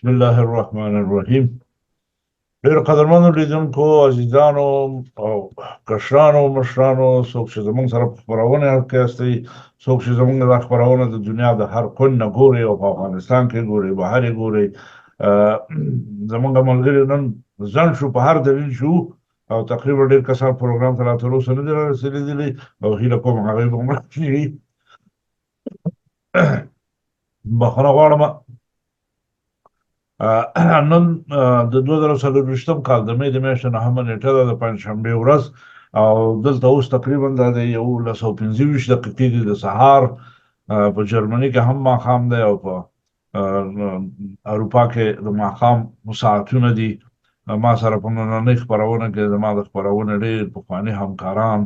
بسم الله الرحمن الرحیم. ډېر قدرمنو لیدونکو، عزیزانو او کشرانو، مشرانو، څوک چې زمونږ سره په خپرونه کې یاستئ، څوک چې زمونږ دا خپرونه د دنیا د هر کونج نه ګورئ او په افغانستان کې ګورئ، بهر یې ګورئ، زمونږ ملګري نن ځنډ شو په هر دلیل شو او تقریبا ډېر کسان پروګرام ته لا تر اوسه نه دي رارسېدلي او هیله کوم هغوی به هم راشي. بخښنه غواړم. نن د 2024 کال د مې د میاشتې نهمه نېټه ده، د پنجشنبې ورځ، او دلته اوس تقریبا دا د 11:25 دقیقې دي د سهار. په جرمني کې هم ماښام دی او په اروپا کې د ماښام ساعتونه دي. ما سره په نننۍ خپرونه کې زما د خپرونې ډېر پخواني همکاران،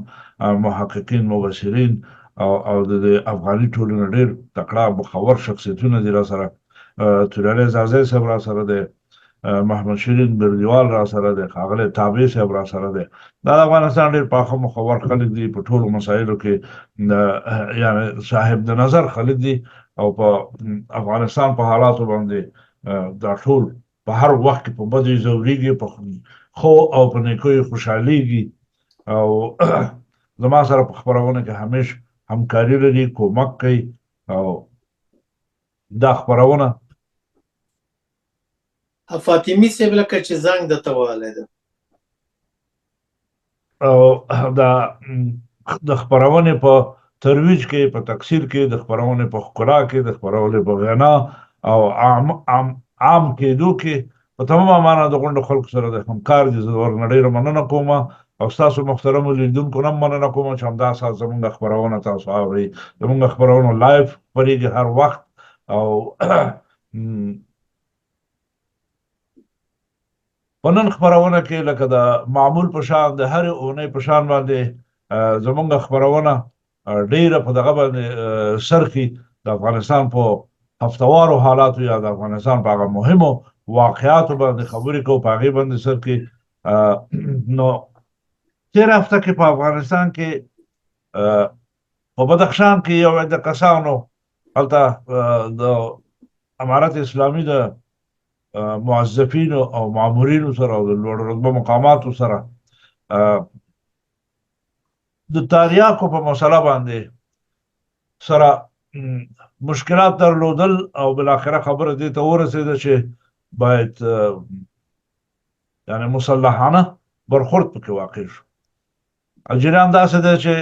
محققین، مبصرین او د افغاني ټولنې ډېر تکړه مخور شخصیتونه دي. را سره توریالی ځاځی صاحب را سره دی، محمد شیرین بردیوال را سره دی، ښاغلی تابع صاحب را سره دی. دا د افغانستان ډېر پاخه مخور خلک دي، په ټولو مسایلو کې یعنی صاحب د نظر خلک دي او په افغانستان په حالاتو باندې دا ټول په هر وخت کې په بدو یې ځورېږي، په ښو او په نیکو یې خوشحالېږي او زما سره په خپرونه کې همیش همکاري لري، کومک کوي او دا خپرونه فاطمي صاحب لکه چې زنګ درته وهلی ده. او دا د خپرونې په ترویج کې، په تکثیر کې، د خپرونې په ښکلا کې، د خپرونې په غنا او عام عام عام کېدو کې په تمامه معنا د غونډو خلکو سره د همکار دي. زه ورنه ډېره مننه کوم او ستاسو محترمو لیدونکو نه مننه کوم چې همدا ساعت زمونږ خپرونه تاسو اورئ. زمونږ خپرونه live خپرېږي هر وخت او په نن خپرونه کې لکه د معمول په شان، د هرې اونۍ په شان باندې زمونږ خپرونه ډیره په دغه باندې سرخي د افغانستان په هفتوارو حالاتو یا د افغانستان په هغه مهمو واقعاتو باندې خبرې کوو، په هغې باندې سرخي. نو تېره هفته کې په افغانستان کې په بدخشان کې یو د کسانو هلته د امارت اسلامي د موظفینو او مامورینو سره او د لوړ رتبه مقاماتو سره د تاریاکو په مسله باندې سره مشکلات درلودل او بالاخره خبره دې ته ورسېده چې باید یعنی مسلحانه برخورد پکې واقع شو. جریان داسې دی چې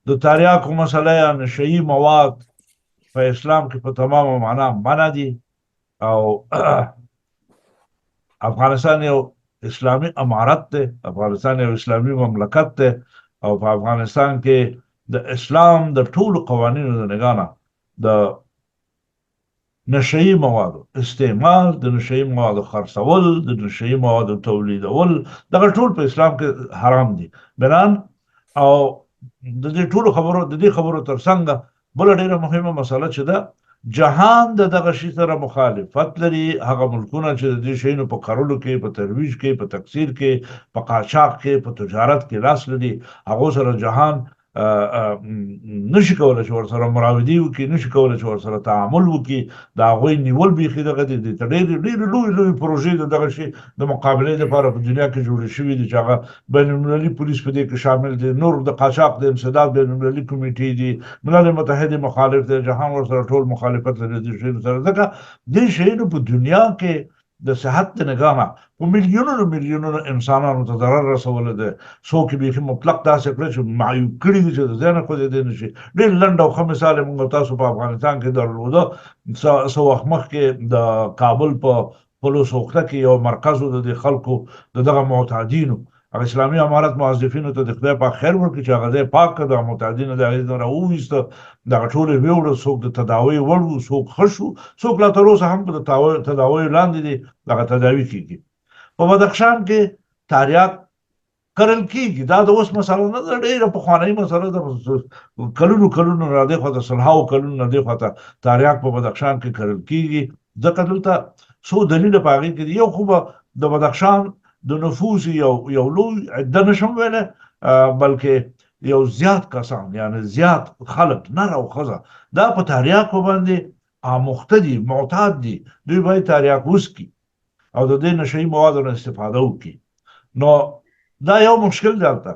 د تاریاکو مسله یا نشهیي مواد په اسلام کې په تمامه معنا منع دي او افغانستان یو اسلامي امارت دی، افغانستان یو اسلامي مملکت دی او په افغانستان کې د اسلام د ټولو قوانینو د نګاه نه د نشهیي موادو استعمال، د نشهیي موادو خرڅول، د نشهیي موادو تولیدول، دغه ټول په اسلام کې حرام دي. بنان او د دې ټولو خبرو، د دې خبرو ترڅنګ بله ډېره مهمه مسله چې ده، جهان د دغه شي سره مخالفت لري. هغه ملکونه چې د دې شیانو په کرلو کې، په ترویج کې، په تکثیر کې، په قاچاق کې، په تجارت کې لاس لري، هغو سره جهان نشي کولای چې ورسره مراودې وکړي، نشي کولای چې ورسره تعامل وکړي. د هغوی نیول بیخي دغه دي. دې ته ډېرې ډېرې لویې لویې پروژې د دغه شي د مقابلې لپاره په دنیا کې جوړې شوې دي چې هغه بین المللي پولیس په دې کې شامل دي، نور د قاچاق د انسداد بین المللي کمیټې دي، ملل متحد مخالف دی، جهان ورسره ټول مخالفت لري دې شیانو سره، ځکه دې شیانو په دنیا کې د صحت د نګاه نه په میلیونونو میلیونونو انسانانو ته ضرر رسولی دی. څوک یې بیخي مطلق داسې کړی چې معیوب کړي دي چې د ځای نه خوځېدی نه شي. ډېر لنډ او ښه مثال یې موږ تاسو په افغانستان کې درلوده. څه وخت مخکې د کابل په پلو سوخته کې یو مرکز و د دې خلکو، د دغه معتادینو. هغه اسلامي امارت موظفینو ته د خدای پاک خیر ورکړي چې هغه ځای پاک کړ، دغه معتادینو د هغې نه راوویسته، دغه ټول یې ویوړل، څوک د تداوۍ وړ وو، څوک ښه شو، څوک لا تر اوسه هم په تداویو لاندې دي، دغه تداوي کېږي. په بدخشان کې تاریاک کرل کېږي. دا د اوس مسله نه ده، ډېره پخوانۍ مسله ده، کلونو کلونو را دې خوا ته، سلهاو کلونو را دې خوا ته تاریاک په بدخشان کې کرل کېږي. ځکه دلته څو دلیله په هغې کې دي. یو خو به د بدخشان د نفوس یو لوی عده نشم ویلی، بلکې یو زیات کسان، یعنی زیات خلک، نر او ښځه، دا په تاریاکو باندې آموخته دي، معتاد دي، دوی باید تاریاک وڅکي او د دې نشه يي موادو نه استفاده وکړي. نو دا یو مشکل دی هلته.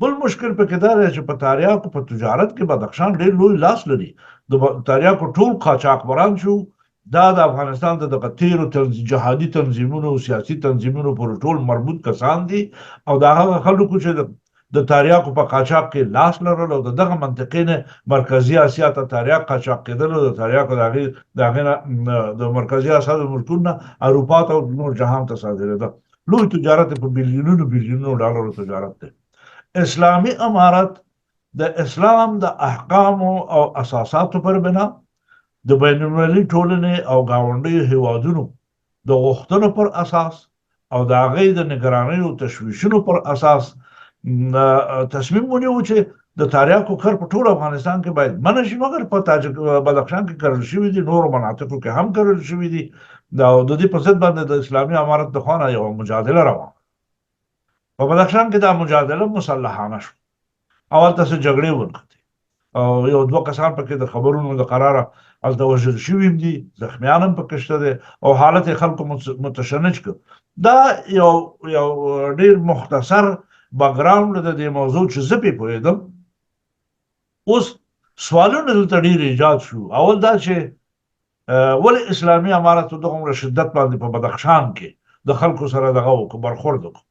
بل مشکل پکې دا دی چې په تاریاکو په تجارت کې بدخشان ډېر لوی لاس لري. د تاریاکو ټول قاچاقبران چې وو، دا د افغانستان د دغه تېرو جهادي تنظیمونو او سیاسي تنظیمونو پورې ټول مربوط کسان دي او دا هغه خلک وو چې د تاریاکو په قاچاق کې لاس لرل او د دغه منطقې نه مرکزي اسیا ته تاریاک قاچاق کېدل او د تاریاکو د هغې د هغې نه د مرکزي اسیا د ملکونو نه اروپا ته او نور جهان ته صادرېده. لوی تجارت په بیلیونونو بیلیونونو ډالرو تجارت دی. اسلامي امارت د اسلام د احکامو او اساساتو پر بنا د بین المللي ټولنې او ګاونډیو هیوادونو د غوښتنو پر اساس او د هغې د نګرانیو تشویشونو پر اساس تصمیم ونیو چې د تاریاکو کر په ټول افغانستان کې باید منع شي، مګر په تاجک بدخشان کې کرل شوي دي، نورو مناطقو کې هم کرل شوي دي. او د دې په ضد باندې د اسلامي امارت د خوا نه یوه مجادله روانه. په بدخشان کې دا مجادله مسلحانه شو او هلته څه جګړې ونښتې او یو دوه کسان پکې د خبرونو د قراره هلته وژل شوي هم دي، زخمیان هم پکې شته دی او حالت یې خلکو متشنج کړ. دا یو یو ډیر مختصر بکګراونډ د دې موضوع چې زه پرې پوهېدم. اوس سوالونه دلته ډیر ایجاد شو. اول دا چې ولې اسلامي امارت دغومره شدت باندې په بدخشان کې د خلکو سره دغه وکړو، برخورد وکړو؟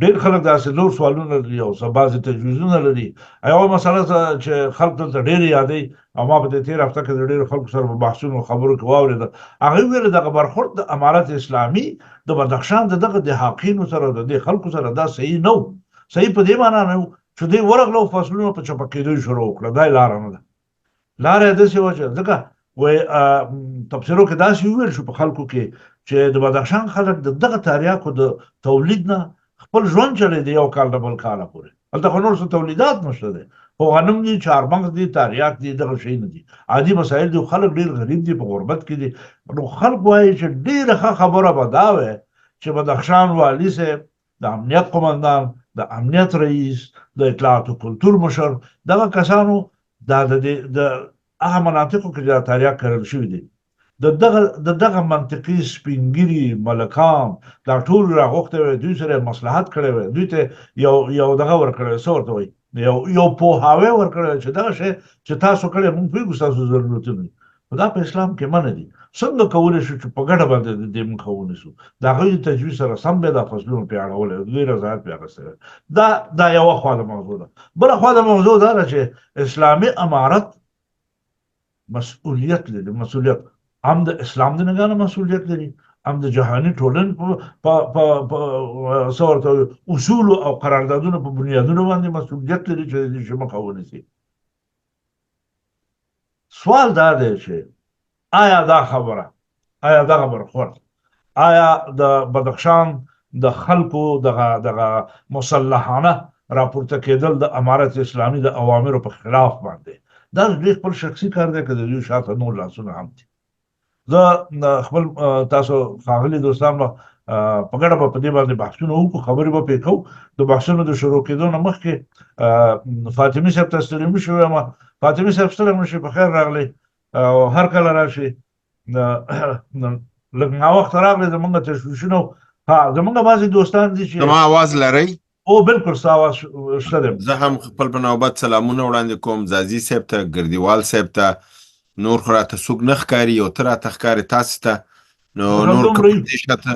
ډېر خلک داسې نور سوالونه لري او څه بعضې تجویزونه لري. یوه مسله چې خلک دلته ډېر یادوي او ما په دې تېره هفته کې د ډېرو خلکو سره په بحثونو خبرو کې واورېده، هغوی ویل دغه برخورد د امارت اسلامي د بدخشان د دغه دهاقینو سره د دې خلکو سره دا صحیح نه و. صحیح په دې معنا نه و چې دوی ورغله او فصلونه په چپه کېدو یې شروع وکړه، دا یې لاره نه ده. لاره یې داسې وه چې ځکه وایي تبصرو کې داسې وویل شو په خلکو کې چې د بدخشان خلک د دغه تاریاکو د تولید نه خپل ژوند چلی دی یو کال نه بل کاله پورې. هلته خو نور څه تولیدات نشته دی، خو غنم دي، چهارمغز دي، تاریاک دي، دغه شیونه دي، عادي مسایل دي. خلک ډېر غریب دي، په غربت کې دي. نو خلک وایي چې ډېره ښه خبره به دا وی چې بدخشان والي صاحب، د امنیت قومندان، د امنیت رئیس، د اطلاعات او کلتور مشر، دغه کسانو دا د دې د هغه مناطقو کې دا تاریاک کرل شوي دي، د دغه منطقي سپینګیري ملکان دا ټول راغوښتی وی، دوی سره مصلحت کړی وی، دوی ته یو یو دغه ورکړی وی، څه ورته وایي، یو یو پوهاوی ورکړی وی چې دغه شی چې تاسو کړی موږ پوهېږو ستاسو ضرورتونه دي، خو دا په اسلام کې منع دي. څنګه کولی شو چې په ګډه باندې د دې مخه ونیسو؟ د هغوی د تجویز سره سم به دا فصلونه پرې اړولی، د دوی رضایت پرې اخیستی وی. دا یوه خوا د موضوع ده. بله خوا د موضوع دا ده چې اسلامي امارت مسؤلیت لري، مسؤلیت هم د اسلام د نګاه نه مسؤلیت لري، هم د جهاني ټولنې په څه ورته اصول او قراردادونو په بنیادونو باندې مسؤلیت لري چې د دې شي مخه ونیسي. سوال دا دی چې آیا دا خبره، آیا دغه برخورد، آیا د بدخشان د خلکو دغه دغه مسلحانه راپورته کېدل د امارت اسلامي د اوامرو په خلاف باندې دا د دوی خپل شخصي کار دی که د دوی شاته نور لاسونه هم دي؟ زه خپل تاسو ښاغلي دوستان به په ګډه به په دې باندې بحثونه وکړو، خبرې به پرې کوو. د بحثونو د شروع کېدو نه مخکې فاطمي صاحب ته ستړي مه شي وایم. فاطمي صاحب ستړی مه شي، په خیر راغلی او هر کله راشي. لږ ناوخته راغلی، زمونږ تشویشونه. ها، زمونږ بعضې دوستان دي چې زما اواز لرئ؟ او بالکل، ستا اواز شته دی. زه هم خپل په نوبت سلامونه وړاندې کوم ځاځي صاحب ته، ګردیوال صاحب ته. نور خو راته څوک نه ښکاري، یو ته راته ښکارې تاسې ته. نو نور که په دې شاته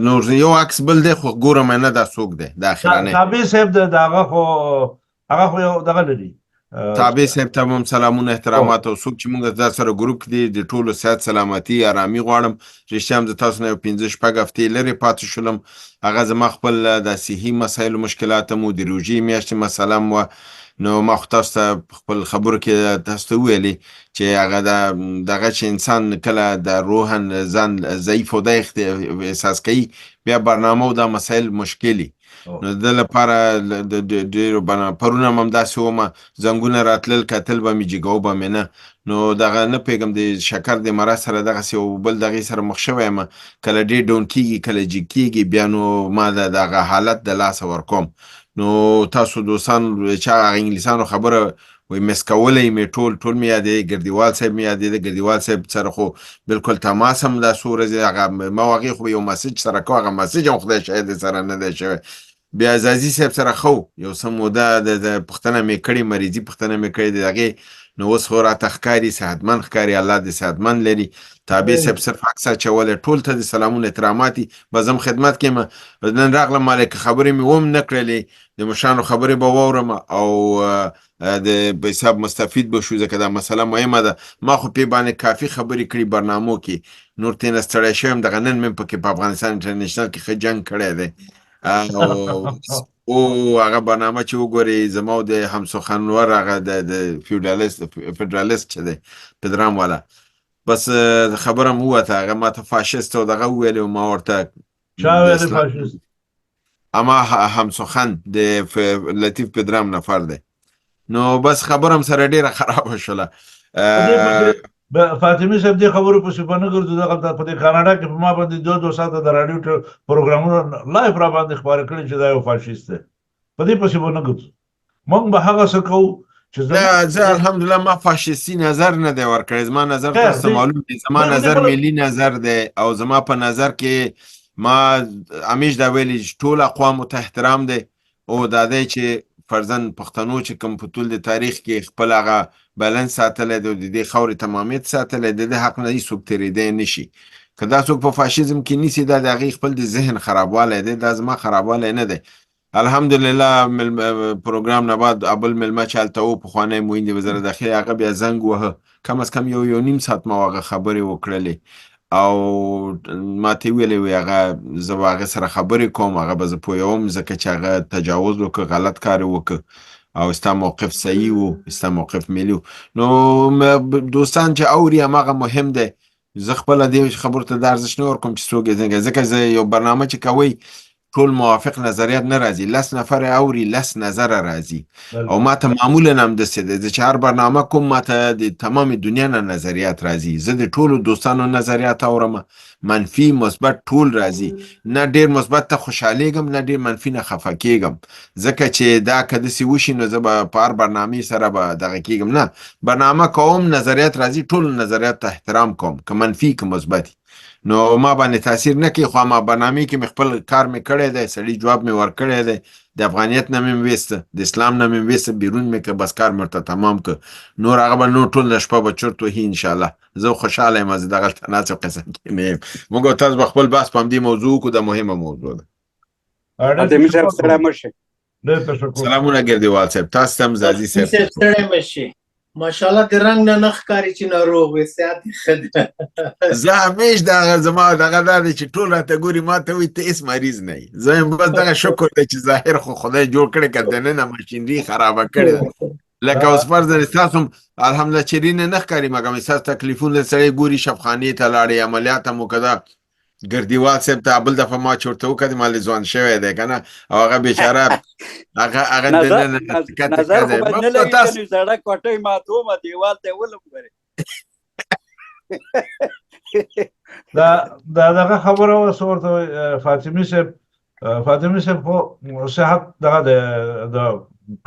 نور یو عکس بل دی خو ګورم نه دا څوک دی، دا اخرنی تابع صاحب د هغه خو هغه خو یو دغه لري. تابع صاحب ته هم سلامونه، احترامات او څوک چې موږ دا سره ګروپ کې دي، د ټولو صحت، سلامتی، آرامي غواړم. رښتیا هم زه تاسو نه یو 5 شپږ هفتې لرې پاتې شولم. هغه زما خپل د صحي مسایلو مشکلات هم وو، د روژې میاشتې مسله هم وه. نو ما خو تاسو ته خپل خبرو کې تاسو ته وویلې چې هغه د دغه چې انسان کله د روحاً ځان ضعیف او د احساس کوي، بیا برنامه او دا مسایل مشکلي. نو د لپاره د ډیرو بنا پرونه هم داسې ومه، زنګونه راتلل، کتل به مې، جګو به مې نه. نو دغه نه پوهېږم د شکر د مرض سره دغسې یو بل دغې سره مخ شوی یم، کله ډېر ډون کېږي، کله جګ کېږي، بیا نو ما د دغه حالت د لاسه ورکوم. نو تاسو دوستان چا هغه انګلیسانو خبره وای مس کولی مې، ټول ټول مې یادې، ګردیوال صاحب مې یادې، د ګردیوال صاحب سره خو بالکل تماس هم دا څو ورځې هغه ما هغې خو یو مسج سره کو، هغه مسج هم خدای شاهد سره نه دی شوی. بیا ځاځي صاحب سره خو یو څه موده د پوښتنه مې کړې، مریضي پوښتنه مې کړې د هغې، نو اوس خو راته ښکاري صحتمند ښکاري، الله دې صحتمند لري. تابع صاحب صرف عکس اچولی، ټول ته د سلامونه احترامات دي، بس زه هم خدمت کې یم. نن راغلم مالک خبرې مې وم نه کړلې، د مشرانو خبرې به واورم او د په حساب مستفید به شو، ځکه دا مسله مهمه ده. ما خو پې باندې کافي خبرې کړي برنامو کې، نور ترې نه ستړی شوی یم. دغه نن مې پکې په افغانستان انټرنیشنل کې ښه جنګ کړی دی، او هغه برنامه چې وګوري زما د همسخنور هغه د فیوډالیست فدرالیست چې دی پدرام والا، بس خبره مو وته، هغه ماته فاشیست او دغه وویل او ما ورته چا ویل فاشیست؟ اما همسخن د لطیف پدرام نفر دی، نو بس خبرم سره ډیره خرابه شوله. فاطمي صاحب دې خبرو پسې به نه ګرځو، دغلته په دې کاناډا کې په ما باندې دوه دوه ساعته د راډیو پروګرامونه لایف را باندې خپاره کړي چې دا یو فاشیست دی، په دې پسې به نه ګرځو. موږ به هغه څه کوو چې زه الحمدلله ما فاشیستي نظر نه دی ورکړی، زما نظر تاسو ته معلوم دی، زما نظر ملي نظر دی، او زما په نظر کې ما همیش دا ویلي چې ټول اقوامو ته احترام دی، او دا دی چې فرضاً پښتنو چې کوم په طول د تاریخ کې خپل هغه بیلانس ساتلی دی او د دې خاورې تمامیت ساتلی دی، د دې حق نه هیڅوک تېرېدی نه شي. که دا څوک په فاشیزم کې نیسي، دا د هغې خپل د ذهن خرابوالی دی، دا زما خرابوالی نه دی. الحمدلله پروګرام نه بعد ابل مېلمه چې هلته و، پخوانی معین د وزارت داخلې، هغه بیا زنګ وهه، کم از کم یو یو نیم ساعت ما هغه خبرې وکړلې او ما ته ویلې وی هغه زه به هغه سره خبرې کوم، هغه به زه پوهوم، ځکه چې هغه تجاوز وکړ، غلط کار یې وکړ او ستا موقف صحیح و، ستا موقف ملي و. نو دوستان چې اوري هماغه مهم دی. زه خپله دې خبرو ته دا ارزښت نه ورکوم چې څوک یې څنګه، ځکه زه یو برنامه چې کوئ ټول موافق نظریات نه راځي، لس نفر اوري لس نظره راځي، او ما ته معمولا هم داسې دی، زه چې هر برنامه کوم ما ته د تمامې دنیا نه نظریات راځي، زه د ټولو دوستانو نظریات اورم، منفي مثبت ټول راځي، نه ډیر مثبت ته خوشحالېږم نه ډیر منفي نه خفه کېږم، ځکه چې دا که داسې وشي نو زه به په هر برنامې سره به دغه کېږم، نه برنامه کوم نظریات راځي، ټولو نظریات ته احترام کوم، که منفي که مثبت، نو ما باندې تاثیر نه کوي. خو ما برنامې کې مې خپل کار مې کړی دی، سړي جواب مې ورکړی دی، د افغانیت نه مې ویسته، د اسلام نه مې ویسته، بیرون مې که بس کار مې ورته تمام که، نور هغه به نور ټول شپه به چرت وهي انشاءالله. زه خوشحاله یم، زه دغلته ناست یم، قصه کې نه یم. موږ او تاسو به خپل بحث په همدې موضوع وکړو، دا مهمه موضوع ده. فاطمي صاحب ستړی مه شئ. ډېر تشکر. سلامونه ګردیوال صاحب، تاسو ته هم ځاځي صاحب. ستړی مه شئ. ماشاءالله د رنګ نه نه ښکاري چې ناروغ وي، صحت یې ښه دی. زه همیش دغه زما دغه دا دی چې ټول راته ګوري ما ته وایي ته هېڅ مریض نه یې، زه وایم بس دغه شکر دی چې ظاهر خو خدای جوړ کړی، که دننه ماشینري خرابه کړې ده. لکه اوس فرض دی ستاسو هم الحمدلله چېرې نه نه ښکاري، مګر ستاسو تکلیفونه سړی ګوري، شفخانې ته لاړې، عملیات هم وکړه، ګردیوال صاحب ته بل دفعه ما چې ورته وکتل ما ځوان شوی دی که نه، او هغه بېچاره هغه هغه دننه تکه تکه دی. نظر خو نه لګي کنې زړه کوټۍ ماتومه دیوال ته ولم ګورې. دا دا دغه خبره وه څه ورته فاطمي صاحب، فاطمي صاحب خو صحت دغه د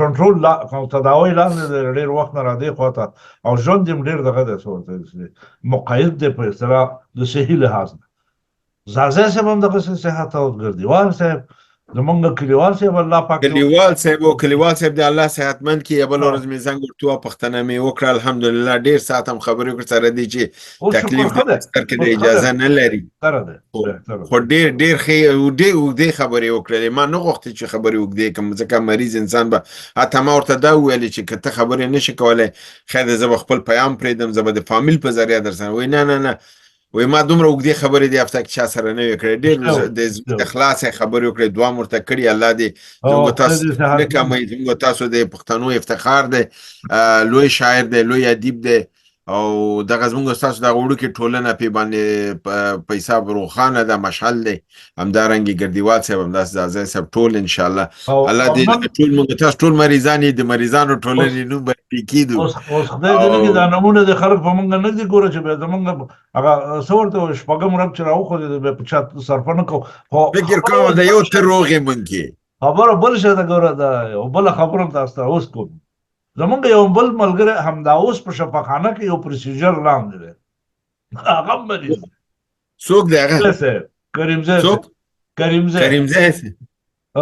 کنټرول لا تداوی لاندې دی ډېر وخت نه را دې خوا ته، او ژوند یې هم ډېر دغه دی څه ورته مقید دی په اصطلاح د صحي لحاظ نه. ځاځی صاحب هم دغسې صحت او ګردیوال صاحب زمونږ کلیوال صاحب الله پاک کلیوال صاحب او کلیوال صاحب دی الله صحتمند کړي. بل ورځ مې زنګ ورته وواهه، پوښتنه مې وکړه، الحمدلله ډېر ساعت هم خبرې وکړې سره دی چې تکلیف دی سر کې د اجازه نه لري، خو ډېر ډېر ښې ډېر اوږدې خبرې وکړلې. ما نه غوښتې چې خبرې اوږدې کړم، ځکه مریض انسان به حتی ما ورته دا وویلې چې که ته خبرې نه شې کولی خیر دی زه به خپل پیام پرېږدم، زه به د فامیل په ذریعه در سره وایي نه نه نه، وای ما دومره اوږدې خبرې دې هفته کې چا سره نه وې کړې، ډېر د زړه اخلاص یې خبرې وکړې، دعا مو ورته کړې، الله دې زموږ تاسو نه کموي، زموږ تاسو د پښتنو افتخار دی، لوی شاعر دی، لوی ادیب دی، او دغه زموږ تاسو دغه وړوکې ټولنه پې باندې په حساب روښانه ده، مشعل دی. همدارنګې ګردیوال صاحب، همداسې ځاځی صاحب، ټول انشاءالله الله دې ټول موږ تاسو ټول مریضان یې د مریضانو ټولنې نوم به پرې کېږدو. اوس خدای دې نه کړي دا نمونه د خلک په موږ نه دي ګوره چې بیا زموږ هغه څه ورته وایي شپږم رب چې راوخوځېد بیا په چا صرفه نه کوو. خو فکر کوم د یو ته روغ یې موږ کې خبره بل شی ده، ګوره دا یو بله خبره هم تاسو ته اوس کوم. زمونږ یو بل ملګری همدا اوس په شفاخانه کې یو پروسیجر لاندې دی، هغه هم مریض دی. څوک دی هغه؟ کریمزی. څوک؟ کریمزی. کریمزی صاحب.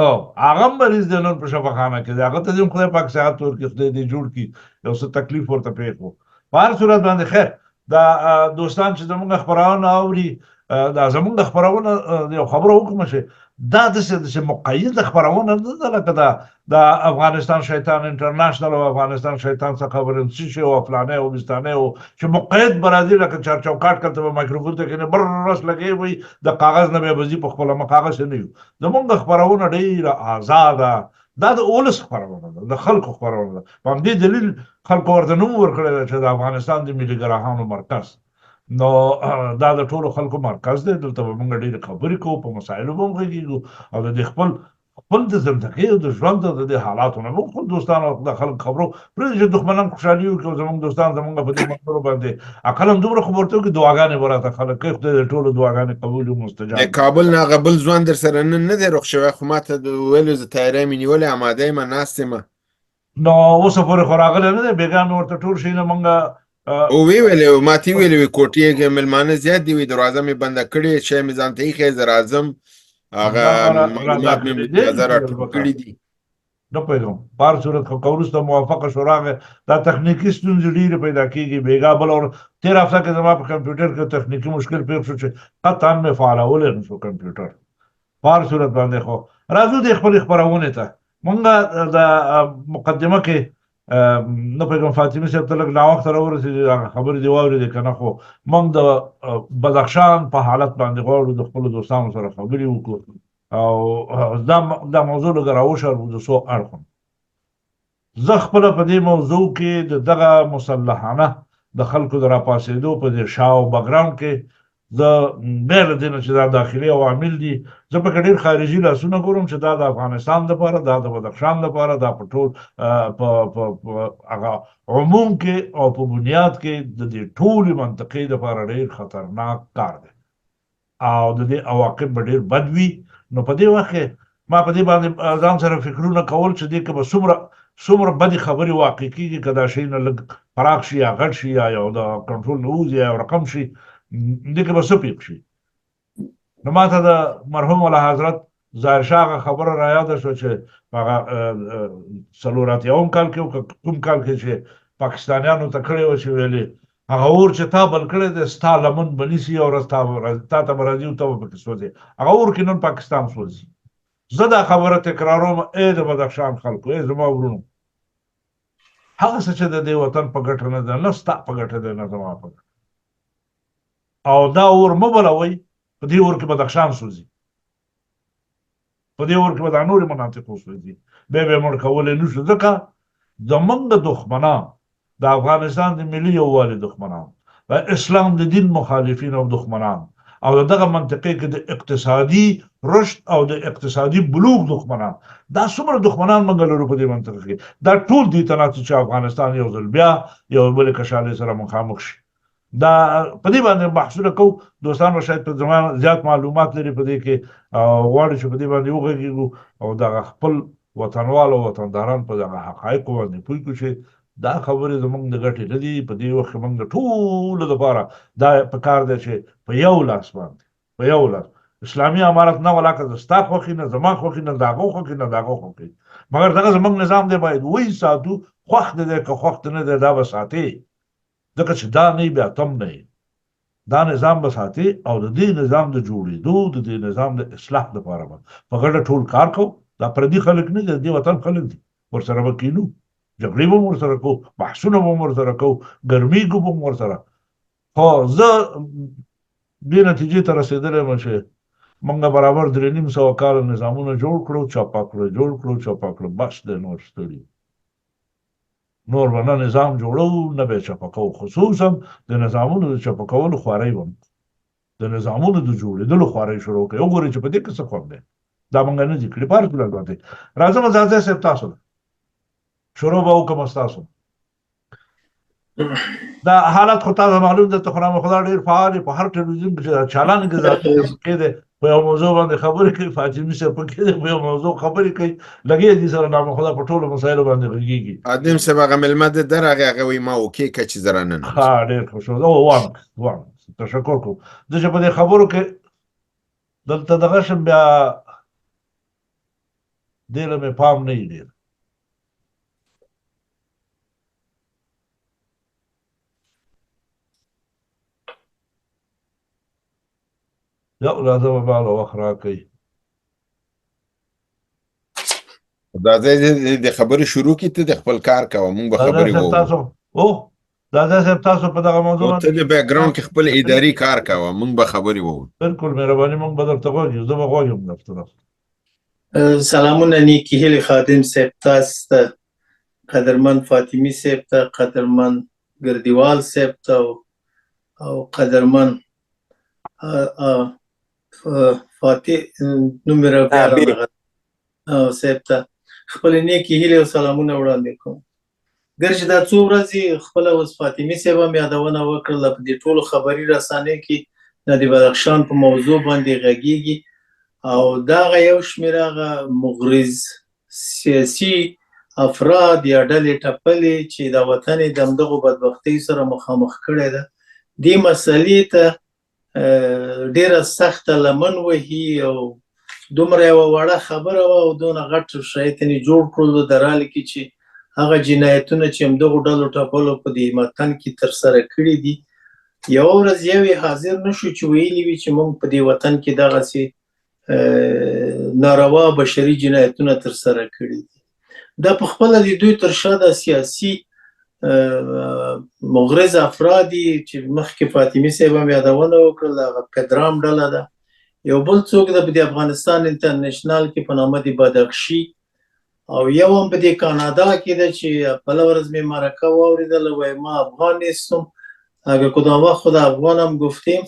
او هغه هم مریض دی، نن په شفاخانه کې دی. هغه ته دې هم خدای پاک صحت ورکړي، خدای دې جوړ کړي. یو څه تکلیف ورته پېښ و. په هر صورت باندې خیر، دا دوستان چې زمونږ خپرونه اوري، دا زمونږ خپرونه، یو خبره وکړم چې دا داسې داسې مقیده خپرونه نه ده لکه دا د افغانستان شیطان انټرنشنل او افغانستان شیطان څخه خبرې څه شي او فلانه او بستانه او چې مقید به راځي لکه چار چوکاټ کلته به مایکروفون ته کښېني، برس لګوي وي د کاغذ نه بیا به ځي په خپله مخ. هغسې نه یو. زمونږ خپرونه ډېره ازاده، دا د ولس خپرونه ده، د خلکو خپرونه ده. په همدې دلیل خلکو ورته نوم ورکړی دی چې د افغانستان د ملي ګراهانو مرکز. نو دا د ټولو خلکو مرکز دی. دلته به موږ ډېرې خبرې کوو، په مسایلو به هم غږېږو او د دې خپل خپل د زندګۍ او د ژوند او د دې حالاتو نه موږ خپل دوستان او د خلک خبرو. پرېږدي چې دښمنان خوشحالي وکړي او زموږ دوستان زموږ په دې منظرو باندې اقلا دومره خو به ورته وکړي، دعاګانې به راته خلک کوي. خدای د ټولو دعاګانې قبول او مستجاب. د کابل نه هغه بل ځوان در سره نن نه دی روغ شوی، خو ما ته ویلو زه تیاری مې نیولې، اماده یم، ناست یم. نو اوسه پورې خو راغلی نه دی. بېګا مې ورته ټول شیونه مونږ او وی ویلې، ما ته ویلې وی کوټې کې مېلمانه زیات دي، وی دروازه مې بنده کړې، شی مې ځان ته ایښی، زه راځم. هغه معلومات مې تازه راټول کړي دي. نه پوهېږم، په هر صورت خو که وروسته موافقه شو راغی. دا تخنیکي ستونزې ډېرې پیدا کېږي. بېګا بله ورځ تېره هفته کې زما په کمپیوټر کې تخنیکي مشکل پېښ شو چې قطعا مې فعالولی نه شو کمپیوټر. په هر صورت باندې خو راځو دې خپلې خپرونې ته. مونږ د مقدمه کې، نه پوهېږم فاطمي صاحب ته لږ ناوخته راورسېدې، هغه خبرې دې واورېدې که نه، خو موږ د بدخشان په حالت باندې غواړو د خپلو دوستانو سره خبرې وکړو او دا موضوع لږه راوشارو د څو اړخونو. زه خپله په دې موضوع کې د دغه مسلحانه د خلکو د راپاڅېدو په دې شا او بګراونډ کې، زه بیا له دې نه چې دا داخلي عوامل دي، زه پکې ډېر خارجي لاسونه ګورم چې دا د افغانستان لپاره، دا د بدخشان لپاره، دا په ټول په هغه عموم کې او په بنیاد کې د دې ټولې منطقې لپاره ډېر خطرناک کار دی او د دې عواقب به ډېر بد وي. نو په دې وخت کې ما په دې باندې ځان سره فکرونه کول چې دې کې به څومره څومره بدې خبرې واقع کېږي که دا شیونه لږ پراخ شي یا غټ شي یا یو د کنټرول نه ووځي یا یو رقم شي، دې کې به څه پېښ شي. نو ما ته د مرحوم اعلی حضرت ظاهر شاه هغه خبره را یاده شوه چې هغه 84 کال کې او کوم کال کې چې پاکستانیانو ته کړې وه چې ویلې هغه اور چې تا بل کړی دی ستا لمن به نیسي او ورځ تا ته به راځي او ته به پکې سوځې. هغه اور کې نن پاکستان سوځي. زه دا خبره تکراروم، ای د بدخشان خلکو، ای زما وروڼو، هغه څه چې د دې وطن په ګټه نه ده، نه ستا په ګټه دی نه زما په ګټه، او دا اور مه بلوئ. په دې اور کې بدخشان سوځي، په دې اور کې به دا نورې مناطق وسوځي، بیا به یې مړ کولی نه شو. ځکه زمونږ دښمنان، د افغانستان د ملي یووالي دښمنان، د اسلام د دین مخالفین او دښمنان، او د دغه منطقې کې د اقتصادي رشد او د اقتصادي بلوغ دښمنان، دا څومره دښمنان موږ لرو په دې منطقه کې، دا ټول دې ته ناست چې افغانستان یو ځل بیا یو بلې کشالې سره مخامخ شي. دا په دې باندې بحثونه کوو. دوستان به شاید په زما زیات معلومات لري په دې کې او غواړي چې په دې باندې وغږېږو او دغه خپل وطنوال او وطنداران په دغه حقایقو باندې پوه کړو چې دا خبرې زمونږ د ګټې نه دي. په دې وخت کې موږ د ټولو دپاره دا په کار دی چې په یو لاس باندې، په یو لاس اسلامي امارت نه ولاکه زه ستا خوښي نه، زما خوښي نه، د هغه خوښي نه، د هغه خوښي، مګر دغه زمونږ نظام دی، باید ویې ساتو. خوښ دې دی که خوښ دې نه دی، دا به ساتې، ځکه چې دا نه بیا تم نه، دا نظام به ساتي او د دې نظام د جوړېدو، د دې نظام د اصلاح لپاره به په ګډه ټول کار کوو. دا پردي خلک نه دي، د دې وطن خلک دي. ورسره به کینو، جګړې به هم ورسره کوو، بحثونه به هم ورسره کوو، ګرمېږو به هم ورسره. خو زه دې نتیجې ته رسېدلی یم چې موږ برابر 350 کاله نظامونه جوړ کړو، چپه کړو، جوړ کړو، چپه کړو، بس دی، نور ستړي، نور به نه نظام جوړو نه به چپه کوو. خصوصا د نظامونو د چپه کولو خوارۍ به د نظامونو د جوړېدلو خوارۍ شروع کړي. وګورئ چې په دې کې څه خوند دی، دا مونږ نه دي کړي. په هر صورت باندې راځم ځاځی صاحب تاسو ته شروع به وکړم. ستاسو دا حالت خو تاسو معلوم ده، ته خو نام خدا ډېر فعال په هر ټلویزیون کې چې چالان کې ځاځی کې دی. په یو موضوع باندې خبرې کوي، فاطمي صاحب پکې دی، په یو موضوع خبرې کوي، لګیا دي سره نام خدا په ټولو مسایلو باندې غږیږي. خادم صاحب هغه مېلمه د درغی، هغه وایي ما اوکې که چې زه راننوځم. ښه، ډېر ښه شو. او وانګ وانګ تشکر کوم. زه چې په دې خبرو کې دلته دغه شم، بیا دې له مې پام نه وي ډېر. یو لحظه به ماله وخت راکړئ. دا ځای د خبرې شروع کړي، ته د خپل کار کوه، مونږ به خبرې وو. تاسو او دا صاحب تاسو په دغه موضوع ته د بیکګراوند کې خپل اداري کار کوه، مونږ به خبرې وو. بالکل، مهرباني، مونږ به درته غوږ یو، زه به غوږ یم درته. سلامونه نیکې هیلې خادم صاحب تاسو ته، قدرمن فاطمي صاحب ته، قدرمن ګردیوال صاحب ته او قدرمن فاتح نوم مې را بیا رانغی صاحب ته خپلې نیکې هیلې او سلامونه وړاندې کوم. ګر چې دا څو ورځې خپله اوس فاطمي صاحب هم یادونه وکړله، په دې ټولو خبري رسانیو کې دا د بدخشان په موضوع باندې غږیږي او دغه یو شمېر هغه مغرض سیاسي افراد یا ډلې ټپلې چې دا وطن یې د همدغو بدبختیو سره مخامخ کړی ده، دې مسئلې ته ډېره سخته لمن وهي او دومره یوه وړه خبره وه او دونه غټ شی ترې جوړ کړلو درالي کې چې هغه جنایتونه چې همدغو ډلو ټپلو په دې متن کې ترسره کړي دي، یوه ورځ یو یې حاضر نه شو چې ویلي وي چې موږ په دې وطن کې دغسې ناروا بشري جنایتونه ترسره کړي دي. دا په خپله د دوی تر شا د سیاسي مغرض افراد دي چې مخکې فاطمي صاحب هم یادونه وکړله، هغه پدرام ډله ده. یو بل څوک ده په دې افغانستان انټرنشنل کې په نامه د بدخشي، او یو هم په دې کاناډا کې ده چې بله ورځ مې مرکه واورېدله، وایي ما افغان نیستم، اگر کدام وخت خود افغان هم گفتیم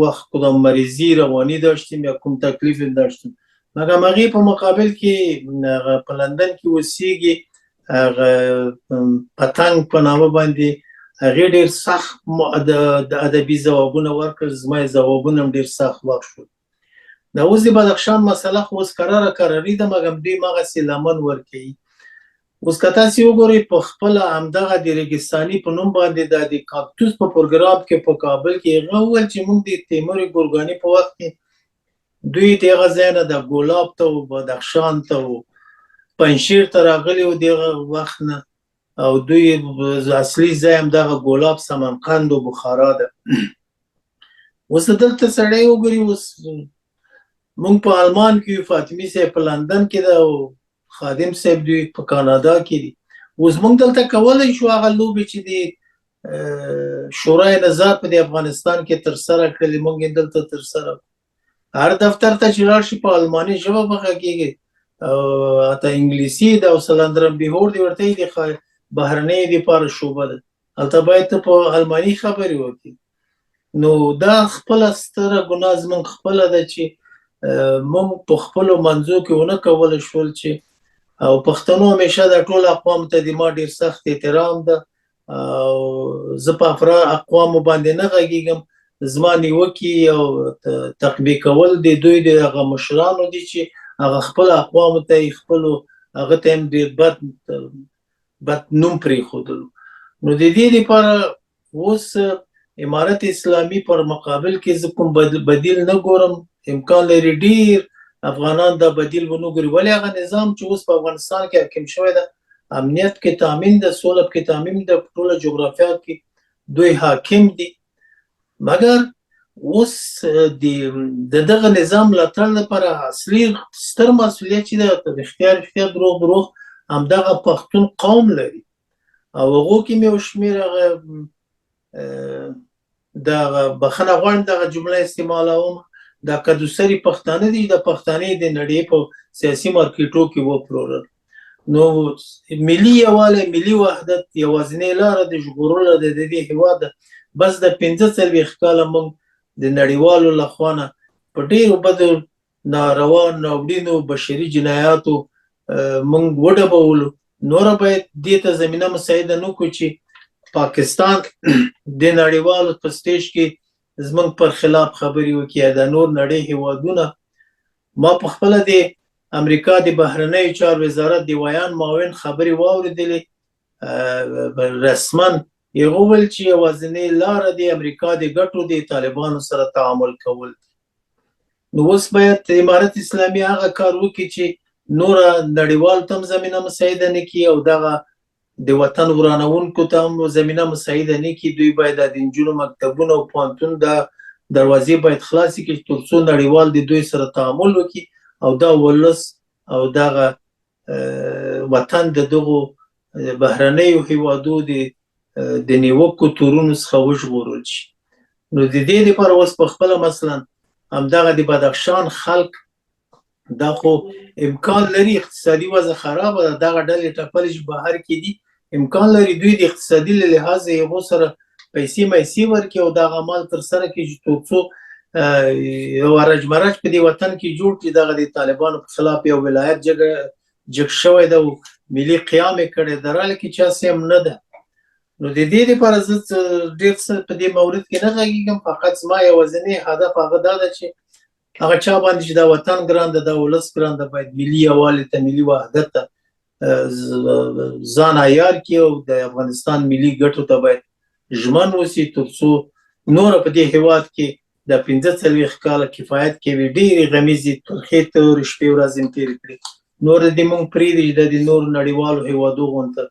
وخت کدام مریضی روانی داشتیم یا کوم تکلیف داشتیم، مګر هغې په مقابل کې هغه په لندن کې اوسیږي، هغه پتنګ په نامه باندې هغې ډېر سخت د ادبي ځوابونه ورکړل، زما یې ځوابونه هم ډېر سخت ورشول. دا اوس د بدخشان مسله خو اوس کراره کراري ده، مګر دوی هماغسې لمن ورکوي. اوس که تاسې وګورئ په خپله همدغه د ریګستاني په نوم باندې دا د کاکتوس په پروګرام کې په کابل کې هغه وویل چې موږ د تیمور ګورګاني په وخت کې دوی د هغه ځای نه د ګلاب ته او بدخشان ته او پنجشیر ته راغلي وو د هغه وخت نه، او دوی اصلي ځای همدغه ګلاب، سمرقند او بخارا ده. اوس دلته سړی وګوري، اوس موږ په آلمان کې یو، فاطمي صاحب په لندن کې ده او خادم صاحب دوی په کاناډا کې دي. اوس موږ دلته کولی شو هغه لوبې چې د شورای نظار په دې افغانستان کې ترسره کړلې، موږ یې دلته ترسره کړو. هر دفتر ته چې لاړ شي په آلماني ژبه به غږېږي او حتی انګلیسي ده او سلندرم بیهور دی ورته د بهرنۍ دپاره شعبه ده، هلته باید ته په آلماني خبرې وکړي. نو دا خپله ستره ګناه زموږ خپله ده چې موږ په خپلو منځو کې ونه کولی شول چې، او پښتنو همیشه دا ټول اقوام ته د ما ډېر سخت احترام ده او زه په افرا اقوامو باندې نه غږېږم، زما نیوکې او تقبیح کول د دوی د هغه مشرانو دي چې هغه خپل اقوامو ته یې خپلو هغه ته هم ډېر بد نوم پرېښودلو. نو د دې لپاره اوس امارت اسلامي پر مقابل کې زه کوم بدیل نه ګورم، امکان لري ډېر افغانان دا بدیل ونه ګوري. ولې هغه نظام چې اوس په افغانستان کې حاکم شوی ده، امنیت کې تامین ده، سوله کې تامین ده، په ټوله جغرافیا کې دوی حاکم دي، مګر اوس د دغه نظام ملاتړ لپاره اصلي ستر مسؤلیت چې ده، رښتیا رښتیا دروغ دروغ همدغه پښتون قوم لري. او هغو کې مې یو شمېر هغه دغه بخښنه غواړم دغه جمله استعمالوم، دا کدوسري پښتانه دي، د پښتانې د نړۍ په سیاسي مارکیټو کې وپلورل. نو ملي یووالی، ملي وحدت یوازینۍ لاره د ژغورلو ده د دې هېواد ده. بس د 45 کاله موږ د نړیوالو له خوا نه په ډېرو بدو ناروا ناوړینو بشري جنایاتو موږ وډبولو. نوره باید دې ته زمینه مساعده نه کړو چې پاکستان د نړیوالو په سټیج کې زمونږ پر خلاف خبرې وکړي، دا نور نړۍ هیوادونه. ما په خپله د امریکا د بهرنیو چارو وزارت د ویاند معاون خبرې واورېدلې، رسما یې وویل چې یوازینۍ لاره د امریکا د ګټو د طالبانو سره تعامل کول دي. نو اوس باید امارت اسلامي هغه کار وکړي چې نوره نړیوال ته هم زمینه مساعده نه کړي او دغه د وطن ورانوونکو ته هم زمینه مساعده نه کړي. دوی باید د نجونو مکتبونه او پوهنتون د دروازې باید خلاصې کړي تر څو نړیوال د دوی سره تعامل وکړي او دا ولس او دغه وطن د دغو بهرنیو هیوادو د نیوکو تورونو څخه وژغورل شي. نو د دې لپاره اوس په خپله مثلا همدغه د بدخشان خلک دا خو امکان لري اقتصادي وضع خرابه ده، دغه ډلې ټپلې چې بهر کې دي امکان لري دوی د اقتصادي له لحاظه هغو سره پیسې میسې ورکړي او دغه مال ترسره کړي چې تر څو یو هرج مرج په دې وطن کې جوړ کړي. دغه د طالبانو په خلاف یو ولایت جګ شوی ده او ملي قیام یې کړی ده، راله کې چا سم نه ده. نو د دې لپاره زه ډېر څه په دې مورد کې نه غږېږم، فقط زما یوازینی هدف هغه دا ده چې هغه چا باندې چې دا وطن ګران ده، دا ولس ګران ده، باید ملي یووالي ته، ملي وحدت ته ځان عیار کړي او د افغانستان ملي ګټو ته باید ژمن اوسي تر څو نوره په دې هیواد کې د 45 کاله کفایت کوي، ډېرې غمیزې ترخې تورې شپې ورځې هم تېرې کړې. نور دې مونږ پرېږدي چې د دې نورو نړیوالو هیوادو غونته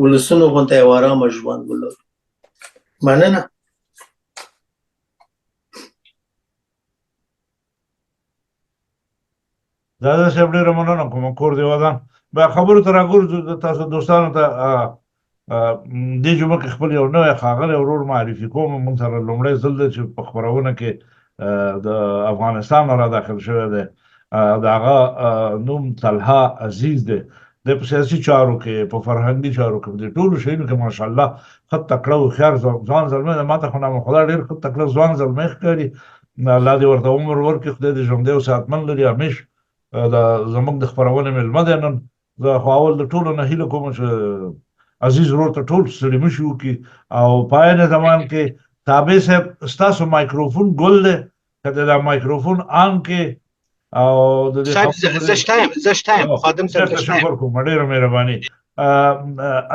ولسونو غونته یو ارامه ژوند ولرو. مننه. دادا صاحب ډېره مننه کوم، کور دې ودان. بیا خبرو ته راګرځو. د تاسو دوستانو ته دې جمعه کې خپل یو نوی ښاغلی ورور معرفي کوم. موږ سره لومړی ځل دی چې په خپرونه کې د افغانستان نه را داخل شوی دی. د هغه نوم طلحه عزیز دی. دی په سیاسي چارو کې، په فرهنګي چارو کې، په دې ټولو شیانو کې ماشاءالله ښه تکړه هوښیار ځوان زلمی دی. ما ته خو نامه خدا ډېر ښه تکړه ځوان زلمی ښکاري. الله دې ورته عمر ورکړي، خدای دې ژوندی او صحتمند لري. همیش د زموږ د خپرونې مېلمه دی نن. زه خو اول د ټولو نه هیله کوم چې عزیز ورور ته ټول ستړي مشي وکړي. او په عین زمان کې تابع صاحب ستاسو مایکروفون ګل دی، که د دا مایکروفون آن کې او د دې زه شته یم، زه شته یم خادم صاحب، تشکر کوم، ډېره مهرباني.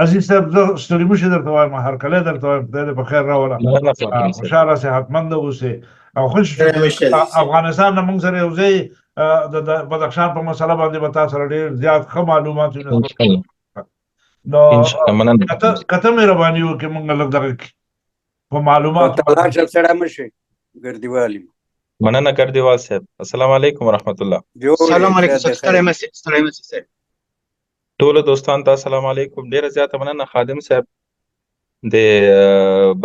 عزیز صاحب زه ستړي مشي درته وایم، هرکلی درته وایم، خدای دې په خیر راوله، خوشحاله صحتمند اوسې او خوش افغانستان نه موږ سره یو ځای د بدخشان په مسله باندې به تاسو سره ډېر زیات ښه معلومات وي. نو که ته مهرباني وکړې موږ لږ دغه په معلوماتو سړی مه شئ ګردیوال یم. مننه ګردیوال صاحب. السلام علیکم ورحمت الله. سلام علیکم صاحب، ستړی مه شئ، ستړی مه شئ صاحب. ټولو دوستان ته السلام علیکم. ډیره زیاته مننه خادم صاحب د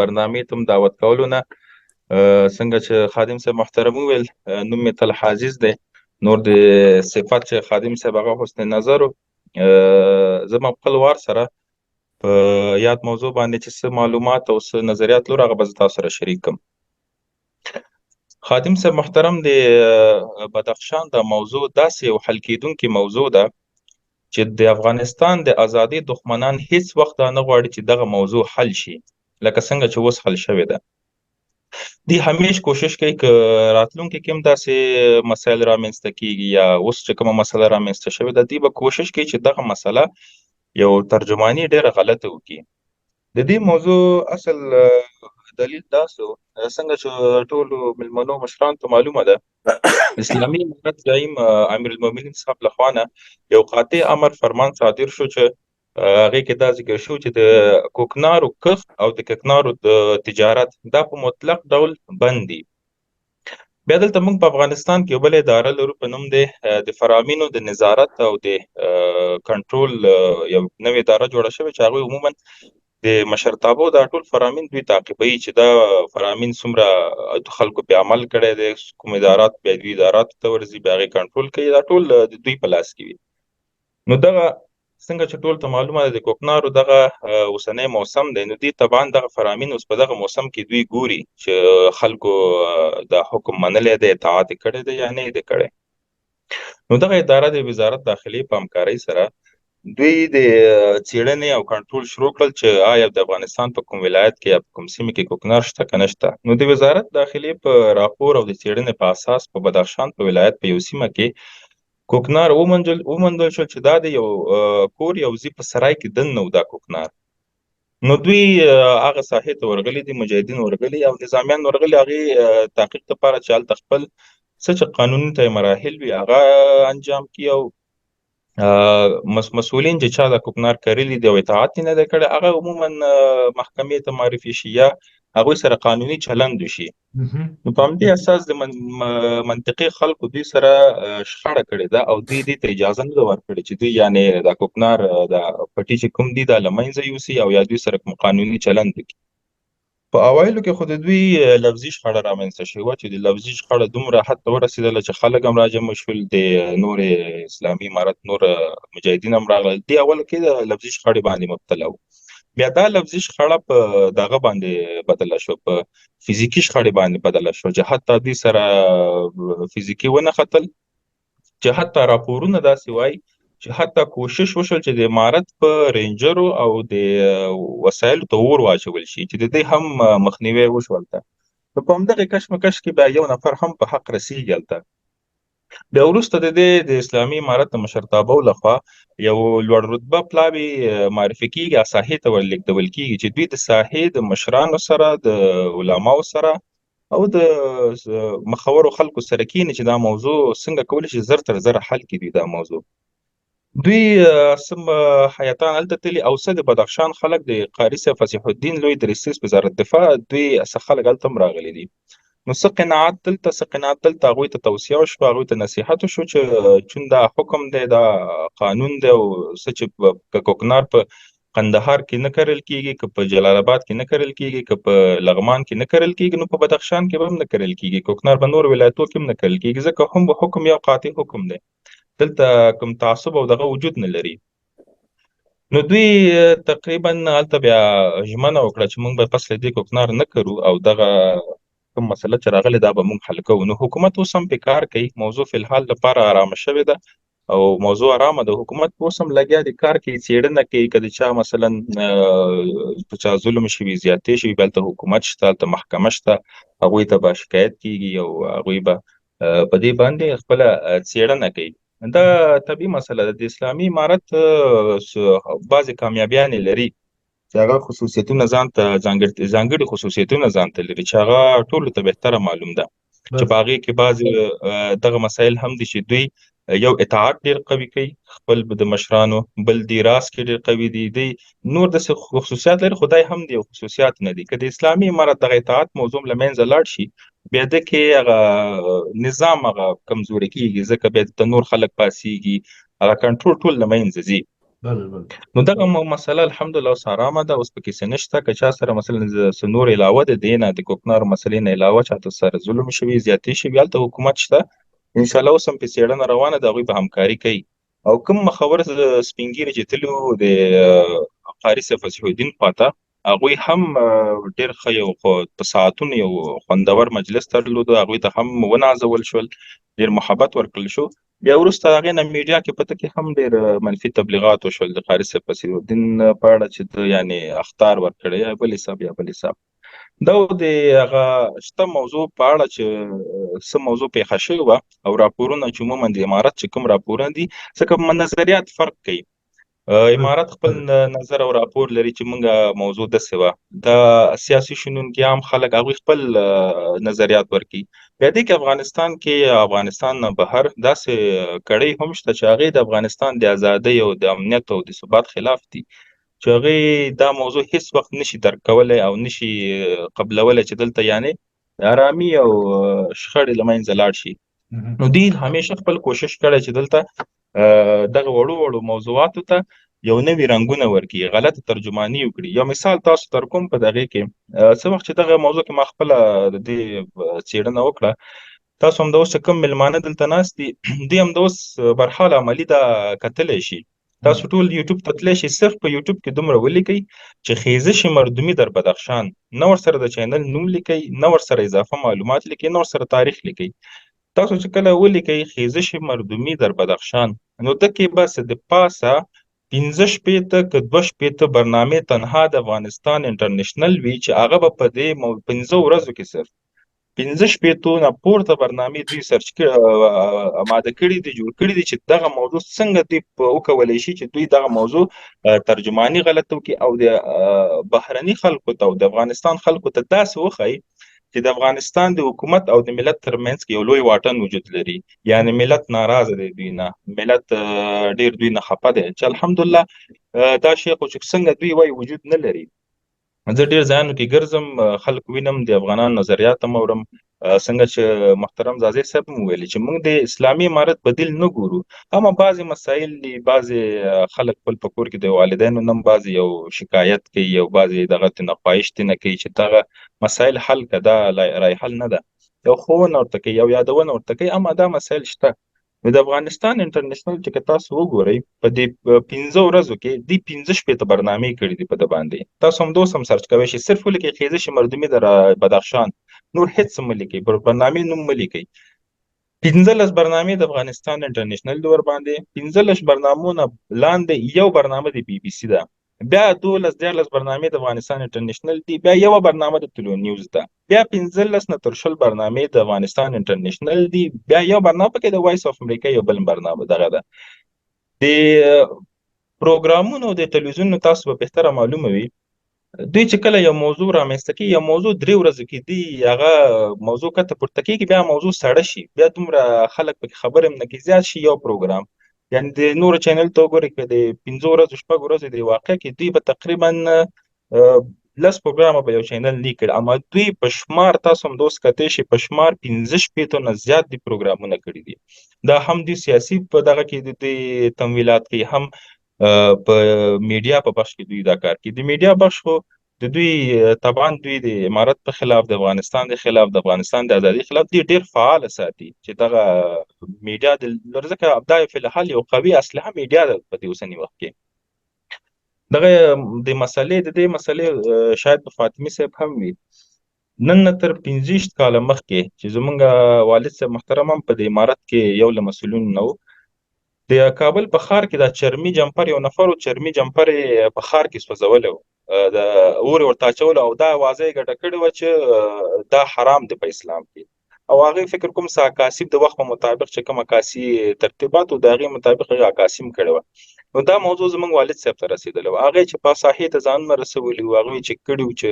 برنامې تم دعوت کولو نه. څنګه چې خادم صاحب محترم وویل، نوم مې طلحه عزیز دی. نور د صفت چې خادم صاحب هغه حسن نظر، زه به خپل وار سره په یاد موضوع باندې چې څه معلومات او څه نظریات لرو هغه به زه تاسو سره شریک کړم. خادم صاحب محترم، د بدخشان دا موضوع داسې یو حل کېدونکې موضوع ده چې د افغانستان د ازادۍ دښمنان هیڅ وخت دا نه غواړي چې دغه موضوع حل شي، لکه څنګه چې اوس حل شوې ده. دی همیش کوشش کوي که راتلونکي کې هم داسې مسایل رامنځته کیږي یا اوس چې کومه مسله رامنځته شوې ده، دی به کوشش کوي چې دغه مسله یو ترجماني ډېره غلطه وکړي. د دې موضوع اصل دلیل دا سو، څنګه چې ټولو مېلمنو مشرانو ته معلومه ده، اسلامي امارت زعیم امیرالمؤمنین صاحب له خوا نه یو قاطع امر فرمان صادر شو چې هغې کې دا ذکر شو چې د کوکنارو کښت او د کوکنارو د تجارت دا په مطلق ډول بند دي. بیا دلته موږ په افغانستان کې یو بله اداره لرو په نوم د فرامینو د نظارت او د کنټرول یو نوې اداره جوړه شوې چې هغوی عموما د مشرتابو دا ټول فرامین دوی تعقیبوي چې دا فرامین څومره خلکو په عمل کړی دی، کوم ادارات بیا دوی اداراتو ته ورځي، بیا هغې کنټرول کوي، دا ټول د دوی په لاس کې وي. نو دغه څنګه چې ټول ته معلومه ده د کوکنارو دغه اوسنی موسم دی، نو دوی طبعا دغه فرامین اوس په دغه موسم کې دوی ګوري چې خلکو دا حکم منلی دی، اطاعت یې کړی دی یا نه یې دی کړی. نو دغه اداره د وزارت داخلې په همکارۍ سره دوی د څېړنې او کنټرول شروع کړل چې آیا د افغانستان په کوم ولایت کې یا په کوم سیمه کې کوکنار شته که نشته. نو د وزارت داخلي په راپور او د څېړنې په اساس په بدخشان په ولایت په یو سیمه کې کوکنار وموندل شول چې دا د یو کور یو ځای په سرای کې دننه و دا کوکنار. نو دوی هغه ساحې ته ورغلي دي، مجاهدین ورغلي او نظامیان ورغلي، هغې تحقیق لپاره چې هلته خپل څه چې قانوني ته مراحل وي هغه انجام کړي او مسؤلین چې چا د کوکنار کرلي دي او اطاعت یې نه دی کړی هغه عموما محکمې ته معرفي شي یا هغوی سره قانوني چلند وشي. نو په همدې اساس د منطقي خلکو دوی سره شخړه کړې ده او دوی دې ته اجازه نه ده ورکړې چې دوی یعنې دا کوکنار د پټي چې کوم دي دا له منځه یوسي او یا دوی سره کوم قانوني چلند وکړي. په اوایلو کې خو د دوی لفظي شخړه رامنځته شوې وه چې د لفظي شخړه دومره حد ته ورسېدله چې خلک هم راجمع شول، د نور اسلامي امارت نور مجاهدین هم راغلل. دې اولو کې د لفظي شخړې باندې مبتلا وو. بیا دا لفظي شخړه په دغه باندې بدله شوه، په فزیکي شخړې باندې بدله شوه چې حتی دوی سره فزیکي ونښتل، چې حتی راپورونه داسې وایي چې حتی کوشش وشول چې د امارت په رینجرو او د وسایلو ته اور واچول شي چې د دې هم مخنیوی وشو هلته. نو په همدغې کشمکش کې بیا یو نفر هم په حق رسیږي هلته. بیا وروسته د دې د اسلامي امارت د مشرتابه لخوا یو لوړ رتبه پلاوی معرفي کیږي، ساحې ته ورلېږدول کیږي چې دوی د ساحې د مشرانو سره، د علماو سره او د مخورو خلکو سره کینی چې دا موضوع څنګه کولی شي زر تر زره حل کړي. دا موضوع دوی سم حیاتان هلته تللي او څه د بدخشان خلک د قاري صاحب فصیح الدین لوی درستیز وزارت دفاع دوی څه خلک هلته هم راغلي دي. نو څه قناعت دلته، څه قناعت دلته، هغوی ته توصیه وشوه، هغوی ته نصیحت وشو چې چون دا حکم دی، دا قانون دی، او څه چې کوکنار په قندهار کې نه کرل کیږي، که په جلال آباد کې نه کرل کیږي، که په لغمان کې نه کرل کیږي، نو په بدخشان کې به هم نه کرل کیږي، کوکنار به نور ولایتو کې هم نه کرل کیږي، ځکه هم به حکم یو قاطع حکم دی، دلته کوم تعصب او دغه وجود نه لري. نو دوی تقریبا هلته بیا ژمنه وکړه چې موږ به پس له دې کوکنار نه کرو او دغه کوم مسله چې راغلې دا به موږ حل کوو. نو حکومت اوس هم په کار کوي، موضوع فی الحال لپاره آرامه شوې ده او موضوع آرامه ده. حکومت اوس هم لګیا دی، کار کوي، څېړنه کوي، که د چا مثلا په چا ظلم شوي، زیاتې شوي، بیا هلته حکومت شته، هلته محکمه شته، هغوی ته به شکایت کیږي او هغوی به په دې باندې خپله څېړنه کوي. دا طبیعي مسله ده. د اسلامي امارت بعضې کامیابیانې لري چې هغه خصوصیتونه ځان ته ځانګړي خصوصیتونه ځان ته لري چې هغه ټولو ته بهتره معلوم ده، چې په هغې کې بعضې دغه مسایل هم دي چې دوی یو اطاعت ډیر قوي کوي خپل د مشرانو، بل دی راز کې ډیر قوي دي، دی نور داسې خصوصیات لري، خدای هم دی خصوصیات نه دي. که د اسلامي امارت دغه اطاعت موضوع له منځه لاړ شي، بیا د کې هغه نظام هغه کمزوري کیږي، ځکه بیا د نور خلک پاسیږي، هغه کنټرول ټول له منځه ځي. نو دغه مسله الحمدلله اوس آرامه ده، اوس پکې څه نشته. که چا سره مثلا څه نور علاوه د دې نه، د کوکنارو مسلې نه علاوه چاته سره ظلم شوي، زیاتې شوي، هلته حکومت شته، انشاءالله اوس هم پې څېړنه روانه ده، هغوی به همکاري کوي. او کوم مخور سپینږیري چې تللي وو د قاري صاحب فصیح الدین خواته، هغوی هم ډېر ښه یو په ساعتونو یو خوندور مجلس درلود، هغوی ته هم ونازول شول، ډېر محبت ورکړل شو. بیا وروسته هغې نه میډیا کې په کې هم ډېر منفي تبلیغات وشول د قاري صاحب فصیح الدین په اړه چې ده یعنې اخطار ورکړی یا بل حساب یا بل حساب. دا د هغه شته موضوع په اړه چې څه موضوع پېښه شوې وه او راپورونه چې عموما د امارت چې کوم راپورونه دي، ځکه نظریات فرق کوي. امارت خپل نظر او راپور لري چې مونږه موضوع داسې وه، د سیاسي شنونکي عام خلک هغوی خپل نظریات ورکوي. بیا دې کې افغانستان کې افغانستان نه بهر داسې کړۍ هم شته چې هغې د افغانستان د ازادۍ او د امنیت او د ثبات خلاف دي، چې هغې دا موضوع هیڅ وخت نشي درک کولی او نشي قبلولی چې دلته یعنې آرامي او شخړې له منځه لاړ شي. نو دوی همیشه خپل کوشش کړی چې دلته دغه وړو وړو موضوعاتو ته یو نوي رنګونه ورکړي، غلطه ترجماني وکړي. یو مثال تاسو تر کوم په دغې کې څه وخت چې دغه موضوع کې ما خپله د دې څېړنه وکړه، تاسو هم د اوس چې کوم مېلمانه دلته ناست دي، دوی هم د اوس برحال عملي دا کتلی شي. تاسو ټول یوټیوب ته تللی شئ، صرف په یوټیوب کې دومره ولیکئ چې خیزش مردمي در بدخشان، نه ورسره د چینل نوم لیکئ، نه ورسره اضافه معلومات لیکئ، نه ورسره تاریخ لیکئ. تاسو چې کله ولیکئ خیزش مردمي در بدخشان، نو دکې بس د پاسه 65 که 62 برنامې تنها د افغانستان انټرنشنل وي چې هغه به په دې 5 ورځو کې صرف 65 نه پورته برنامې دوی سرچ اماده کړي دي، جوړ کړي دي چې دغه موضوع څنګه دوی وکولی شي چې دوی دغه موضوع ترجماني غلطه وکړي او د بهرني خلکو ته او د افغانستان خلکو ته داسې وښایي چې د افغانستان د حکومت او د ملت ترمنځ کې یو لوی واټن وجود لري، یعنی ملت ناراضه دی دوی نه، ملت ډیر دوی نه خپه دی چې الحمدلله دا شی خو چې څنګه دوی وایي وجود نه لري. زه ډیر ځایونو کې ګرځم، خلک وینم، د افغانانو نظریات هم اورم. څنګه چې محترم ځاځی صاحب هم ویلي چې موږ د اسلامي امارت بدیل نه ګورو، اما بعضې مسایل دي، بعضې خلک خپل په کور کې د والدینو نم بعضې یو شکایت کوي او بعضې دغه ترېنه خواهش ترېنه کوي چې دغه مسایل حل که دا رای حل نه ده، یو ښوونه ورته کوي، یو یادونه ورته کوي، اما دا مسایل شته. نو د افغانستان انټرنشنل چې که تاسو وګورئ په دې 5 ورځو کې دی 65 برنامې کړې دي په ده باندې. تاسو هم دوست هم سرچ کوی شئ، صرف ولیکئ خیزش مردمي د بدخشان، نور هېڅ مه لیکئ، پر برنامې نوم مه لیکئ. 15 برنامې د افغانستان انټرنشنل دی ورباندې، 15 برنامو نه لاندې یو برنامه د بي بي سي ده، بیا 12 13 برنامې د افغانستان انټرنشنل دي، بیا یوه برنامه د طلوع نیوز ده، بیا 15 نه تر 20 برنامې د افغانستان انټرنشنل دي، بیا یو برنامه پکې د وایس اف امریکا یو بل برنامه دغه ده. د پروګرامونو د تلویزیونونو تاسو به بهتره معلومه وي، دوی چې کله یو موضوع رامنځته کوي، یو موضوع 3 ورځې کې دی هغه موضوع کته پورته کېږي، بیا موضوع سړه شي، بیا دومره خلک پکې خبرې هم نه کوي، زیات شي یو پروګرام. یعنی د نورو چینل ته وګورئ که د 5 ورځو 6 ورځو د واقع کې دوی به تقریبا 10 پروګرامه به یو چینل نه کړي، اما دوی په شمار تاسو هم دوست کتی شي په شمار 65 نه زیات دي پروګرامونه کړي دي. دا هم دوی سیاسي په دغه کې د دوی تمویلات کوي، هم په میډیا په بخش کې دوی دا کار کوي. د میډیا بخش خو د دوی طبعا دوی د امارت په خلاف، د افغانستان د خلاف، د افغانستان د ازادۍ خلاف دوی ډیر فعال ساتي چې دغه میډیا د ځکه دا فی الحال یو قوي اسلحه میډیا ده په دې اوسني وخت کې. دغه د مسئلې د دې مسئلې شاید په فاطمي صاحب هم وي. نن نه تر 25 کاله مخکې چې زمونږ والد صاحب محترم هم په دې امارت کې یو له مسؤلینو نه و، د کابل په ښار کې دا چرمي جمپر یو نفر و، چرمي جمپر یې په ښار کې سوځولی و، د اور یې ورته اچولی او دا اوازه یې ګډه کړې وه چې دا حرام دی په اسلام کې. او هغې فکر کوم څه عکاسي د وخت په مطابق چې کوم عکاسي ترتیبات و د هغې مطابق هغې عکاسي هم کړې وه. نو دا موضوع زموږ والد صاحب ته رسېدلې وه، هغې چې په ساحې ته ځانونه رسولي وو، هغوی چې کړي وو چې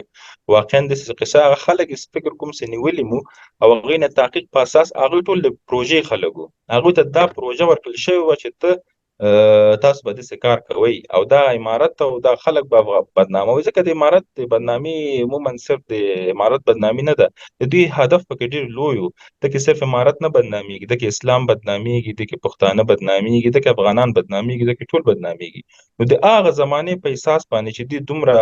واقعا داسې قصه، هغه خلک یې فکر کوم څه نیولي مو او هغوی نه تحقیق په اساس هغوی ټول د پروژې خلک وو، هغوی ته دا پروژه ورکړل شوې وه چې ته تاسو به داسې کار کوئ او دا امارت او دا خلک به بدناموي، ځکه د امارت د بدنامي عموما صرف د امارت بدنامي نه ده، د دوی هدف پکې ډېر لوی و. دکې صرف امارت نه بدنامېږي، دکې اسلام بدنامېږي، دکې پښتانه بدنامېږي، دکې افغانان بدنامېږي، دکې ټول بدنامېږي. نو د هغه زمانې په اساس باندې چې دوی دومره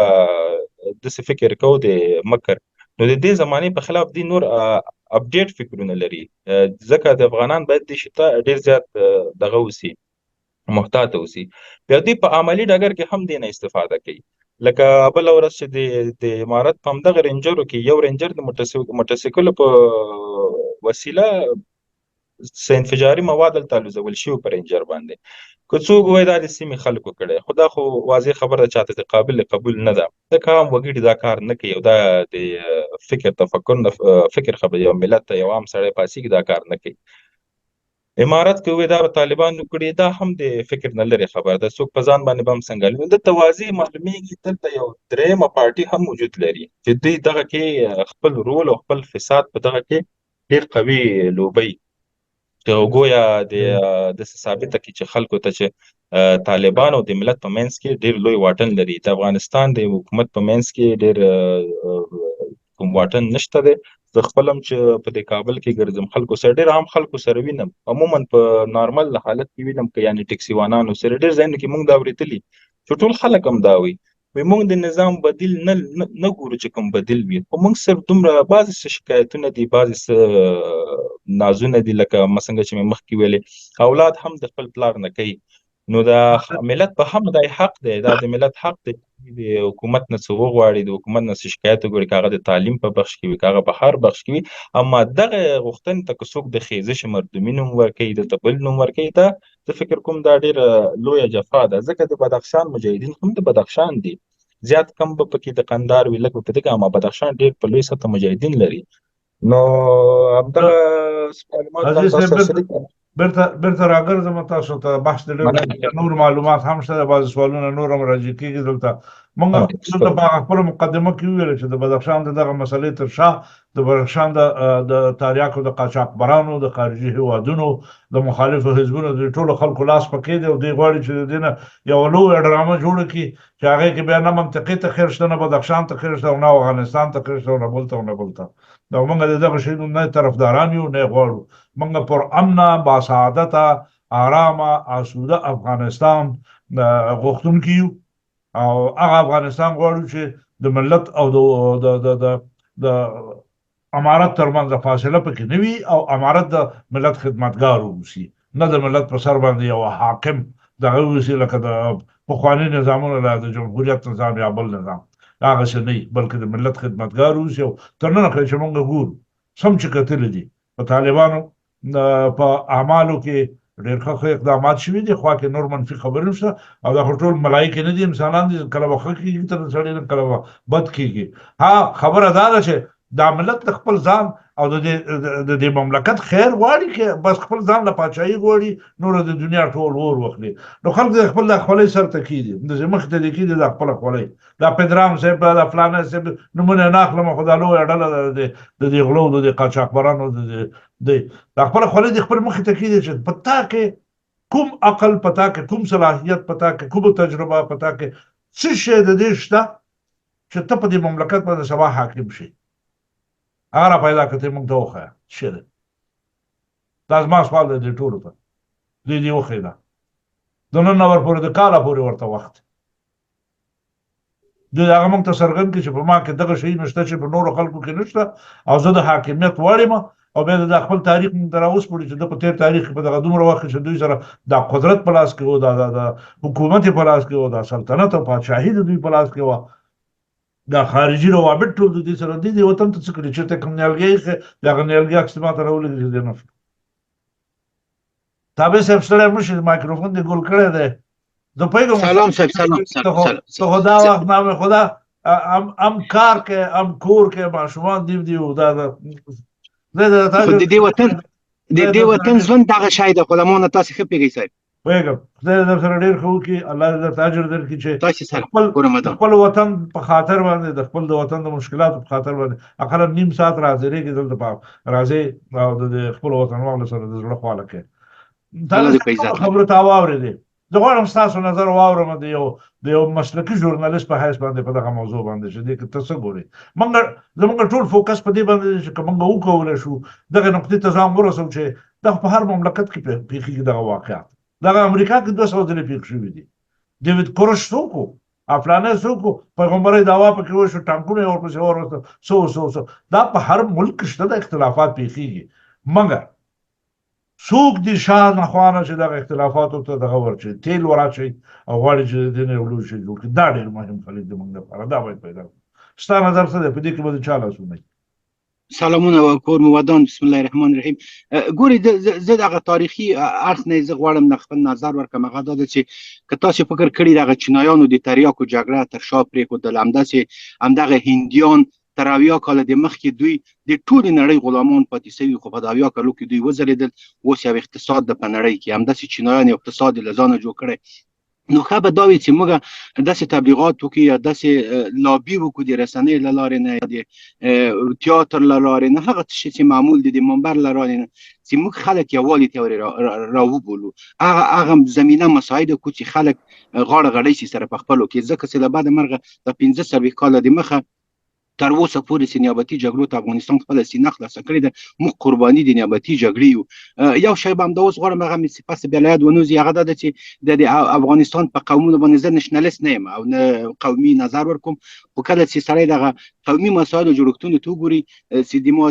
داسې فکر کو د مکر، نو د دې زمانې په خلاف دوی نور اپډیټ فکرونه لري، ځکه د افغانان باید دې شي ته ډېر زیات دغه اوسي، محتاط اوسي. بیا دوی په عملي ډګر کې هم دې نه استفاده کوي. لکه بله ورځ چې د امارت په همدغه رینجرو کې یو رینجر د موټرسایکلو په وسیله څه انفجاري مواد دلته الوزول شوي په رینجر باندې. که څوک وایي دا د سیمې خلکو کړی، خو دا خو واضح خبره ده چاته د قابل قبول نه ده، ځکه عام وګړي دا کار نه کوي او دا د فکر تفکر نه فکر خبره، یو ملت ته یو عام سړی پاڅېږي دا کار نه کوي. امارت که وي دا به طالبانو کړي، دا هم د فکر نه لرې خبره ده، څوک په ځان باندې به هم څنګه لري. دلته واضح معلومیږي دلته یو درېیمه پارټي هم وجود لري چې دوی دغه کې خپل رول او خپل فساد په دغه کې ډېر قوي لوبوي، چې ګویا د داسې ثابته کړي چې خلکو ته چې طالبان او د ملت په منځ کې ډېر لوی واټن لري، د افغانستان د حکومت په منځ کې ډېر کوم واټن نشته دی. زه خپل هم چې په دې کابل کې ګرځم خلکو سره ډېر عام خلکو سره وینم، عموما په نارمل حالت کې وینم، که یعنی ټکسیوانانو سره ډېر ځایونو کې موږ دا اورېدلي چې ټول خلک هم دا وایي، وایي موږ د نظام بدیل نه نه ګورو چې کوم بدیل وي، خو موږ صرف دومره بعضې څه شکایتونه دي، بعضې څه نازونه دي، لکه څنګه چې مې مخکې ویلې اولاد هم د خپل پلار نه کوي. نو دا ملت په هم دا حق دی، دا د ملت حق دی د حکومت نه څه وغواړي، د حکومت نه څه شکایت وکړي، که هغه د تعلیم په بخش کې وي، که هغه په هر بخش کې وي. اما دغه غوښتنې ته که څوک د خیزش مردمي نوم ورکوي، دلته بل نوم ورکوي، دا زه فکر کوم دا ډېره لویه جفا ده، ځکه د بدخشان مجاهدین هم د بدخشان دي، زیات کم به پکې د قندار وي، لږ به په دغه، اما بدخشان ډېر په لوی سطح مجاهدین لري. نو همدغه معلومات تاسو سره شریک کړم. بیرته راګرځم تاسو ته، بحث د ډېر نور معلومات هم شته، بعضې سوالونه نور هم راجع کېږي. دلته موږ دلته په هغه خپله مقدمه کې وویل چې د بدخشان د دغه مسلې تر شا د بدخشان د تاریاکو د قاچاقبرانو، د خارجي هیوادونو، د مخالفو حزبونو، د ټولو خلکو لاس پکې دی او دوی غواړي چې د دې نه یوه لویه ډرامه جوړه کړي چې هغې کې بیا نه منطقې ته خیر شته، نه بدخشان ته خیر شته، او نه افغانستان ته خیر شته، او نه بل ته او نه بل ته. نو موږ د دغه شیانو نه طرفداران یو، نه غواړو. موږ پر امنه، باسعادته، آرامه، آسوده افغانستان غوښتونکي یو، او هغه افغانستان غواړو چې د ملت او د د د د د امارت ترمنځ فاصله پکې نه وي، او امارت د ملت خدمتګار اوسي، نه د ملت په سر باندې یو حاکم دغه اوسي لکه د پخواني نظامونو، له د جمهوریت نظام یا بل نظام، هغسې نه وي، بلکې د ملت خدمتګار اوسي. او تر ننه خو چې مونږ ګورو سم چې کتلي دي په طالبانو په اعمالو کې ډېر ښه ښه اقدامات شوي دي، خوا کې نور منفي خبرې هم شته، او دا خو ټول ملایکې نه دي، انسانان دي، کله به ښه کېږي تر سړي نه، کله به بد کېږي. ها خبره دا ده چې دا ملت د خپل ځان او د دې مملکت خیر غواړي که بس خپل ځان له پاچاهي غواړي، نور د دنیا ټول اور واخلي. نو خلک د خپل د خولۍ سر ته کېږي، د مخې ته دې کېږي دا خپله خولۍ، دا پدرام صاحب، دا فلانه صاحب، نومونه نه اخلم، خو دا لویه ډله ده د دې غلو، د دې قاچاقبرانو، د دې دا خپله خولۍ د خپل مخې ته کېږي چې په تا کې کوم عقل، په تا کې کوم صلاحیت، په تا کې کومه تجربه، په تا کې څه شی د دې شته چې ته په دې مملکت باندې سبا حاکم شې، هغه را پیدا کړه، ته موږ ته وښیه څه دی. دا زما سوال دی دې ټولو ته، دوی دې وښیي. دا د نن نه ورپورې د کاله پورې ورته وخت دوی هغه موږ ته څرګند کړي چې په ما کې دغه شی نشته چې په نورو خلکو کې نشته، او زه د حاکمیت وړ یم. او بیا د خپل تاریخ موږ ته راوسپړي چې د په تېر تاریخ کې په دغه دومره وخت کې چې دوی سره دا قدرت په لاس کې و، دا د حکومت په لاس کې و، دا سلطنت او پادشاهي د دوی په لاس کې وه، دا خارجي روابط ټول د دوی سره دي، دې وطن ته څه کړي؟ چېرته کوم نیالګی ایښی، د هغه نیالګي عکس ما ته راولېږي چې دی نه شو. تابع صاحب ستړی مه شې، مایکروفون دې ګل کړی دی، زه پوهېږم. سلام صاحب، سلام سلام. ته خو دا وخت نام خدا ام کار کې، ام کور کې، ماشومان دیم دی، او دا خو د دې وطن د دې وطن ژوند دغه شی دی، خو له ما نه تاسو ښه پوهېږئ صاحب. پوهېږم، خدای دې درسره ډېر ښه وکړي، الله دې درته اجر درکړي چې خپل خپل وطن په خاطر باندې، د خپل د وطن د مشکلاتو په خاطر باندې اقلا نیم ساعت راحاضرېږي، دلته په راځې او د خپل وطنوالو سره د زړه خواله کوې. دا خبره تا واورېدې، زه غواړم ستاسو نظر واورم د یو مسلکي ژورنالیست په حیث باندې په دغه موضوع باندې چې دې کې ته څه ګورې. موږ زموږ ټول فوکس په دې باندې دی چې که موږ وکولی شو دغه نقطې ته ځان ورسوو چې دغه په هر مملکت کې پېښېږي دغه واقعات، دغه امریکا کې 200 ځلې پېښ شوي دي. ډیوید کورش څوک و، افلانه څوک و، پیغمبرۍ دعوا پکې وشو، ټانکونه یې ورپسې وروستل، څه څه څه. دا په هر ملک کې شته، د اختلافات پېښېږي، مګر څوک دي شاه نه خوانه چې دغه اختلافاتو ته دغه ورچوي، تیل وراچوي او غواړي چې د دې نه یو لوی شی جوړ کړي. دا ډېر مهم خلک دي موږ لپاره، دا باید پیدا کړو. ستا نظر څه دی په دې کې به د چا لاسونه وي؟ سلامونه و کور مو ودان. بسم الله الرحمن الرحیم. ګوري زه دغه تاریخي اړخ نه زه غواړم نه خپل نظر ورکړم، هغه دا ده چې که تاسو فکر کړی دغه چینایانو د تریاکو جګړه تر شا پرېښودل، همداسې همدغه هندیان تر 70 کاله د مخکې دوی د ټولې نړۍ غلامان پاتې سوي، خو په د 70 کالو کې دوی وځلېدل، اوس یو اقتصاد ده په نړۍ کې، همداسې چینایان یو اقتصاد یې له ځانه جوړ کړی. نو ښه به دا وي چې موږ داسې تبلیغات وکړو یا داسې لابي وکړو د رسنۍ له لارې نه، د تیاتر له لارې نه، هغه څه چې معمول دي د منبر له لارې نه، چې موږ خلک یووالي ته راوبولو، هغه زمینه مساعده کړو چې خلک غاړه غړۍ شي سره په خپلو کې. ځکه چې له بده مرغه دا 45 کاله د مخه تر اوسه پورې چې نیابتي جګړو ته افغانستان خپله سینه خلاصه کړې ده، موږ قرباني د نیابتي جګړې یو. یو شی به همدا اوس غواړم هغه مې چې پس بیا له یاد ونه وځي، هغه دا ده چې د افغانستان په قومونو باندې زه نشنلیست نه یم او نه قومي نظر ورکوم، خو کله چې سړی دغه قومي مسایلو جوړښتونو ته وګوري چې د ما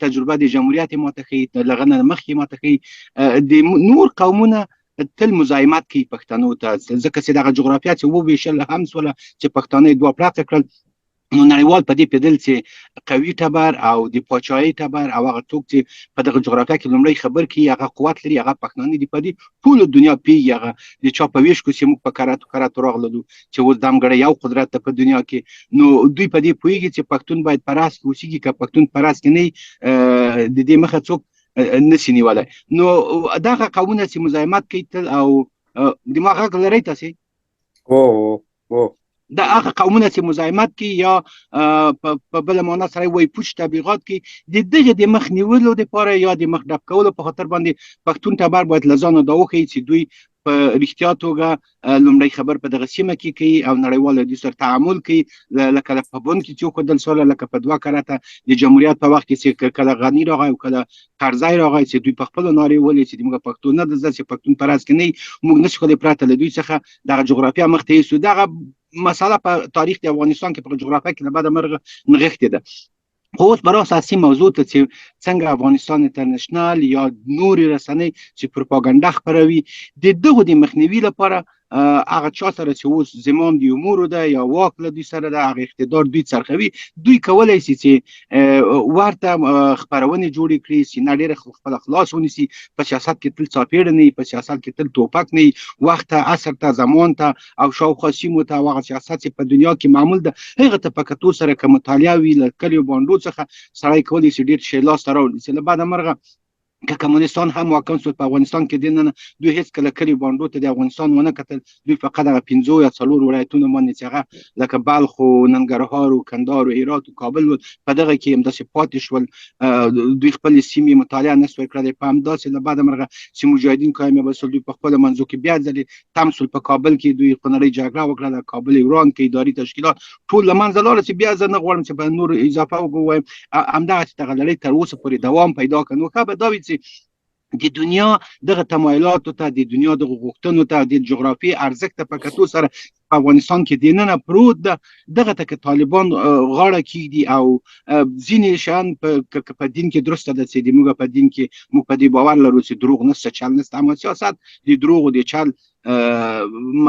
تجربه د جمهوریت ما ته ښیي، له هغه نه مخکې ما ته ښیي، د نور قومونه تل مزاحمت کوي پښتنو ته، ځکه چې دغه جغرافیا چې وویشل هم سوله چې پښتانه یې دوه پړاقه کړل، نو نړیوال په دې پېدل چې قوي ټبر او د پاچاهۍ ټبر او هغه څوک چې په دغه جغرافیا کې لومړی خبر کوي هغه قوت لري، هغه پښتانه دي. په دې ټوله دنیا پیږي هغه د چا په ویش کو چې موږ په کراتو کراتو راغللو چې اوس دمګړی یو قدرت ته په دنیا کې، نو دوی په دې پوهیږي چې پښتون باید په راس کې اوسیږي، که پښتون په راس کې نه د دې مخه څوک نسی نیولای. نو دغه قومونه چې مزاحمت کوي تل او دماغ غږ لرئ تاسې؟ هو هو. دا هغه قومونه چې مزاحمت کوي یا په بل معنا سره وایي پوچ تبلیغات کوي، د دغه د مخ نیولو لپاره یا د مخ ډب کولو په خاطر باندې پښتون ټبر باید له ځانه دا وښیي چې دوی په رښتیا توګه لومړی خبر په دغه سیمه کې کوي او نړیوال له دوی سره تعامل کوي، لکه په بن کې چې وښودل سوله، لکه په دوه کرته د جمهوریت په وخت کې چې کله غني راغی او کله کرزی راغی چې دوی په خپلو نارې ولې چې موږ پښتو نه ده زده، چې پښتون په راس کې نه موږ نشو کولی پرته له دوی څخه دغه جغرافیا مخ ته یوسو. دغه مسله په تاریخ د افغانستان کې په جغرافیا کې له بده مرغه نغښتې ده. خو اوس به راسو اصلي موضوع ته چې څنګه افغانستان انټرنشنل یا نورې رسنۍ چې پروپاګنډه خپروي د دغو د مخنیوي لپاره هغه چا سره چې اوس زمام د امورو ده یا واک له دوی سره ده، هغه اقتدار دوی څرخوي، دوی کولای شي چې ورته خپرونې جوړې کړي، سینه ډېره خپله خلاص ونیسي، په سیاست کې تل څاپېړه نه وي، په سیاست کې تل ټوپک نه وي، وخت ته، عصر ته، زمان ته او شاوخوا سیمو ته او هغه سیاست چې په دنیا کې معمول ده هغه ته په کتو سره که مطالعه وي له کلیو بانډو څخه سړی کولی شي ډېر شی لاسته راوړي. چې له بده مرغه که کمونستان هم واکمن شول په افغانستان کې دننه، دوی هیڅ کله کلیو بانډو ته د افغانستان ونه کتل، دوی فقط هغه 5 یا 4 ولایتونو باندې چې هغه لکه بلخ و ننګرهار و کندهار و هرات و کابل و په دغه کې همداسې پاتې شول. دوی خپلې سیمې مطالعه نه سوای کړلی. په همداسې له بده مرغه چې مجاهدین کامیابه شول، دوی په خپلو منځو کې بیا ځلې تم شول. په کابل کې دوی خونړۍ جګړه وکړه، کابل یې وران کړ، اداري تشکیلات ټول له منځه لاړل چې بیا زه نه غواړم چې په نور اضافه ووایم. همدغه چې دغه لړۍ تر اوسه پورې دوام پیدا کړه. نو ښه به دا وي چې د دنیا دغه تمایلاتو ته، د دنیا دغه غوښتنو ته، د جغرافیې ارزښت ته په کتو سره په افغانستان کې دننه پروت ده، دغه ته که طالبان غاړه کیږدي او ځینې شیان په دین کې درسته ده چې د موږ په دین کې موږ په دې باور لرو چې دروغ نشته، چل نشته، اما سیاست د دروغو د چل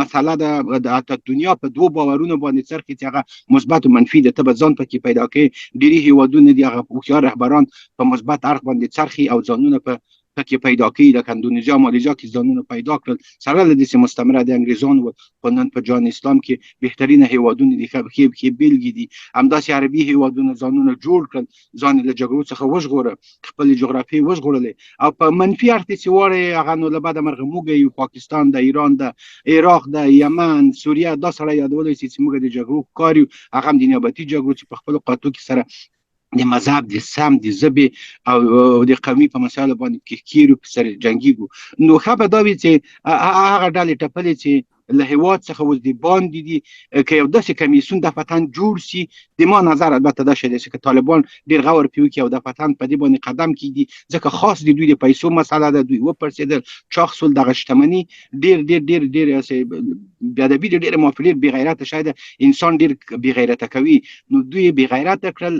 مسله ده. د دنیا په دوو باورونو باندې څرخي چې هغه مثبت او منفي ده، ته به ځان پکې پیدا کړې. ډېری هیوادونه دي هغه هوښیار رهبران په مثبت اړخ باندې څرخي او ځانونه په پکې پیدا کوي، لکه اندونیزیا مالیزیا کې ځانونه پیدا کړل، سره له دې چې مستعمره د انګریزانو ول، خو نن په جهان اسلام کې بهترینه هیوادونه دي، ښه ښې ښې بېلګې دي. همداسې عربي هیوادونه ځانونه جوړ کړل، ځان یې له جګړو څخه وژغوره، خپلې جغرافیې وژغورلې. او په منفي اړخ چې واړې هغه نو له بده مرغه موږ یو، پاکستان ده، ایران ده، عراق ده، یمن، سوریه، دا سړی یادولی شي چې موږ د جګړو ښکار یو، هغه هم د نیابتي جګړو چې په خپلو قاتو کې سره د مذهب، د سم، د ژبې او د قومي په مسایلو باندې کې ښکېرو، په سره جنګیږو. نو ښه به دا وي چې هغه ډلې ټپلې چې له هیواد څخه اوس د باندې دي، که یو داسې کمیسیون دفعتاً جوړ سي، د ما نظر البته دا شی دی چې که طالبان ډېر غور پرې وکړي او دفعتاً په دې باندې قدم کېږدي، ځکه خاص د دوی د پیسو مسله ده، دوی وپړسېدل، چاغ سول، دغه شتمني ډېر ډېر ډېر ډېر داسې بېادبي ده، ډېره معافي، ډېر بېغیرته شی ده، انسان ډېر بېغیرته کوي. نو دوی یې بېغیرته کړل،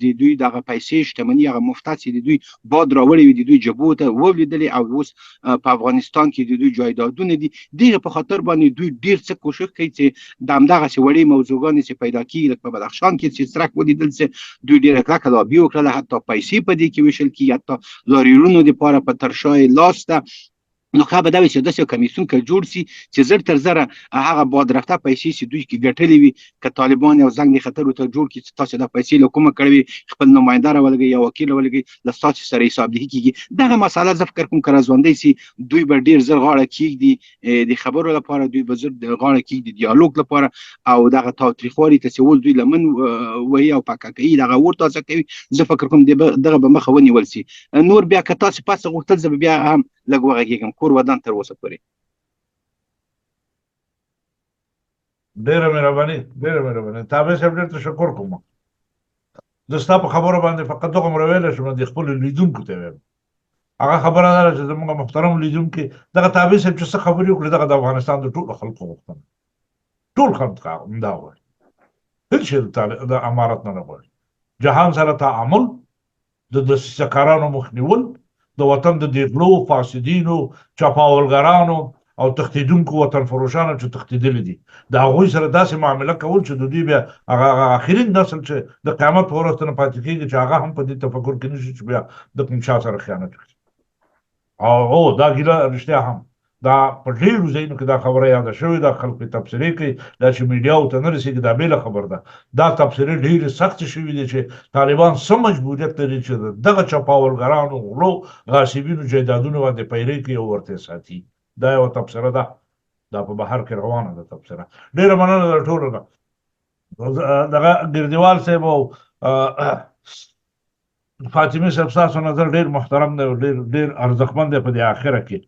د دوی دغه پیسې شتمني هغه مفته چې د دوی باد راوړې وي د دوی جبو ته ولیدلې او اوس په افغانستان کې د دوی جایدادونه دي. دغه په خاطر باندې دوی ډیر څه کوشش کوي چې د همدغسې وړې موضوعګانې چې پیدا کیږي، لکه په بدخشان کې چې څرک ولیدل چې دوی ډیره کلکه لابي وکړله، حتی پیسې په دې کې ویشل کیږي، حتی لاریونو دپاره په تر شا یې لاس ده. نو ښه به دا وي چې داسې یو کمیسیون که جوړ سي چې زر تر زره هغه بادرفته پیسې چې دوی کې ګټلې وي، که طالبان یو زنګ د خطر ورته جوړ کړي چې تاسو دا پیسې له کومه کړې وي، خپل نماینده راولګئ یا وکیل راولګئ، له ستاسو سره حسابدهي کیږي. دغه مسله زه فکر کوم که راځوندی سي دوی به ډیر زر غاړه کیږدي د خبرو لپاره، دوی به زر غاړه کیږدي دیالوګ لپاره، او دغه تاوتریخوالي ته چې اوس دوی لمن وهي او پکه کوي، دغه اور تازه کوي، زه فکر کوم دغه به مخه ونیول سي. نور بیا که تاسو پس غوښتل زه به بیا هم لږ وغږېږم. کور ودان تر اوسه پورې. ډیره مهرباني، ډیره مهرباني تابع صاحب، ډیر تشکر کوم. زه ستا په خبرو باندې فقط دغومره ویلی شم، د خپلو لیدونکو ته وایم، هغه خبره دا ده چې زموږ محترم لیدونکي دغه تابع صاحب چې څه خبرې وکړې، دغه د افغانستان د ټولو خلکو غوښتنه، ټول خلک همدا غواړي، هېڅ شی د امارت نه نه غواړي. جهان سره تعامل، د دسیسه کارانو مخنیول، د وطن د دې غلو، فاسدینو، چپاولګرانو او تښتېدونکو وطن فروشانو چې تښتېدلي دي، د هغوی سره داسې معامله کول چې د دوی بیا هغه هغه اخرین نسل چې د قیامت په ورځ ترنه پاتې کېږي چې هغه هم په دې تفکر کې نشي چې بیا د کوم چا سره خیانت وکړي. او او دا ګیله رښتیا هم دا په ډېرو ځایونو کې دا خبره یاده شوې ده، خلک پرې تبصرې کوي، دا چې میډیاو ته نه رسېږي دا بېله خبره ده. دا تبصرې ډېرې سختې شوې دي چې طالبان څه مجبوریت لري چې د دغه چپاولګرانو، غلو، غاصبینو جایدادونو باندې پیرې کوي او ورته یې ساتي. دا یوه تبصره ده، دا په بهر کې روانه ده تبصره. ډېره مننه د ټولو نه. دغه ګردیوال صاحب او فاطمي صاحب ستاسو نظر ډېر محترم دی او ډېر ډېر ارزښتمن دی په دې آخره کې.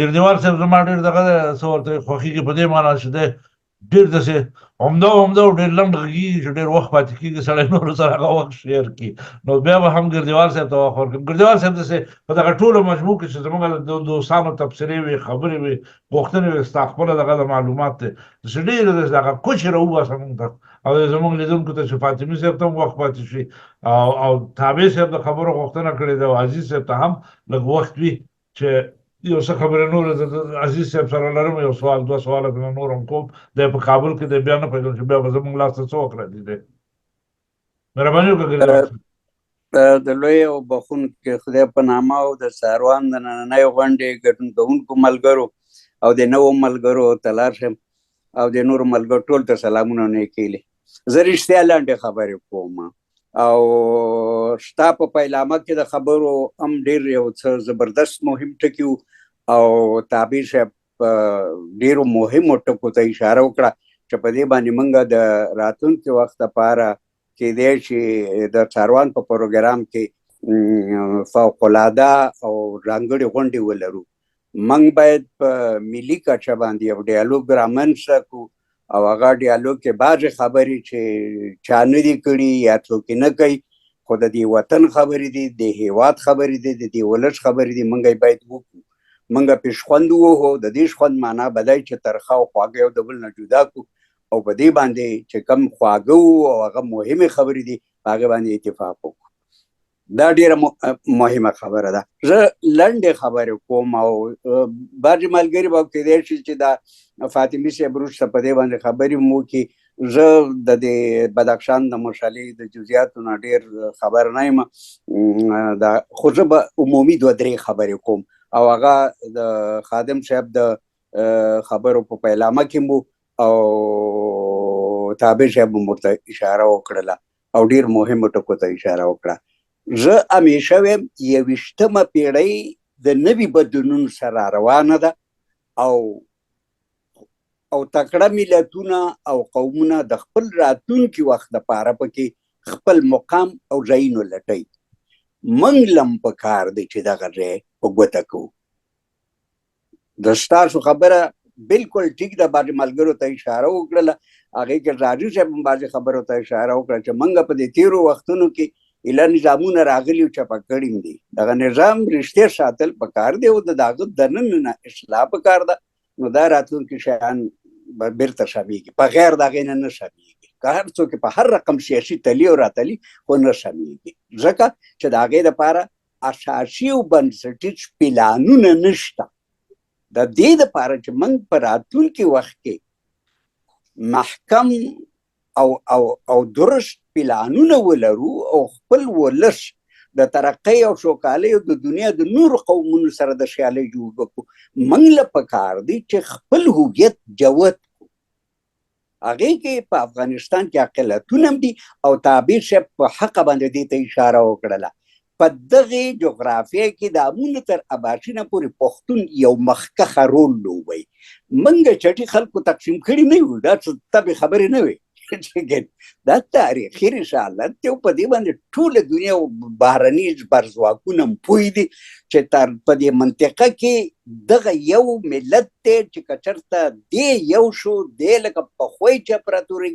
ګردیوال صاحب زما ډېر دغه دی، څه ورته خوښېږي په دې معنا چې دی ډېر داسې عمده عمده او ډېر لنډ غږېږي چې ډېر وخت پاتې کېږي، سړی نورو سره هغه وخت شیر کړي. نو بیا به هم ګردیوال صاحب ته وخت ورکړم. ګردیوال صاحب داسې په دغه ټوله مجموع کې چې زموږ د دوستانو تبصرې وې، خبرې وې، غوښتنې وې، ستا خپله دغه د معلومات دی، داسې ډېر داسې دغه کوچې راوباسه موږ ته او زموږ لیدونکو ته چې فاطمي صاحب ته هم وخت پاتې شي او او تابع صاحب د خبرو غوښتنه کړې ده او عزیز صاحب ته هم لږ وخت وي چې یو څه خبرې نور عزیز صاحب سره لرم، یو سوال دوه سواله درنه نور هم کوم. دی په کابل کې دی، بیا نه پوهېږم چې بیا به زموږ لاس ته څه وخت راځي. دی مهرباني وکړه ګرځي. د لوی او بخښونکي خدای په نامه او د څاروان د نننۍ غونډې ګډون کوونکو ملګرو او د نوو ملګرو تلار شم او د نورو ملګرو ټول ته سلامونه او نیکې هیلې. زه رښتیا لنډې خبرې کوم او ستا په پیلامه کې د خبرو هم ډېر یو څه زبردست مهم ټکي وو او تابع صاحب ډېرو مهمو ټکو ته اشاره وکړه چې په دې باندې موږ د راتلونکي وخت لپاره کېدای شي د څاروان په پروګرام کې فوق العاده او ځانګړې غونډې ولرو. موږ باید په ملي کچه باندې یو ډیالوګ رامنځته کړو او هغه ډیالوګ کې بعضې خبرې چې چا نه دي کړي یا څوک یې نه کوي، خو د دې وطن خبرې دي، د هیواد خبرې دي، د دې ولس خبرې دي، موږ یې باید وکړو. موږ پې شخوند ووهو. د دې شخوند معنا به دی چې ترخه او خواږه یو د بل نه جدا کړو او په دې باندې چې کوم خواږه وو او هغه مهمې خبرې دي په هغې باندې اتفاق وکړو. دا ډیره مهمه خبره ده. زه لنډې خبرې کوم او بعضې ملګري به کېدای شي چې دا فاطمي صاحب وروسته په دې باندې خبرې هم وکړي. زه د دې بدخشان د مسئلې د جزئیاتو نه ډېر خبر نه یم، دا خو زه به عمومي دوه درې خبرې کوم او هغه د خادم صاحب د خبرو په پیلامه کې مو او تابع صاحب هم ورته اشاره وکړله او ډیر مهمو ټکو ته اشاره وکړه. زه همیشه وایم یوویشتمه پیړۍ د نوي بدلونونو سره روانه ده او او تکړه ملتونه او قومونه د خپل راتلونکي وخت لپاره پکې خپل مقام او ځایونو لټوي. موږ لم په کار دی چې دغه ځای په ګوته کوو. د ستاسو خبره بالکل ټیک ده، بعضې ملګرو ته اشاره وکړله، هغې کې ځاځي صاحب هم بعضې خبرو ته اشاره وکړه چې موږ په دې تېرو وختونو کې ایله نظامونه راغلي او چپه کړي دي. دغه نظام رښتیا ساتل پکار دی او د دغه دننه نه اصلاح پکار ده، نو دا راتلونکي شیان به بیرته سمېږي، په غیر د هغې نه نه سمېږي. که هر څوک په هر رقم سیاسي تلي او راتلي خو نه سمېږي، ځکه چې د هغې دپاره اساسي او بنسټیز پلانونه نشته. د دې لپاره چې موږ په راتلونکي وخت کې محکم او او او درست پلانونه ولرو او خپل ولس د ترقۍ او سوکالۍ او د دنیا د نورو قومونو سره د سیالۍ جوړ کړو، موږ له پکار دی چې خپل هویت جوت کړو. هغې کې په افغانستان کې اقلیتونه هم دي او تابع صاحب په حق باندې دې ته اشاره وکړله. په دغې جغرافیه کې د امونو تر اباسینه پورې پښتون یو مخکښه رول لوبوي. موږ چټي خلکو تقسیم کړي نه یو، دا څه تبې خبرې نه وې. دا تاریخي رسالت دی او په دې باندې ټوله دنیا او بهرني زبرځواکونه هم پوه دي چې تر په دې منطقه کې دغه یو ملت دی چې که چېرته دی یو شو، دی لکه پخوا یې چې امپراتوري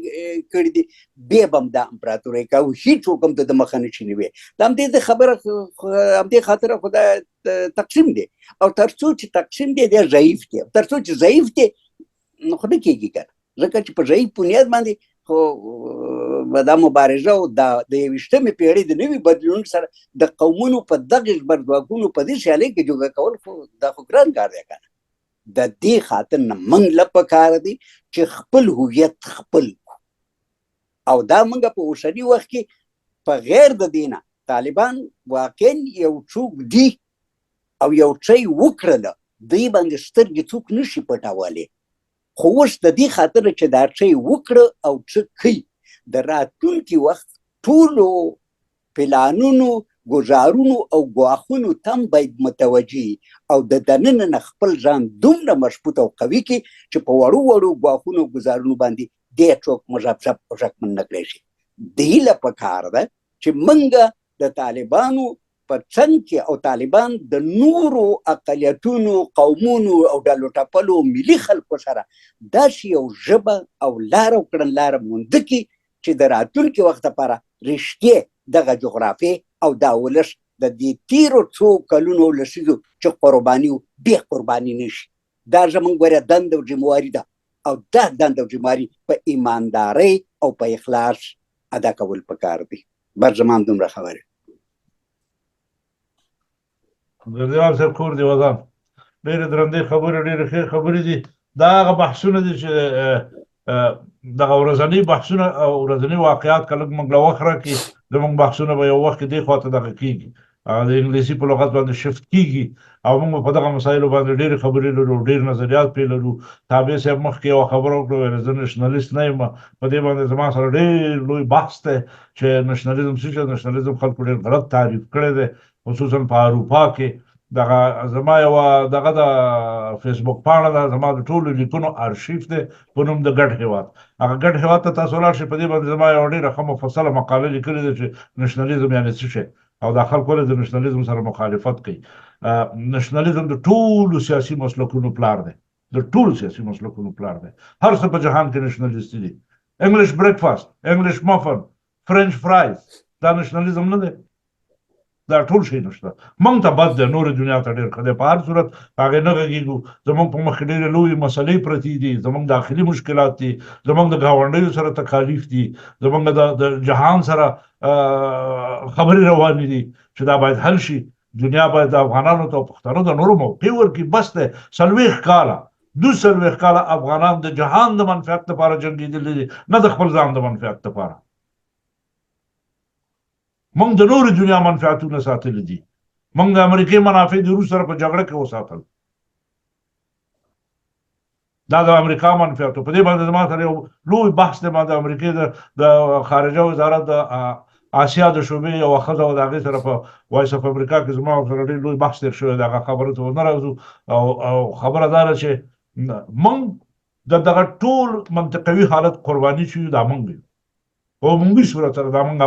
کړې دي، بیا به هم دا امپراتوري کوي او هېڅوک هم د ده مخه نه شي نیوی. د همدې د خبره همدې خاطر خو دا تقسیم دی او تر څو چې تقسیم دی، دی ضعیف دی، تر څو چې ضعیف دی نو خو نه کېږي که نه، ځکه چې په ضعیف بنیاد باندې خو دا مبارزه او دا د 21مې پیړۍ د نوي بدلون سره د قومونو په دغه زبرځواکونو په دې سیالۍ کې جوګه کول خو دا خو ګران کار دی کنه. د دې خاطر نه موږ له پکار دی چې خپل هویت خپل کړو، او دا موږ په اوسني وخت کې په غیر د دینه طالبان واقعا یو څوک دي او یو څه یې وکړل، دوی باندې سترګې څوک نشي پټولی. خو اوس د دې خاطر چې دا څه یې وکړه او څه کوي، د راتلونکي وخت ټولو پلانونو، ګوزارونو او ګواښونو ته هم باید متوجه او د دننه نه خپل ځان دومره مضبوط او قوي کړي چې په وړو وړو ګواښونو او ګوزارونو باندې دې څوک مذبذب او شکمن نه کړی شي. دې له پکار ده چې موږ د طالبانو په څنګ کې او طالبان د نورو اقلیتونو، قومونو او ډلو ټپلو ملي خلکو سره داسې یو ژبه او لار او کړنلاره مونده کړي چې د راتلونکي وخت لپاره رښتیا دغه جغرافیه او دا ولس د دې تیرو څو کلونو او لسیزو چې قرباني وو بې قرباني نه شي. دا زموږ ګوره دنده او ذمهواري ده او دا دنده او ذمهواري په ایماندارۍ او په اخلاص ادا کول پکار دي. بس زما هم دومره خبرې. ګردیوال صاحب کور دی ودان. ډېرې درندې خبرې، ډېرې ښې خبرې دي. دا هغه بحثونه دي چې دغه ورځني بحثونه او ورځني واقعات که لږ موږ له وخت راکړي، زموږ بحثونه به یو وخت کې دې خوا ته دغه کېږي، د انګلیسي په لغت باندې شفت کیږي او موږ په دغه مسایلو باندې ډېرې خبرې لرو، ډېر نظریات پرې لرو. تابع صاحب مخکې یوه خبره وکړه، ویل زه نشنلیست نه یم. په دې باندې زما سره ډېر لوی بحث دی چې نشنلیزم څه شی. نشنلیزم خلکو ډېر غلط تعریف کړی دی، خصوصا په اروپا کې. دغه زما یوه دغه د فیسبوک پاڼه ده، زما د ټولو لیکنو ارشیف دی په نوم د ګډ هیواد. هغه ګډ هیواد ته تاسو لاړ شئ، په دې باندې زما یوه ډېره ښه مفصله مقاله لیکلې ده چې نشنلیزم یعنې څه شی او دا خلک ولې د نشنلیزم سره مخالفت کوي. نشنلیزم د ټولو سیاسي مسلکونو پلار دی، د ټولو سیاسي مسلکونو پلار دی. هر څه په جهان کې نشنلیستي دي. انګلیش بریکفاست، انګلیش مفن، فرنچ فرایز، دا نشنلیزم نه دی؟ دا ټول شي نشته. مونږ ته بد دی، نورې دنیا ته ډېر ښه دی. په هر صورت په هغې نه غږېږو. زمونږ په مخ کې ډېرې لویې مسلې پرتې دي، زمونږ داخلي مشکلات دي، زمونږ د ګاونډیو سره تکالیف دي، زمونږ د جهان سره خبرې روانې دي چې دا باید حل شي. دنیا باید د افغانانو ته او پښتنو ته نورو موقع ورکړي. بس دی، 40 کاله، 42 کاله افغانان د جهان د منفعت لپاره جنګېدلي دي، نه د خپل ځان د منفعت لپاره. موږ د نورې دنیا منفعتونه ساتلي دي. موږ د امریکې منافع د روس سره په جګړه کې وساتل. دا د امریکا منفعتو. په دې باندې زما سره یو لوی بحث دی. ما د امریکې د خارجه وزارت د آسیا د شعبې یوه ښځه وه، د هغې سره په وایس اف امریکا کې زما سره ډېر لوی بحث تېر شوی دی. هغه خبرو ته نه راځو. او خبره دا ده چې موږ د دغه ټول منطقوي حالت قرباني چې یو، دا موږ یو. په عمومي صورت سره دا موږ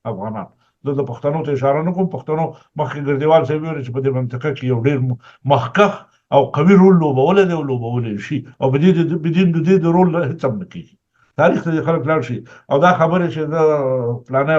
افغانان، زه د پښتنو ته اشاره نه کوم. پښتنو مخکې ګردیوال صاحب ویل چې په دې منطقه کې یو ډېر مخکښ او قوي رول لوبولی دی او لوبولی شي، او په دې د دې د رول هېڅ هم نه کېږي. تاریخ ته دې خلک لاړ شي. او دا خبرې چې زه فلانی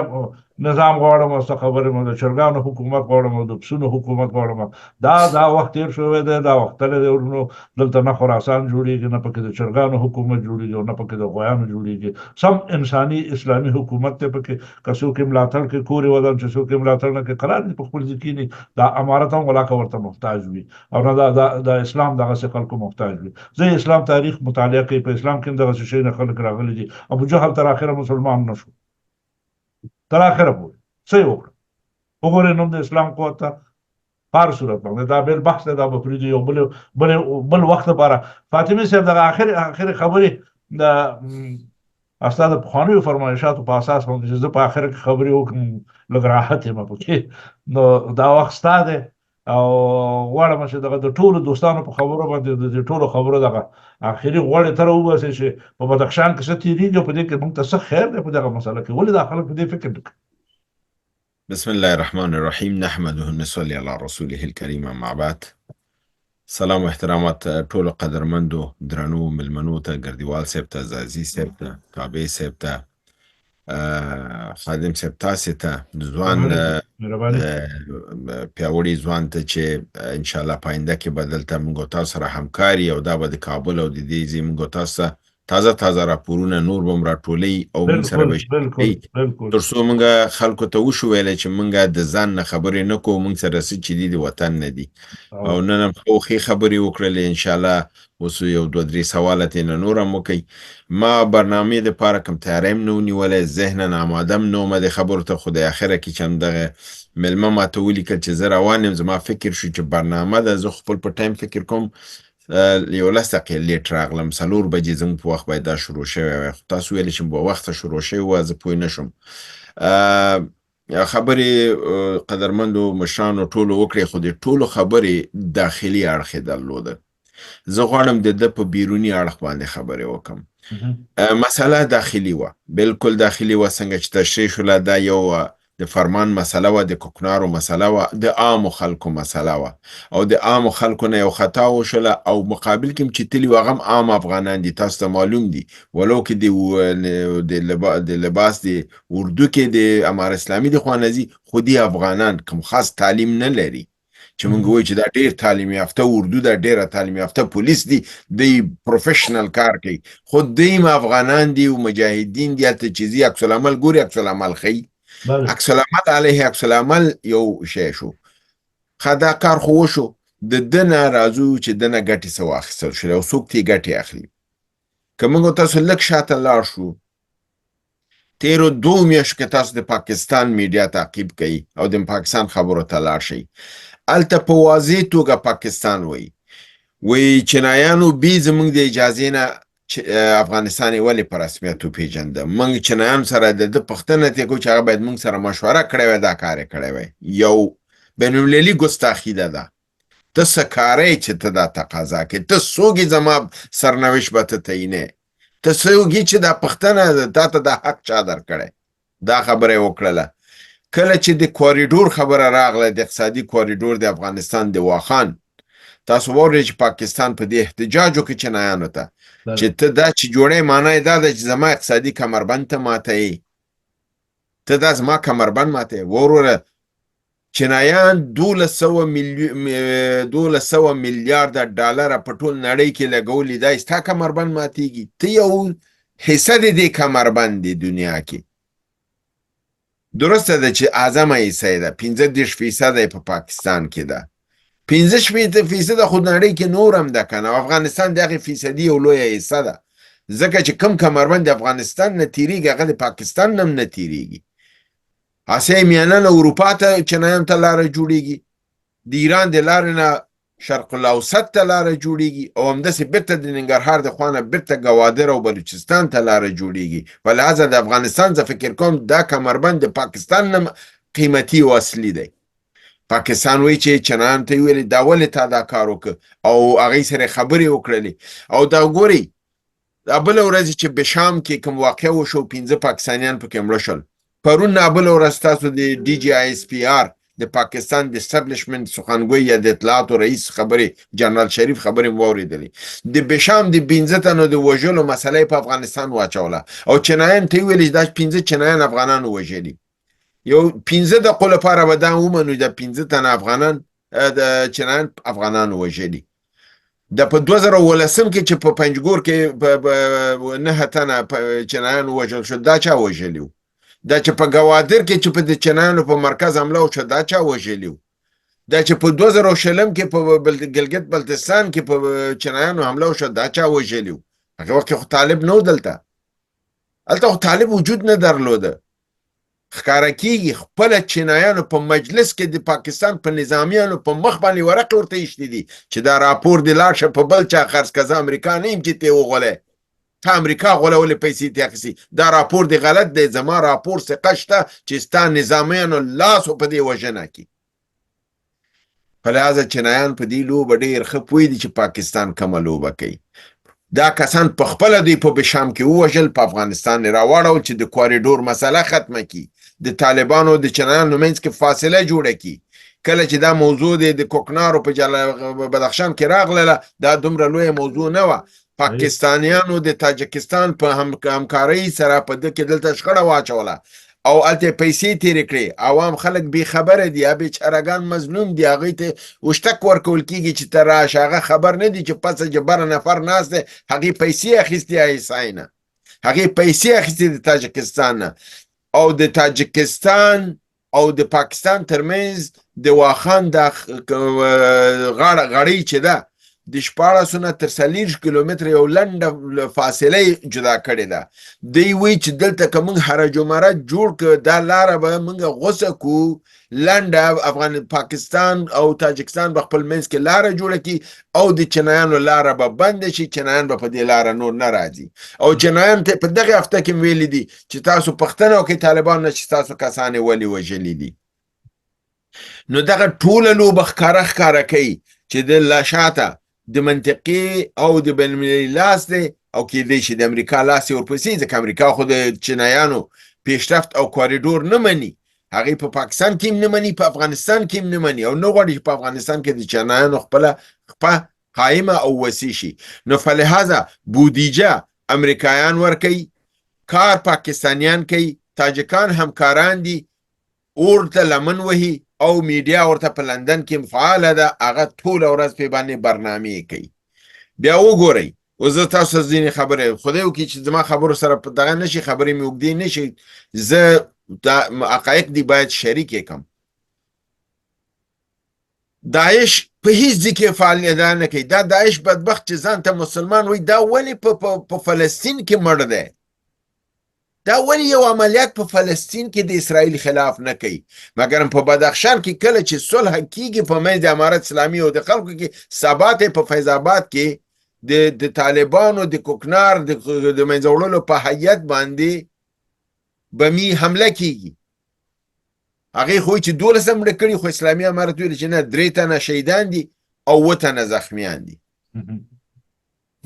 نظام غواړم او څه خبرې مو، د چرګانو حکومت غواړم او د پسونو حکومت غواړم، دا وخت تېر شوی دی، دا وخت تللی دی ورونو. دلته نه خراسان جوړېږي، نه پکې د چرګانو حکومت جوړېږي او نه پکې د غویانو جوړېږي. سم انساني اسلامي حکومت دی پکې. که څوک یې ملاتړ کوي کور یې ودان، چې څوک یې ملاتړ نه کوي قرار دي په خپل ځای کښېني. دا امارت هم ولاکه ورته محتاج وي او نه دا د اسلام دغسې خلکو محتاج وي. زه اسلام تاریخ مطالعه کوي، په اسلام کې هم دغسې شی نه خلک راغلي دي. ابو جهل تر اخره مسلمان نه شو، تر اخره پورې څه یې وکړه؟ وګورئ نوم د اسلام قوت ته. په هر صورت باندې دا بل بحث دی، دا به پرېږدو یو بل بل بل وخت لپاره. فاطمې صاحب دغه اخر خبرې د استاد پخوانیو فرمایشاتو په اساس باندې چې زه په اخر کې خبرې وکړم لږ راحت یم پکې، نو دا وخت ستا دی او غواړم چې دغه د ټولو دوستانو په خبرو باندې د دې ټولو خبرو دغه اخري غوړې ته راوباسي چې په بدخشان کې څه تېرېږي او په دې کې موږ ته څه خیر دی په دغه مسله کې، ولې دا خلک په دې فکر نه کوي؟ بسم الله الرحمن الرحیم، نحمده نصلي علی رسوله الکریم، اما بعد. سلام او احترامات ټولو قدرمندو درنو ملمنو ته، ګردیوال صاحب ته، ځاځي صاحب ته، تابع صاحب ته، خادم صاحب تاسې ته، ځوان پیاوړي ځوان ته چې ان شاء الله په آینده کې به دلته موږ او تاسو سره همکاري او دا به د کابل او د دې ځای موږ او تاسو ته تازه تازه راپورونه نور به هم راټولوي او موږ سره به بالکل بالکل تر څو موږ خلکو ته وشو ویلی چې موږ د ځان نه خبرې نه کوو، موږ سره څه چې دي د وطن نه دي. او نن هم ښه ښې خبرې وکړلې، ان شاء الله اوس یو دوه درې سواله ترې نه نور هم وکړئ. ما برنامې دپاره کوم تیاری هم نه و نیولی، ذهنا آماده هم نه وم د خبرو ته، خو د اخره کې چې همدغه مېلمه ماته ولیکل چې زه روان یم، زما فکر شو چې برنامه ده، زه خپل په ټایم فکر کوم، یو لس دقیقې لیټ راغلم، 4 بجې زموږ په وخت باید دا شروع شوی وای، خو تاسو ویل چې په وخته شروع شوی وه، زه پوه نه شوم. خبرې قدرمندو مشرانو ټولو وکړې، خو د ټولو خبرې داخلي اړخ یې درلوده. زه غواړم د ده په بیروني اړخ باندې خبرې وکړم. مسله داخلي وه، بالکل داخلي وه، څنګه چې تشریح شوله، دا یو د فرمان مسله وه، د کوکنارو مسله وه، د عامو خلکو مسله وه، او د عامو خلکو نه یو خطا وشوله، او مقابل کې هم چې تللي وو هغه هم عام افغانان دي، تاسو ته معلوم دي، ولو کې د لباس د اردو کې د امار اسلامي د خوا نه ځي، خو دي افغانان کوم خاص تعلیم نه لري چې مونږ وایو چې دا ډیر تعلیم یافته اردو ده، ډیره تعلیم یافته پولیس دي، دوی پروفیشنل کار کوي، خو دوی هم افغانان دي او مجاهدین دي، هلته چې ځي عکس العمل ګوري، عکس العمل ښیي، عکس العمل علیه عکس العمل یو شی شو. ښه دا کار خو وشو، د ده نه راځو چې ده نه ګټې څه واخیستل شولې او څوک ترې ګټې اخلي. که موږ تاسو لږ شاته لاړ شو، تیرو دوو میاشتو کې تاسو د پاکستان میډیا تعقیب کړئ او د پاکستان خبرو ته لاړ شئ، هلته په واضح توګه پاکستان وایي، وایي چینایانو بې زموږ د اجازې نه افغانستان یې ولې په رسمیت وپېژنده؟ موږ چینایانو سره د ده پوښتنه ترې کوو چې هغه باید موږ سره مشوره کړې وای، دا کار یې کړی وای. یو بین المللي ګستاخي ده دا. ته څه کاری چې ته دا تقاضا کوې؟ ته څوک یې زما سرنوشت به ته تعینې؟ ته څوک یې چې دا پوښتنه تا ته دا حق چا درکړی؟ دا خبره یې وکړله. کله چې د کوریډور خبره راغله، د اقتصادي کوریډور د افغانستان د واخان، تاسو واورئ چې پاکستان په دې احتجاج وکړ چینایانو ته چې ته دا چې جوړې، معنی یې دا ده چې زما اقتصادي کمربند ته ماته یې، ته دا زما کمربند ماته یې. وروره چینایان 1200 میلیارده ډالره په ټول نړۍ کې لګولي، دا ستا کمربند ماتېږي، ته یو حصه د دې کمربند دی دنیا کې. درسته ده چې اعظمه حصه یې ده، 35 فیصده یې په پاکستان کې ده، 65 فیصده خو نړۍ کې نور هم ده که نه. افغانستان د هغې فیصدي یو لویه حصه ده، ځکه چې کم کمربند د افغانستان نه تیریږي هغه د پاکستان نه هم نه تیریږي. اسیا میانه نه اروپا ته چینایانو ته لاره جوړیږي، د ایران د لارې نه شرق الاوسط ته لاره جوړیږي، او همداسې بیرته د ننګرهار د خوا نه بیرته ګوادر او بلوچستان ته لاره جوړیږي. په لهذا د افغانستان زه فکر کوم دا کمربند د پاکستان نه قیمتي او اصلي دی. پاکستان وایي چې چینایانو ته یې ویلي دا ولې تا دا کار وکړ، او هغوی سره خبرې وکړلې. او دا ګورئ دا بله ورځ چې بشام کې کوم واقعه وشو، 5 پاکستانیان پکې مړه شول. پرون نه بله ورځ تاسو د ډي جي آی اس پي آر د پاکستان د اسټابلیشمنټ سخنګوی یا د اطلاعاتو رئیس خبرې، جنرال شریف خبرې مو واورېدلې. د بشام د 5 تنو د وژلو مسله یې په افغانستان واچوله او چینایان ته یې ویل چې دا 5 چینایان افغانانو وژلي. یو 5 دقیقو لپاره به دا ومنو دا 5 تنه افغانان د چینایان افغانانو وژلي. د په 2017 کې چې په پنجګور کې 9 تنه چینایان وژل شو، دا چا وژلي وو؟ دا چې په ګوادر کې چې په د چینایانو په مرکز حمله وشوه، دا چا وژلي وو؟ دا چې په 2020 کې په ګلګت بلتستان کې په چینایانو حمله وشوه، دا چا وژلي وو؟ هغه وخت کې خو طالب نه و دلته، هلته خو طالب وجود نه درلوده. ښکاره کیږي خپله چینایانو په مجلس کې د پاکستان په نظامیانو په مخ باندې ورقې ورته ایښتي دي چې دا راپور دې لاړ شه په بل چا خرڅ که، زه امریکا نه یم چې ته وغولې، تا امریکا غولولې پیسې ترې اخیستي، دا راپور دې غلط دی، زما راپور ثقه شته چې ستا نظامیانو لاس و په دې وژنه کې. په لهذا چینایان په دې لوبه ډېر ښه پوه دي چې پاکستان کومه لوبه کوي. دا کسان په خپله دوی په بشام کې ووژل، په افغانستان یې راواړول چې د کوریډور مسله ختمه کړي، د طالبانو د چینایانو منځ کې فاصله جوړه کړي. کله چې دا موضوع د کوکنارو په بدخشان کې راغله، دا دومره لویه موضوع نه وه. پاکستانیانو د تاجکستان په همکارۍ سره په ده کې دلته شخړه واچوله. او هلته یې پیسې تېرې کړې. عوام خلک بې خبره دي، هغه بېچارهګان مظلوم دي، هغوی ته وشتک ورکول کېږي چې ته راشه، هغه خبر نه دي چې پسه چې بره نفر ناست دی، هغې پیسې اخیستې آی اس آی نه، هغې پیسې اخیستې د تاجکستان نه، او د تاجکستان او د پاکستان ترمنځ د واخان د غاړه غړۍ چې ده د 16 نه تر 40 کیلومتره یو لنډه فاصله یې جدا کړې ده. دی وایي چې دلته که موږ هرج و مرج جوړ کړ، دا لاره به موږ غوڅه کړو، لنډه افغان پاکستان او تاجکستان به خپل منځ کې لاره جوړه کړي او د چینایانو لاره به بنده شي، چینایان به په دې لاره نور نه راځي. او چینایان ته په دغه هفته کې ویلي دي چې تاسو پوښتنه وکړئ طالبانو نه چې تاسو کسان یې ولې وژلي دي. نو دغه ټوله لوبه ښکاره ښکاره کوي چې د لاشاته د منطقې او د بین المللي لاس دی، او کېدای شي د امریکا لاس یې ورپسې، ځکه امریکا خو د چینایانو پیشرفت او کوریډور نه مني، هغې په پاکستان کې هم نه مني، په افغانستان کې هم نه مني، او نه غواړي چې په افغانستان کې د چینایانو خپله خپه قایمه او وسیع شي. نو فلهذا بودیجه امریکایان ورکوي، کار پاکستانیان کوي، تاجکان همکاران دي، اور ته لمن وهي، او میډیا ورته په لندن کې هم فعاله ده، هغه ټوله ورځ پې باندې برنامې کوي. بیا وګورئ، اوس زه تاسو ته ځینې خبرې، خدای وکړي چې زما خبرو سره په دغه نه شي، خبرې مې اوږدې نه شي، زه دا حقایق دي باید شریک یې کړم. داعش په هیڅ ځای کې فعالیت نه کوي. دا داعش بدبخت چې ځان ته مسلمان وایي، دا ولې په فلسطین کې مړ دی؟ دا ولې یو عملیات په فلسطین کې د اسرائیل خلاف نه کوي؟ مګر په بدخشان کې کله چې صلح کیږي په منځ د امارت اسلامي او د خلکو کې، ثبات په فیض آباد کې د طالبانو د کوکنار د منځه وړلو په هیئت باندې بمي حمله کیږي. هغې خو چې 12 مړه کړي، خو اسلامي امارت ویل چې نه، 3 تنه شهیدان دي او 7 تنه زخمیان دي.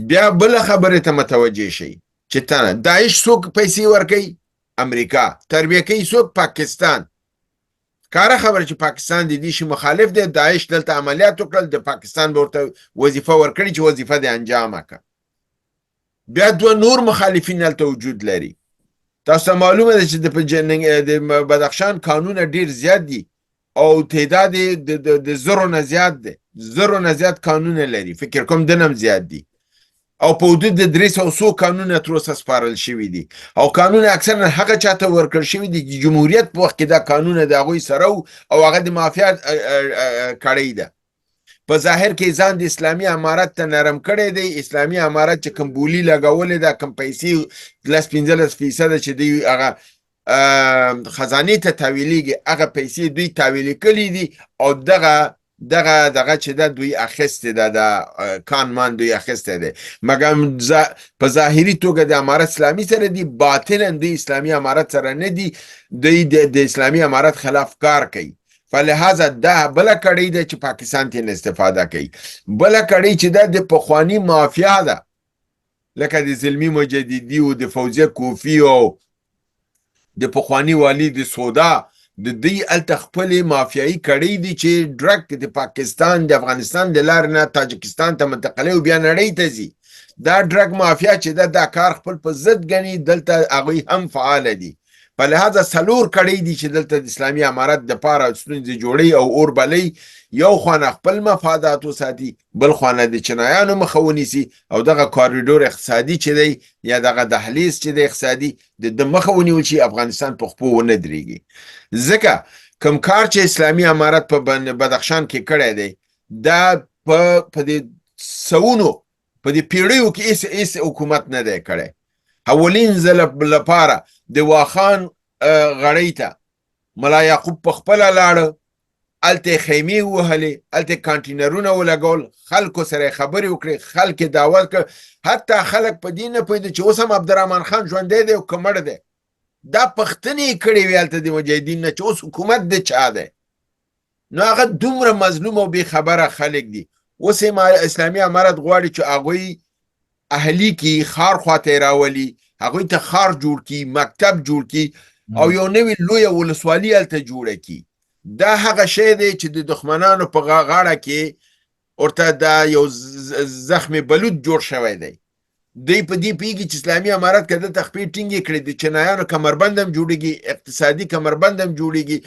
بیا بله خبرې ته متوجه شئ چې تنه داعش څوک پیسې ورکوي؟ امریکا. تربیه کوي څوک؟ پاکستان. ښکاره خبره چې پاکستان د دې شي مخالف دی، داعش دلته عملیات وکړل، د پاکستان به ورته وظیفه ورکړي چې وظیفه دې انجامه کړه. بیا 2 نور مخالفین هلته وجود لري. تاسو ته معلومه ده چې د بدخشان کانونه ډیر زیات دي او تعداد یې د زرو نه زیات دی، زرو نه زیات کانونه لري، فکر کوم دنه هم زیات دي، او په حدود د 300 څو کانونه تر اوسه سپارل شوي دي، او کانونه اکثرا هغه چاته ورکړل شوي دي چې جمهوریت په وخت کې دا کانونه د هغوی سره وو، او هغه د مافیا کړۍ ده. په ظاهر کې ځان د اسلامي امارت ته نرم کړی دی، اسلامي امارت چې کوم بولی لګولې ده، کوم پیسې 10-15% چې دوی هغه خزانې ته تاویلېږي، هغه پیسې دوی تاویلې کړي دي، او دغه دغه دغه چې ده دوی اخیستې ده، دا کان مان دوی اخیستی دی، مګر په ظاهري توګه د امارت اسلامي سره دي، باطنا دوی اسلامي امارت سره نه دي، دوی د اسلامي امارت خلاف کار کوي. فلهذا دا بله کړۍ ده چې پاکستان ترې استفاده کوي. بله کړۍ چې ده د پخواني مافیا ده، لکه د زلمی مجددي او د فوزیه کوفي او د پخواني والي د سودا، د دوی هلته خپلې مافیایي کړۍ دي چې ډرګ د پاکستان د افغانستان د لارې نه تاجکستان ته منتقلوي او بیا نړۍ ته ځي. دا ډرګ مافیا چې ده دا کار خپل په ضد ګڼي، دلته هغوی هم فعاله دي. په لهذا 4 کړۍ دي چې دلته د اسلامي امارت دپاره ستونزې جوړوي او اور بلوي. یو خوا نه خپل مفادات وساتي، بل خوا نه د چینایانو مخه ونیسي، او دغه کوریډور اقتصادي چې دی یا دغه دهلیز چې دی اقتصادي د ده مخه ونیول شي، افغانستان په خپو ونه درېږي. ځکه کوم کار چې اسلامي امارت په بدخشان کې کړی دی، دا په دې سوونو په دې پیړیو کې هیڅ حکومت نه دی کړی. اولین ځل لپاره د واخان غړۍ ته ملا یعقوب په خپله لاړه، هلته یې خیمې ووهلې، هلته یې کانټینرونه ولګول، خلکو سره یې خبرې وکړې، خلک یې دعوت کړ، حتی خلک په دې نه پوهېدل چې اوس هم عبدالرحمن خان ژوندی دی او که مړ دی. دا پوښتنې یې کړې وې هلته د مجاهدین نه چې اوس حکومت د چا دی. نو هغه دومره مظلوم او بې خبره خلک دي. اوس اسلامي امارت غواړي چې هغوی اهلي کړي، ښار خواته یې راولي، هغوی ته ښار جوړ کړي، مکتب جوړ کړي او یو نوې لویه ولسوالي هلته جوړه کړي. دا هغه شی دی چې د دښمنانو په غاړه کې ورته دا یو زخم بلوط جوړ شوی دی. دوی په دې پوهېږي چې اسلامي امارت که دلته خپې ټینګې کړې، د چینایانو کمربند هم جوړېږي، اقتصادي کمربند هم جوړېږي.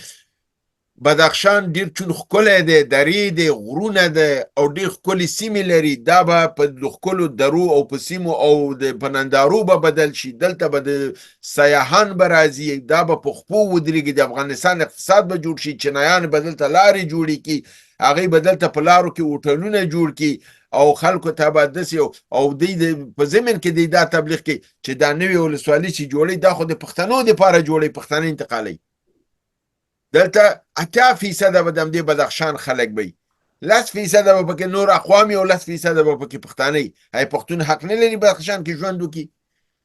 بدخشان ډیر چون ښکلی دی، درې دی، غرونه دی او ډیر ښکلې سیمې لري. دا به په ښکلو درو او په سیمو او د په نندارو به بدل شي. دلته به د سیاحان به راځي، دا به په خپو ودرېږي، د افغانستان اقتصاد به جوړ شي، چینایان به دلته لارې جوړې کړي، هغوی به دلته په لارو کې هوټلونه جوړ کړي او خلکو ته به داسې او دوی په ضمن کې دوی دا تبلیغ کوي چې دا نوې ولسوالي چې جوړوي دا خو د پښتنو دپاره جوړوي، پښتانه انتقالوي. دلته 80 فیصده به د همدې بدخشان خلک به وي، لس فیصده به پکې نور اقوام او لس فیصده به پکې پښتانه وي. ایا پښتون حق نه لري بدخشان کې ژوند وکړي؟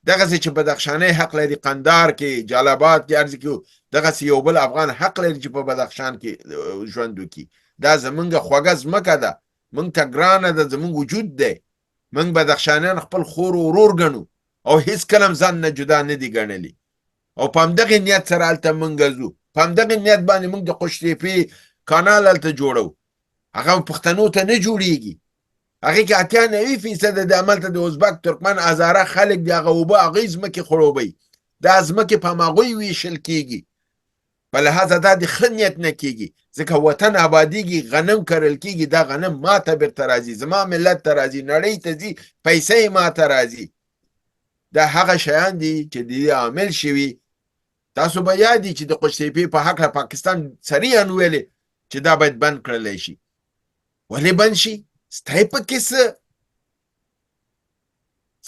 دغسې چې بدخشاني حق لري قندار کې، جلال آباد کې، هر ځای کې، دغسې یو بل افغان حق لري چې په بدخشان کې ژوند وکړي. دا زمونږ خوږه ځمکه ده، مونږ ته ګرانه ده، زمونږ وجود دی. مونږ بدخشانیان خپل خور او ورور ګڼو او هیڅ کله هم ځان نه جدا نه دي ګڼلي او په همدغې نیت سره هلته مونږ ځو. په همدغې نیت باندې مونږ د قوشتېپې کانال هلته جوړو، هغه پښتنو ته نه جوړیږي. هغې کې 80 90 فیصده د هملته د ازبک، ترکمن، هزاره خلک دي، هغه اوبه هغوی ځمکې خړوبوي، دا ځمکې په هماغوی ویشل کیږي. په لهذا دا د ښه نیت نه کیږي، ځکه وطن آبادیږي، غنم کرل کیږي، دا غنم ما ته بیرته راځي، زما ملت ته راځي، نړۍ ته ځي، پیسې یې ما ته راځي. دا هغه شیان دي چې د دې عامل شوي. تاسو به یاد دي چې د قوشتېپې په هکله پاکستان صریحا ویلې چې دا باید بند کړلی شي. ولې بند شي؟ ستا یې پکې څه؟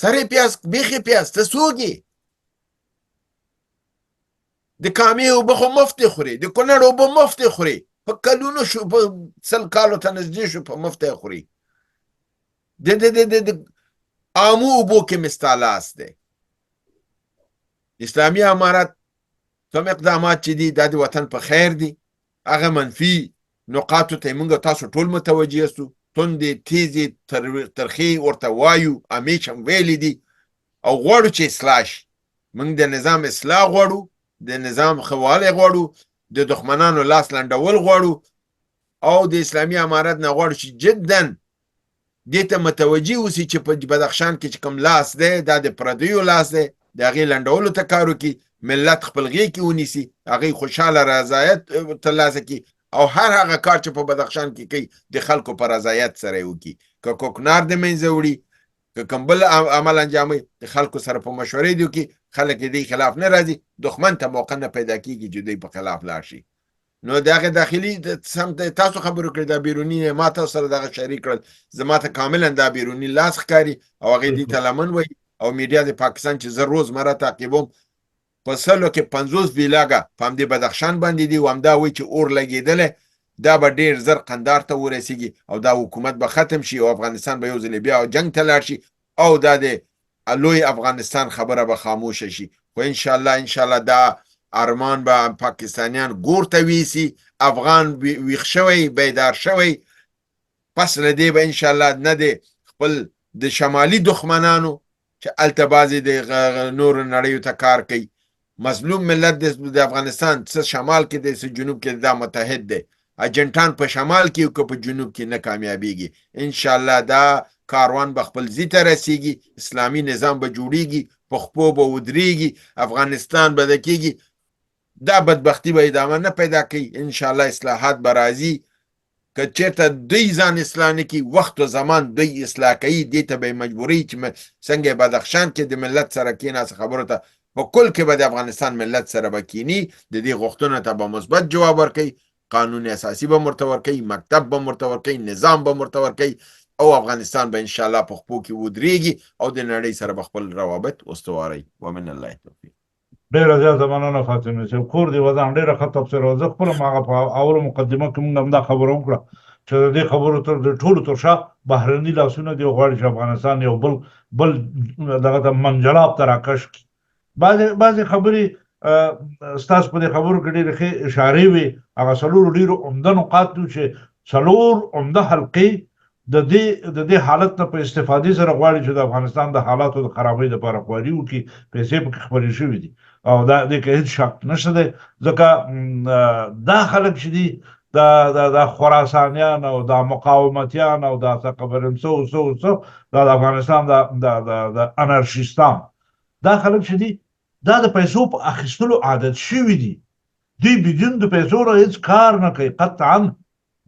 سرې پیاز، بیخې پیاز، ته څوک یې؟ د کامې اوبه خو مفتې خوري، د کونړ اوبه مفتې خوري، په کلونو شو، په 100 کالو ته نږدې شو په مفته یې خوري. د د د د د عامو اوبو کې مې ستا لاس دی. اسلامي امارت کوم اقدامات چې دي دا د وطن په خیر دي، هغه منفي نقاطو ته موږ تاسو ټول متوجه یاستو، تندې تیزې ترخې ورته وایو، همیش هم ویلي دي او غواړو چې اصلاح شي. موږ د نظام اصلاح غواړو، د نظام ښه والی غواړو، د دښمنانو لاس لنډول غواړو او د اسلامي امارت نه غواړو چې جدا دې ته متوجه اوسي چې په بدخشان کې چې کوم لاس دی دا د پردیو لاس دی، د هغې لنډولو ته کار وکړي، ملت خپل غېږ کې ونیسي، هغوی خوشحاله رضایت ترلاسه کړي او هر هغه کار چې په بدخشان کې کوي د خلکو په رضایت سره یې وکړي. که کوکنار د منځه وړي، که کوم بل عمل انجاموي، د خلکو سره په مشورې دې وکړي، خلک یې دوی خلاف نه راځي، دښمن ته موقع نه پیدا کېږي چې دوی په خلاف لاړ شي. نو د هغه داخلي سم ته تاسو خبرو کړې، دا بیروني نه ما تاسو سره دغه شریک کړل، زما ته کاملا دا بیروني لاس ښکاري او هغې دې ته لمن وایي. او میډیا د پاکستان چې زه روزمره تعقیبوم په سلو کې 50 ویلاګه په همدې بدخشان باندې دي او همدا وایي چې اور لګېدلی، دا به ډېر زر قندار ته ورسیږي او دا حکومت به ختم شي او افغانستان به یو ځل بیا جنګ ته لاړ شي او دا د لوی افغانستان خبره به خاموشه شي. خو ان شاء الله ان شاء الله دا ارمان به پاکستانیان ګور ته ویسي، افغان ویښ شوی، بیدار شوی، پس له دې به ان شاء الله نه د خپل د شمالي دښمنانو چې هلته بعضې د نورو نړیو ته کار کوي، مظلوم ملت د افغانستان څه شمال کې دی څه جنوب کې دا متحد دی، اجنټان په شمال کې او که په جنوب کې نه کامیابیږي. ان شاء الله دا کاروان به خپل ځي ته رسیږي، اسلامي نظام به جوړیږي، په خپو به ودریږي، افغانستان به د کیږي، دا بدبختی به ادامه نه پیدا کوي. ان شاء الله اصلاحات به راځي. که چېرته دوی ځان اصلاح نه کړي، وخت و زمان دوی اصلاح کوي، دې ته به یې مجبوروي چې څنګه بدخشان کې د ملت سره کېناست خبرو ته، په کل کې به د افغانستان ملت سره به کینی، د دې غوښتنو ته به مثبت جواب ورکوي، قانون اساسي به ورته ورکوي، مکتب به ورته ورکوي، نظام به ورته ورکوي او افغانستان به ان شاء الله په خپو کې ودرېږي او د نړۍ سره به خپل روابط استواروي. ومن الله توفیق. ډیره زیاته مننه فاطمه صاحب، کور دې ودان، ډیره ښه تبصره وه. زه خپله هم هغه په اوله مقدمه کې مونږ همدا خبره وکړه چې د دې خبرو تر د ټولو تر شا بهرني لاسونه دي او غواړي چې افغانستان یو بل بل دغه ته منجلاب ته راکش کړي. بعضې بعضې خبرې ستاسو په دې خبرو کې ډېرې ښې اشارې وې، هغه څلورو ډېرو عمده نقاط وو چې څلور عمده حلقې د دې د دې حالت نه په استفادې سره غواړي چې د افغانستان د حالاتو د خرابۍ لپاره خواري وکړي، پیسې پکې خپرې شوې دي او دا دې کې هیڅ شک نشته دی، ځکه دا خلک چې دي دا دا دا خراسانیان او دا مقاومتیان او دا څه خبرم څه څه څه دا د افغانستان دا دا دا د انارشیستان دا خلک چې دي دا د پیسو په اخیستلو عادت شوي دي. دوی بدون د پیسو نه هیڅ کار نه کوي قطعا.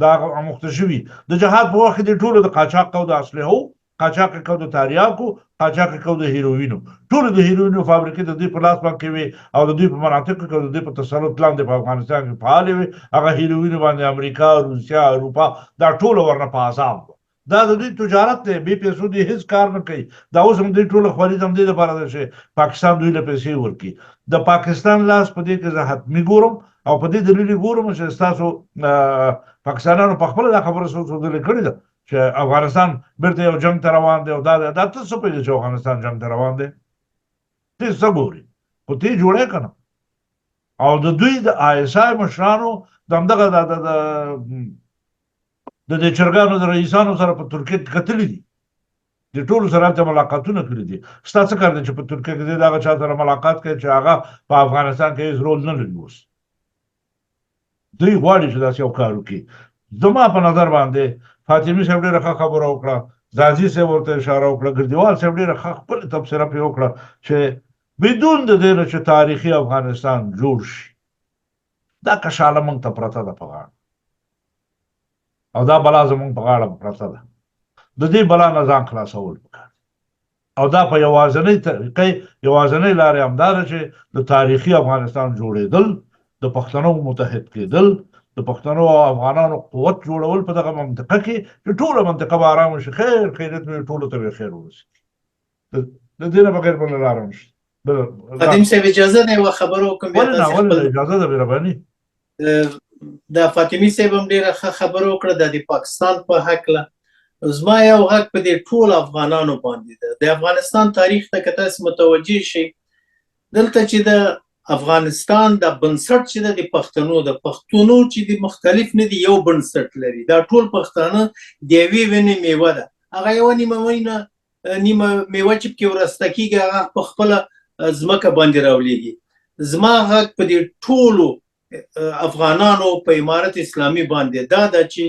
دا اموخته شوي د جهاد په وخت کې د ټولو د قاچاق کو د اسلحو، قاچاق کو د تاریاکو، قاچاق کو د هیروینو. ټولو د هیروینو فابریکې د دوی په لاس باندې وي او د دوی په مناطقو کې د دوی په تسلط لاندې په افغانستان کې فعالې وي. هغه هیروینو باندې امریکا، روسیا، اروپا دا ټول ورنه په عذاب وه. دا د دوی تجارت دی، بې پیسو دوی هیڅ کار نه کوي. دا اوس هم دوی ټوله خواري د همدې لپاره ده چې پاکستان دوی له پیسې ورکړي. د پاکستان لاس په دې کې زه حتمي ګورم او په دې دلیل یې ګورم چې ستاسو پاکستانیانو په خپله دا خبره څو څو ځلې کړې ده چې افغانستان بیرته یو جنګ ته روان دی او دا دی. دا ته څه پوهېږې چې افغانستان جنګ ته روان دی؟ ته څه ګورې؟ خو ته یې جوړې که نه. او د دوی د آی اس آی مشرانو د همدغه د د دې چرګانو د رئیسانو سره په ترکیه کې کتلي دي، د ټولو سره هلته ملاقاتونه کړي دي. ستا څه کار دی چې په ترکیه کې د هغه چا سره ملاقات کوي چې هغه په افغانستان کې هیڅ رول نه لري؟ اوس دوی غواړي چې داسې یو کار وکړي. زما په نظر باندې فاطمي صاحب ډېره ښه خبره وکړه، ځاځي صاحب ورته اشاره وکړه، ګردیوال صاحب ډېره ښه ښکلې تبصره پرې وکړه چې بدون د دې نه چې تاریخي افغانستان جوړ شي، دا کشاله موږ ته پرته ده په غاړه او دا بلا زمونږ په غاړه پرته ده. د دې بلا نه ځان خلاصول پکار دي او دا په یوازنۍ طریقې، یوازنۍ لارې همدا ده چې د تاریخي افغانستان جوړېدل، د پښتنو متحد کېدل، د پښتنو او افغانانو قوت جوړول په دغه منطقه کې چې ټوله منطقه به آرامه شي، خیر خیریت وي، ټولو ته به خیر ورسي. د دې نه بغیر بله لاره نشته. قدیم صاحب اجازه ده یوه خبره وکړم؟ بیا تاسو خپل اجازه ده، مهرباني. د فاطمي صاحب هم ډیره ښه خبره وکړه د پاکستان په هکله. زما یو غږ په دې ټول افغانانو باندې ده. د افغانستان تاریخ ته که تاسو متوجه شئ، دلته چې د افغانستان د بنسټ چې د پښتنو د پښتونو چې د مختلف نه دي، یو بنسټ لري. دا ټول پښتانه د یوې ونې میوه ده. هغه یوه نیمه ونه، نیمه میوه چې پکې ورسته کېږي، هغه په خپله ځمکه باندې راولېږي. زما غږ په دې ټولو افغانانو په امارت اسلامي باندې دا ده چې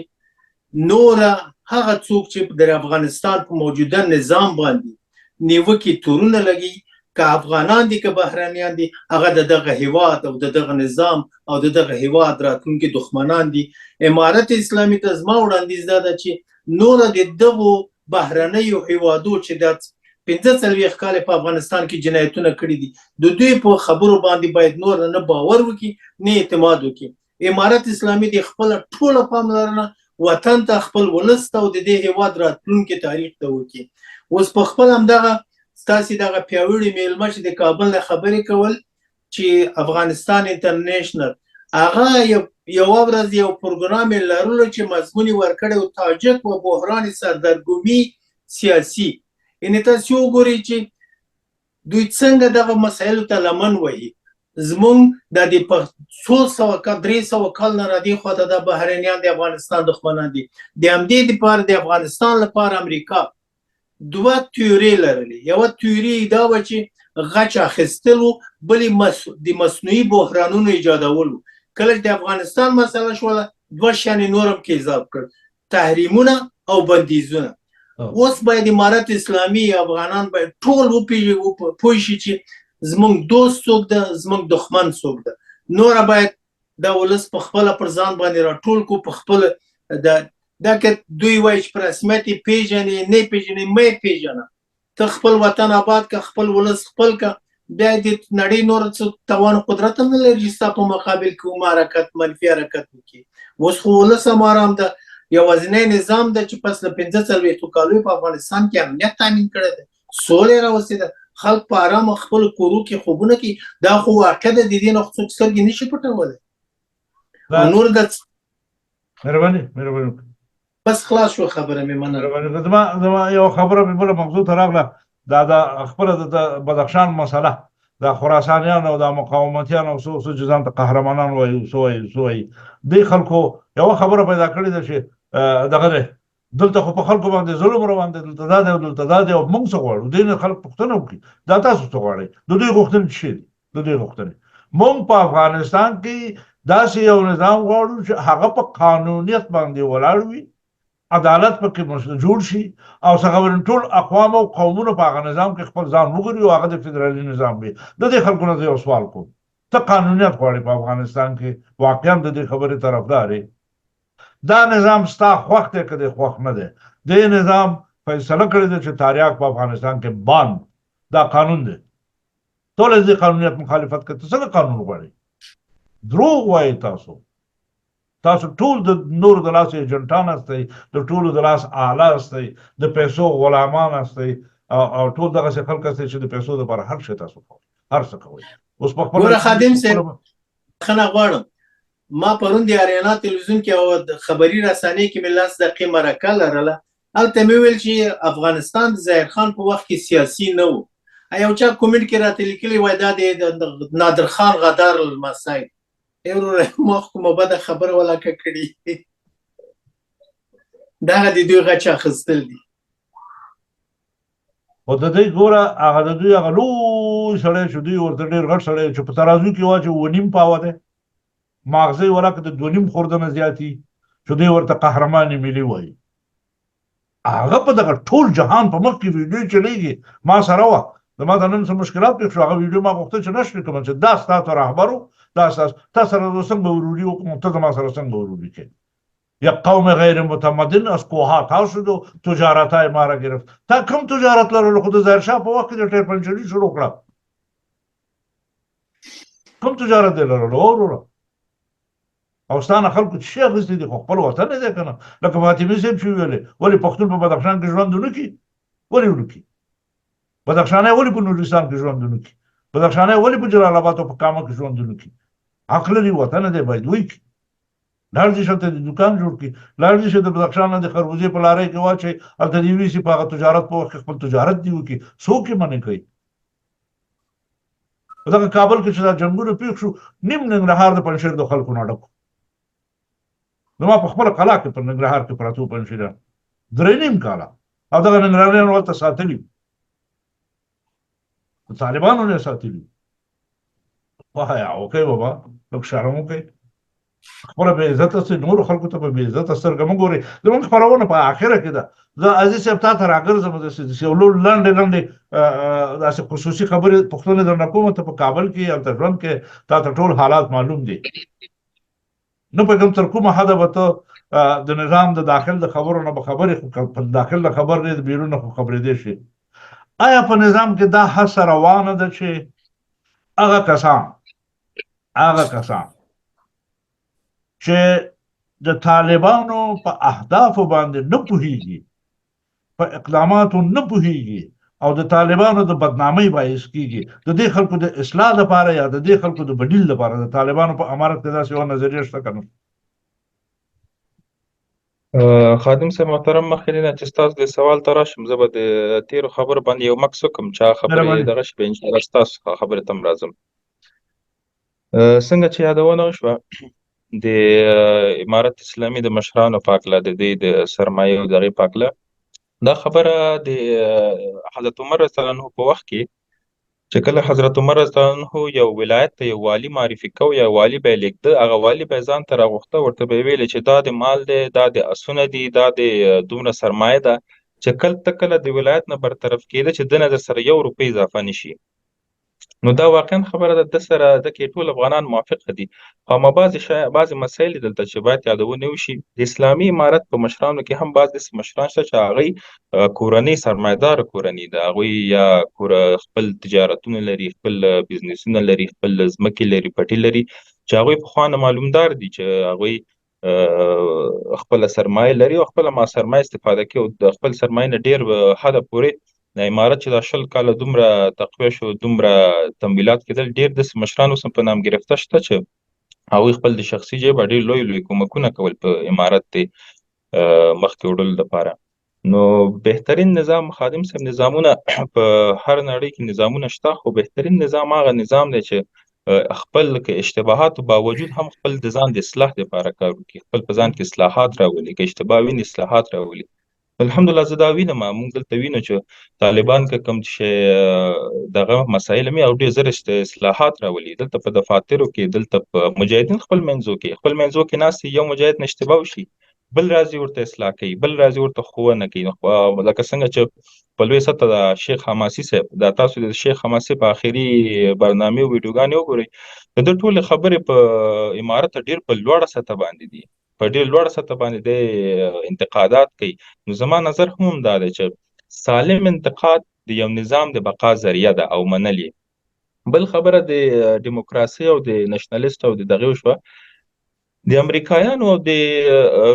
نوره هغه څوک چې د افغانستان په موجوده نظام باندې نیوکې تورونه لګي، که افغانان دي که بهرنیان دي، هغه د دغه هیواد او د دغه نظام او د دغه هیواد راتلونکي دښمنان دي. امارت اسلامي ته زما وړاندیز دا ده چې نوره د دغو بهرنیو هیوادو چې د 45 کال په افغانستان کې جنایتونه کړي دي، د دوی په خبرو باندې باید نور نه باور وکړي نه اعتماد وکړي. امارت اسلامي د خپل ټوله پاملرنه وطن ته، خپل ولس ته او د دې هیواد راتلونکي تاریخ ته وکړي. اوس په خپل همدغه ستاسې دغه پیاوړي میلمه چې د کابل نه خبرې کول چې افغانستان انټرنیشنل، هغه یوه ورځ یو پروګرام یې لرلو چې مضمون یې ورکړی و تاجک و بحران سردرګمي سیاسي. یعنې تاسو وګورئ چې دوی څنګه دغه مسایلو ته لمن وهي. زمونږ د دې په څو سوه کال، 300 کال نه را دې خوا ته دا بهرنیان د افغانستان دښمنان دي. د همدې لپاره د افغانستان لپاره امریکا دوه تیوري لرلې. یوه تیوري دا وه چې غچ اخیستل وو، بلې د مصنوعي بحرانونو ایجادول وو. کله چې د افغانستان مسله شوله، دوه شیان یې نور هم کې اضاف کړل، تحریمونه او بندیزونه. اوس باید امارت اسلامي افغانان باید ټول وپیژني، پوه شي چې زمونږ دوست څوک ده، زمونږ دښمن څوک ده. نوره باید دا ولس په خپله پر ځان باندې راټول کو په خپل د دا که دوی وایي چې په رسمیت یې پېژنې نه پېژنې، مه یې پېژنه. ته خپل وطن آباد که، خپل ولس خپل که، بیا د نړۍ نور څه توان قدرت هم نه لري چې ستا په مقابل کې کوم حرکت، منفي حرکت وکړي. اوس خو ولس هم آرام ده. یوازینی نظام ده چې پس له 45 کالو په افغانستان کې امنیت تامین کړی دی، سوله یې راوستې ده، خلک په آرامه خپلو کورو کې خوبونه کوي. دا خو واقع ده، د دې نه خو څوک سترګې نشي پټولی. او نور د مهرباني، مهرباني. بس خلاص شو خبره مې، مننه. مهرباني. زما یو خبره مې بله موضوع ته راغله. دا د خپله د بدخشان مسله، دا خراسانیان او دا مقاومتیان او څو څو چې ځان ته قهرمانان وایي او څه وایي څه وایي، دې خلکو یوه خبره پیدا کړې ده چې دغه دی، دلته خو په خلکو باندې ظلم روان دی، دلته دا دی او دلته دا دی، او موږ څه غواړو؟ دې نه خلک پوښتنه وکړي، دا تاسو څه غواړئ؟ د دوی غوښتنې څه دي؟ د دوی غوښتنې مونږ په افغانستان کې داسې یو نظام غواړو چې هغه په قانونیت باندې ولاړ وي، عدالت پکې جوړ شي او څنګه ټول اقوام او قومونه په هغه نظام کې خپل ځان وګوري او هغه د فدرالي نظام وي. د دې خلکو نه زه یو سوال کوم، ته قانونیت غواړې په افغانستان کې، واقعا د دې خبرې طرفدار یې؟ دا نظام ستا خوښ دی که دې خوښ نه دی؟ دې نظام فیصله کړې ده چې تاریاک په افغانستان کې باند، دا قانون دی. ته ولې د دې قانونیت مخالفت کوې؟ ته څنګه قانون غواړې؟ دروغ وایې تاسو. تاسو ټول د نورو د لاس ایجنټان استئ، د ټولو د لاس آله استئ، د پیسو غلامان استئ او ټول دغسې خلک استئ چې د پیسو لپاره هر شی تاسو کوئ، هر څه کوئ. اوس په خپله ګوره خادم صاحب، بخښنه غواړم، ما پرون د اریانا تلویزیون کې او خبري رسانې کې مې لس دقیقې مرکه لرله، هلته مې وویل چې افغانستان د ظاهر خان په وخت کې سیاسي نه و. یو چا کومنټ کې راته لیکلي وای دا د نادر خان غدار لمسی. ای وروره، ما خو کومه بده خبره ولاکه کړې، دغه د دوی غچ اخیستل دي. خو د دوی ګوره هغه د دوی هغه لوی سړی چې دوی ورته ډېر غټ سړی چې په ترازو کې واچوي 7.5 پاوه دی، ماغزه یې ولاکه د 2.5 خورده نه زیات وي، چې دوی ورته قهرمان ملي وایي. هغه په دغه ټول جهان په مخ کې ویډیو چلېږي، ما سره وه، زما ته نن څه مشکلات پېښ شو، هغه ویډیو ما غوښتل چې نشر کړم چې دا ستاسو رهبر و، دا ستاسو، تا سره زه څنګه وروري وکړم، ته زما سره څنګه وروري کوې؟ یک قوم غیر متمدن از کوها تا شد و تجارتهای ما را گرفت. تا کوم تجارت لرلو؟ خو د ظاهر شاه په وخت کې د ټیر پنچري شروع کړه، کوم تجارت دی لرلو وروره؟ او ستا نه خلکو څه شی اخیستي دي؟ خو خپل وطن یې دی که نه؟ لکه فاطمي صاحب چې ویلې، ولې پښتون په بدخشان کې ژوند ونه کړي؟ ولې ونه کړي؟ بدخشانی ولې په نورستان کې ژوند ونه کړي؟ بدخشانی ولې په جلال آباد او په کامه کې ژوند ونه کړي؟ حق لري، وطن دی، باید ویې کړي. لاړ دې شي هلته دې دوکان جوړ کړي، لاړ دې شي د بدخشان نه د خربوزې په لارۍ کې واچوي، هلته دې ویسي، په هغه تجارت په وخت کې خپل تجارت دې وکړي، څوک یې منع کوي؟ په دغه کابل کې چې دا جنګونه پېښ شو، نیم ننګرهار د پنجشیر د خلکو نه ډک و. زما په خپله کلا کې په ننګرهار کې پراته وو پنجشیریان 3.5 کاله، او دغه ننګرهاریان ورته ساتلي وو، د طالبانو نه ساتلي وو. حیا وکړئ بابا، لږ شرم وکړئ، خپله بې عزته سئ، نورو خلکو ته په بې عزته سترګه مه ګورئ. زموږ خپرونه په آخره کې ده، زه عزیز صاحب تا ته راګرځم، داسې داسې یو لوړ لنډې لنډې داسې خصوصي خبرې پوښتنې درنه کوم. ته په کابل کې هلته ژوند کې، تا ته ټول حالات معلوم دي، نه پوهېږم تر کومه حده به ته د نظام د داخل د خبرو نه به خبرې، خو که په داخل د خبر نه د بیرون نه خو خبرېدی شي. آیا په نظام کې دا هڅه روانه ده چې هغه کسان چې د طالبانو په اهدافو باندې نه پوهیږي، په اقداماتو نه پوهیږي او د طالبانو د بدنامۍ باعث کیږي، د دې خلکو د اصلاح لپاره یا د دې خلکو د بدیل لپاره د طالبانو په امارت کې داسې یوه نظریه شته که نه؟ خادم صاحب محترم، مخکې نه چې ستاسو د سوال ته راشم، زه به د تیرو خبرو باندې یو مکس وکړم چې هغه خبرې دغه شي، به انشاءالله ستاسو خبرې ته هم راځم. څنګه چې یادونه وشوه د امارت اسلامي د مشرانو په هکله، د دوی د سرمایې او دغې په هکله، دا خبره د حضرت عمر رضی الله عنه په وخت کې چې کله حضرت عمر رضی الله عنه یو ولایت ته یو والي معرفي کو، یا والي به یې لېږده، هغه والي به یې ځان ته راغوښته، ورته به یې ویلې چې دا د مال دی، دا د اسونه دي، دا د دومره سرمایه ده، چې کله ته کله د ولایت نه برطرف کېده چې ده نه در سره یو روپۍ اضافه نشي. نو دا واقعا خبره ده، د سره د کې ټول افغانان موافق دي. خو اما بعضې مسایل دلته چې باید یادونه وشي، د اسلامي امارت په مشرانو کې هم بعضې داسې مشران شته چې هغوی کورنۍ سرمایهدار کورنۍ ده، هغوی یا خپل تجارتونه لري، خپل بزنسونه لري، خپل ځمکې لري، پټي لري، چې هغوی پخوا نه معلومدار دي چې هغوی خپله سرمایه لري او خپله ما سرمایه استفاده کوي، او د خپل سرمایې نه ډېر حده پورې د امارت چې دا 20 کاله دومره تقویه شو، دومره تمویلات کېدل، ډېر داسې مشران اوس هم په نام ګرفته شته چې هغوی خپل د شخصي جیبه ډېر لوی لوی کومکونه کول په امارت دی مخکې وړلو لپاره. نو بهترین نظام خادم صاحب، نظامونه په هر نړۍ کې نظامونه شته، خو بهترین نظام هغه نظام دی چې خپل که اشتباهاتو باوجود هم خپل د ځان د اصلاح لپاره کار وکړي، خپل په ځان کې اصلاحات راولي، که اشتباه ویني اصلاحات راولي. الحمدلله زه دا وینم، موږ دلته وینو چې طالبان که کوم چې دغه مسایل مې او ډېر زر اصلاحات راولي دلته په دفاترو کې، دلته په مجاهدین خپل منځو کې ناست، یو مجاهد نه اشتباه وشي بل راځي ورته اصلاح کوي، بل راځي ورته ښوونه کوي. لکه څنګه چې په لوی سطح د شیخ حماسي صاحب، دا تاسو د شیخ حماسي په آخري برنامې او ویډیوګانې وګورئ، د ده ټولې خبرې په امارت ډېر په لوړه سطح باندې دي، په ډېر لوړه سطح باندې دی انتقادات کوي. نو زما نظر هم دا دی چې سالم انتقاد د یو نظام د بقا ذریعه ده او منل یې. بل خبره د دیموکراسي او د نشنلیست او د دغې وشوه، د امریکایانو او د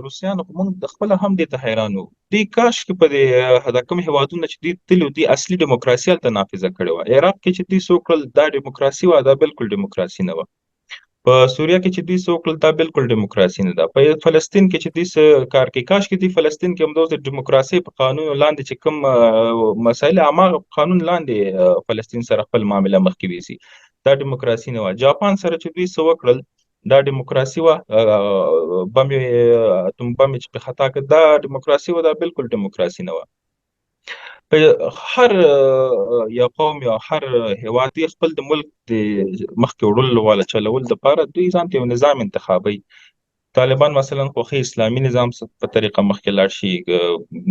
روسیانو خو موږ خپله هم دې ته حیران وو. دوی کاش کې په دې دا کوم هېوادونه چې دوی تللي وو، دوی اصلي دیموکراسي هلته نافذه کړې وه. عراق کې چې دوی څه وکړل دا دیموکراسي وه، دا بالکل دیموکراسي نه وه. په سوریه کې چې دوی څه وکړل دا بالکل دیموکراسي نه ده. په فلسطین کې چې دوی څه کار کوي، کاش کې دوی فلسطین کې هم د دیموکراسي په قانون لاندې چې کوم مسایل هماغه قانون لاندې فلسطین سره خپل معامله مخکې ویسي، دا دیموکراسي نه وه. جاپان سره چې دوی څه وکړل دا دیموکراسي وه، بم یې اتوم بم یې چې په خطا کړ دا دیموکراسي وه، دا بالکل دیموکراسي نه وه. په هر یو قوم یا هر هیواد دوی خپل د ملک د مخکې وړلو والا چلول دپاره دوی ځان ته یو نظام انتخابوي. طالبان مثلا خوښي اسلامي نظام په طریقه مخکې لاړ شي،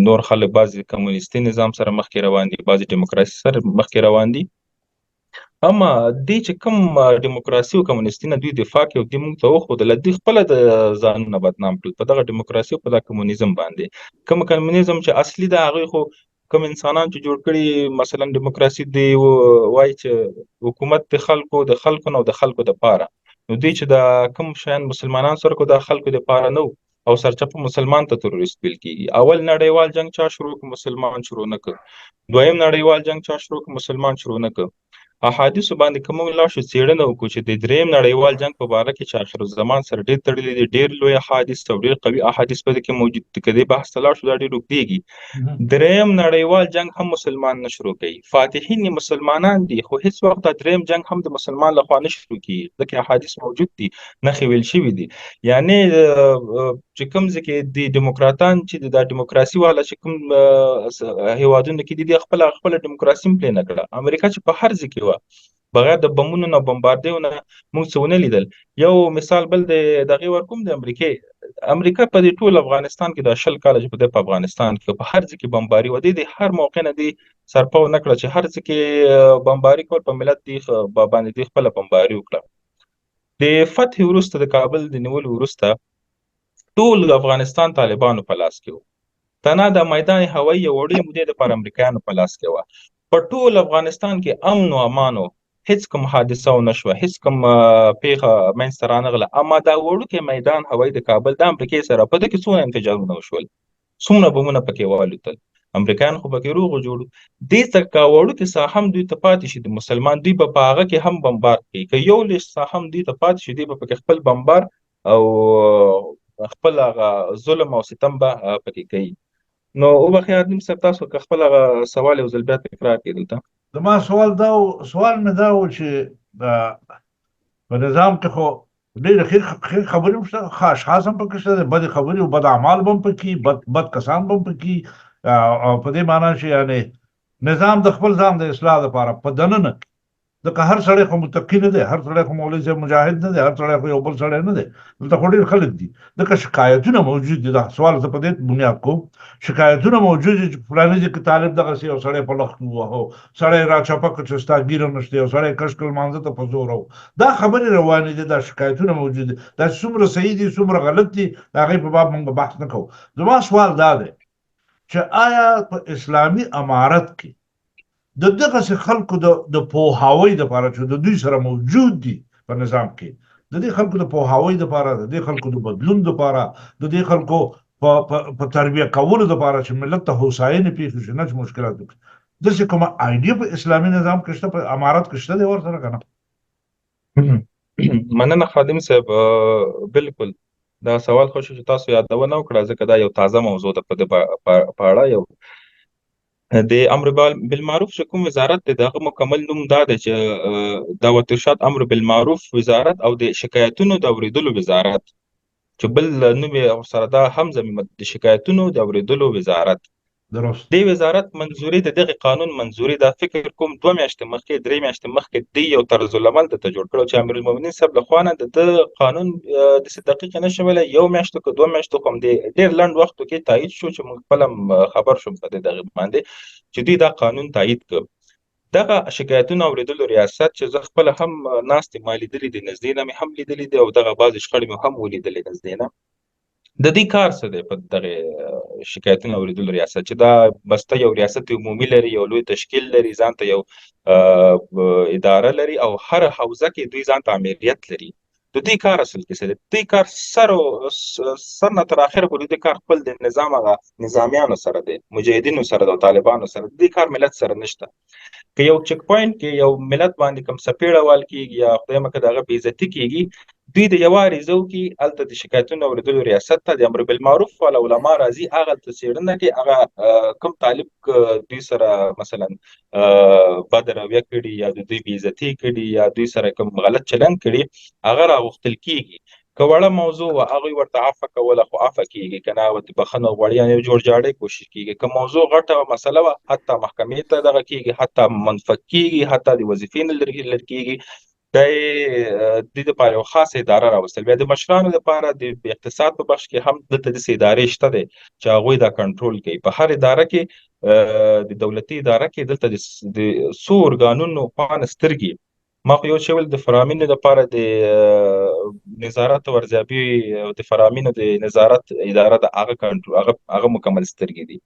نور خلک بعضې کمونیستي نظام سره مخکې روان دي، بعضې دیموکراسي سره مخکې روان دي. اما دې چې کوم دیموکراسي او کمونیستي نه دوی دفاع کوي، دوی موږ ته وښودله، دوی خپله د ځانونه بدنام کړل په دغه دیموکراسي او په دغه کمونیزم باندې. کوم کمونیزم چې اصلي ده هغوی خو کوم انسانان چې جوړ کړي، مثلا دیموکراسي دی وایي چې حکومت د خلکو، د خلکو نه او د خلکو دپاره، نو دوی چې دا کوم شیان مسلمانان سره کو دا خلکو دپاره نه وو او سرچپه مسلمان ته تروریست ویل کیږي. اول نړیوال جنگ چا شروع کړ؟ مسلمان شروع نه کړ. دویم نړیوال جنگ چا شروع کړ؟ مسلمان شروع نه کړ. احادیثو باندې که موږ لاړ شو څېړنه وکړو چې د دریم نړیوال جنگ په باره کې چې آخر الزمان سره ډېر تړلي دي، ډېر لوی احادیث او ډېر قوي احادیث په دې کې موجود دي، که دې بحث ته لاړ شو دا ډېر اوږدېږي. دریم نړیوال جنگ هم مسلمان نه شروع کوي، فاتحین یې مسلمانان دي، خو هیڅ وخت دا دریم جنگ هم د مسلمان لخوا نه شروع کیږي، ځکه احادیث موجود دي، نښې ویل شوي دي. یعنی چې کوم ځای کې د دیموکراتان چې د دیموکراسي والا چې کوم هیوادونو کې دي، دوی خپله دیموکراسي هم پلې نه کړه. امریکا چې په هر ځای کې وه بغیر د بمونو نه بمباردیو نه موږ څه ونه لیدل. یو مثال بل د دغې ورکوم، د امریکا په دې ټول افغانستان کې دا 20 کاله چې په دې په افغانستان کې په هر ځای کې بمباري وه، دې هر موقع نه دې سرپاو نه کړه چې هر ځای کې بمباري کول په ملت دې باندې دې خپله بمباري وکړه. د فتح وروسته، د کابل د نیولو وروسته ټول افغانستان طالبانو په لاس کې و، تنها د میدان هوایي یو وړې مودې دپاره امریکایانو په لاس کې وه. په ټول افغانستان کې امن و امان و، هیڅ کوم حادثه ونه شوه، هیڅ کوم پیښه منځته رانغله. اما دا وړوکی میدان هوایي د کابل د امریکې سره په ده کې څومره انفجارونه وشول، څومره بمونه پکې والوتل، امریکایان خو پکې روغ جوړو. دې ته که وړوکې ساحه هم دوی ته پاتې شي، د مسلمان دوی به په هغه کې هم بمبار کوي، که یو لږ ساحه هم دوی ته پاتې شي، دوی به پکې خپل بمبار او خپل هغه ظلم او ستم به پکې کوي. نو وبخښئ عدلیم صاحب، تاسو که خپل هغه سوال یو ځل بیا تکرار کړئ دلته. زما سوال دا و، سوال مې دا و چې په نظام کې خو ډېرې ښې خبرې هم شته، ښه اشخاص هم پکې شته، بدې خبرې او بد اعمال به هم پکې، بد کسان به هم پکې، او په دې معنا چې یعنې نظام د خپل ځان د اصلاح لپاره په دننه کې، ځکه هر سړی خو متقي نه دی، هر سړی خو مولوي صاحب مجاهد نه دی، هر سړی خو یو بل سړی نه دی، دلته خو ډېر خلک دي، ځکه شکایتونه موجود دي. دا سوال زه په دې بنیاد کوم، شکایتونه موجود دي چې فلاني ځای کې طالب دغسې یو سړی په لښتو ووهه، سړی راچپه کړ چې ستا ږیره نشته، یو سړی کش کړ لمانځه ته په زور او دا خبرې روانې دي، دا شکایتونه موجود دي، دا څومره صحیح دي څومره غلط دي د هغې په باب موږ بحث نه کوو. زما سوال دا دی چې آیا په اسلامي امارت کې د دغسې خلکو د پوهاوۍ دپاره چې د دوی سره موجود دي په نظام کې، د دې خلکو د پوهاوۍ دپاره، د دې خلکو د بدلون دپاره، د دې خلکو په تربیه کولو دپاره چې ملت ته هوساینې پېښې شي نه چې مشکلات وکړي، داسې کومه آیډیا په اسلامي نظام کې شته، په امارت کې شته دی ورسره که نه؟ مننه خادم صاحب، بالکل دا سوال خو شو چې تاسو یادونه وکړه، ځکه دا یو تازه موضوع ده. په دې په اړه یو د امر بالمعروف چې کوم وزارت دی، د هغه مکمل نوم دا دی چې دعوت ارشاد امر بالمعروف وزارت او د شکایتونو د اورېدلو وزارت، چې بل نوم یې ورسره دا هم ضمیمه د شکایتونو د اورېدلو وزارت. درست. دې وزارت منظوري، د دغه قانون منظوري، دا فکر کوم 2 میاشتې مخکې، 3 میاشتې مخکې دی یو طرز العمل ته جوړ کړو چې امیرالمؤمنین صاحب له خوا نه د ده قانون داسې دقیق نه شم ویلی، 1 میاشت که 2 میاشتو کوم دی ډېر لنډ وخت کې تایید شو چې موږ خپله خبر شوم په دې دغه باندې چې دوی دا قانون تایید کړ. دغه شکایتونه اورېدلو ریاست چې زه خپله هم ناستې ما لیدلې دي، نږدې نه مې هم لیدلې دي او دغه بعضې شخړې مې هم ولیدلې نږدې نه. د دې کار څه دی په دغه شکایتونه اورېدلو ریاست چې دا بسته یو ریاست عمومي لري، یو لوی تشکیل لري، ځان ته یو اداره لري او هر حوزه کې دوی ځان ته آمریت لري. د دې کار اصل کې څه دی؟ د دې کار سر نه تر اخره پورې د کار خپل د نظام هغه نظامیانو سره دی، مجاهدینو سره دی او طالبانو سره دی. د دې کار ملت سره نشته. که یو چک پوینټ کې یو ملت باندې کوم څپېړه وال کېږي یا خدای مه کړه د هغه بېعزتي کېږي، دوی د یوه عریضه وکړي، هلته د شکایتونو اورېدلو ریاست ته د امر بالمعروف والا علما راځي، هغه هلته څېړنه کوي، هغه کوم طالب که دوی سره مثلا بد رویه کړي یا د دوی بېعزتي کړي یا دوی سره کوم غلط چلند کړي، هغه راغوښتل کېږي. که وړه موضوع وه هغوی ورته عفه کوله خو عفه کېږي، که نه ورته بخښنه غواړي، یعنې یو جوړجاړی کوشش کېږي. که موضوع غټه مسله وه حتی محکمې ته دغه کېږي، حتی منفک کېږي، حتی د وظیفې نه لرې کېږي. د دې لپاره یو خاصه اداره راوستل. بیا د مشرانو لپاره د اقتصاد په بخش کې هم دلته داسې ادارې شته دی چې هغوی دا کنټرول کوي. په هر اداره کې د دولتي اداره کې دلته د څو ارګانونو خوا نه سترګې. ما خو یو شی ویل د فرامینو لپاره د نظارت او ارزیابي او د فرامینو د نظارت اداره د هغه کنټرول، هغه مکمل سترګې دي.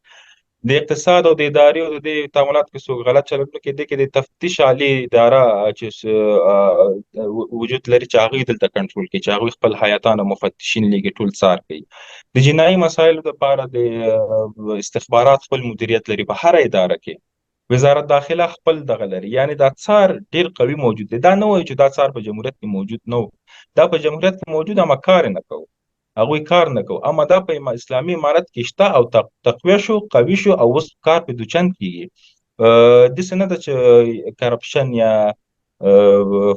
د اقتصاد او د ادارې او د دې تعاملات کې څوک غلط چلند کوي، دې کې د تفتیش عالي اداره چې وجود لري چې هغوی دلته کنټرول کوي، چې هغوی خپل حیاتان او مفتشین لیږي، ټول څار کوي. د جنایي مسایلو لپاره د استخبارات خپل مدیریت لري په هره اداره کې. وزارت داخله خپل دغه لري، یعنی دا څار ډیر قوي موجود دی. دا نه وایو چې دا څار په جمهوریت کې موجود نه و، دا په جمهوریت کې موجود اما کار نه کوو، هغوی کار نه کوو، اما دا په اسلامي امارت کې شته او تقویه شو، قوي شو او اوس کار په دوچند کیږي. داسې نه ده چې کرپشن یا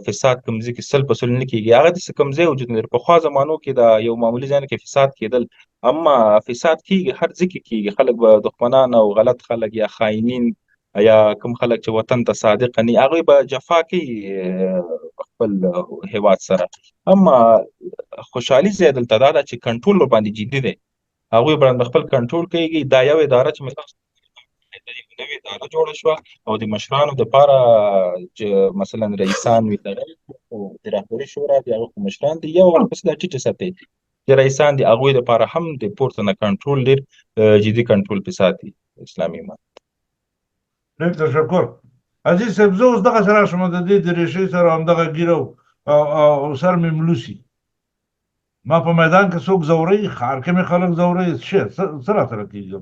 فساد کوم ځای کې 100 په 100 نه کیږي، هغه داسې کوم ځای وجود نه لري. پخوا زمانو کې دا یو معمولي ځای کې فساد کېدل، اما فساد کیږي، هر ځای کې کیږي. خلک به دښمنان او غلط خلک یا خاینین یا کوم خلک چې وطن ته صادق نه، هغوی به جفا کوي خپل هیواد سره. اما خوشحالي ځای دلته دا ده چې کنټرول ورباندې جدي دی، هغوی باندې خپل کنټرول کوي. دا یو اداره چې مثلا نوې اداره جوړه شوه او د مشرانو دپاره چې مثلا رئیسان وي، دغه د رهبري شورا د هغه خو مشران دي، یو ورپسې دا ټیټې سطحې چې رئیسان دي، هغوی دپاره هم د پورته نه کنټرول ډېر جدي کنټرول پې ساتي اسلامي امارت. ډېر تشکر عزیز صاحب. زه اوس دغه سره شم د دې دریشۍ سره همدغه ږیره او سر مې ملوسي، ما په میدان کې څوک ځوروي، ښار کې مې خلک ځوروي، څه راسره کېږي؟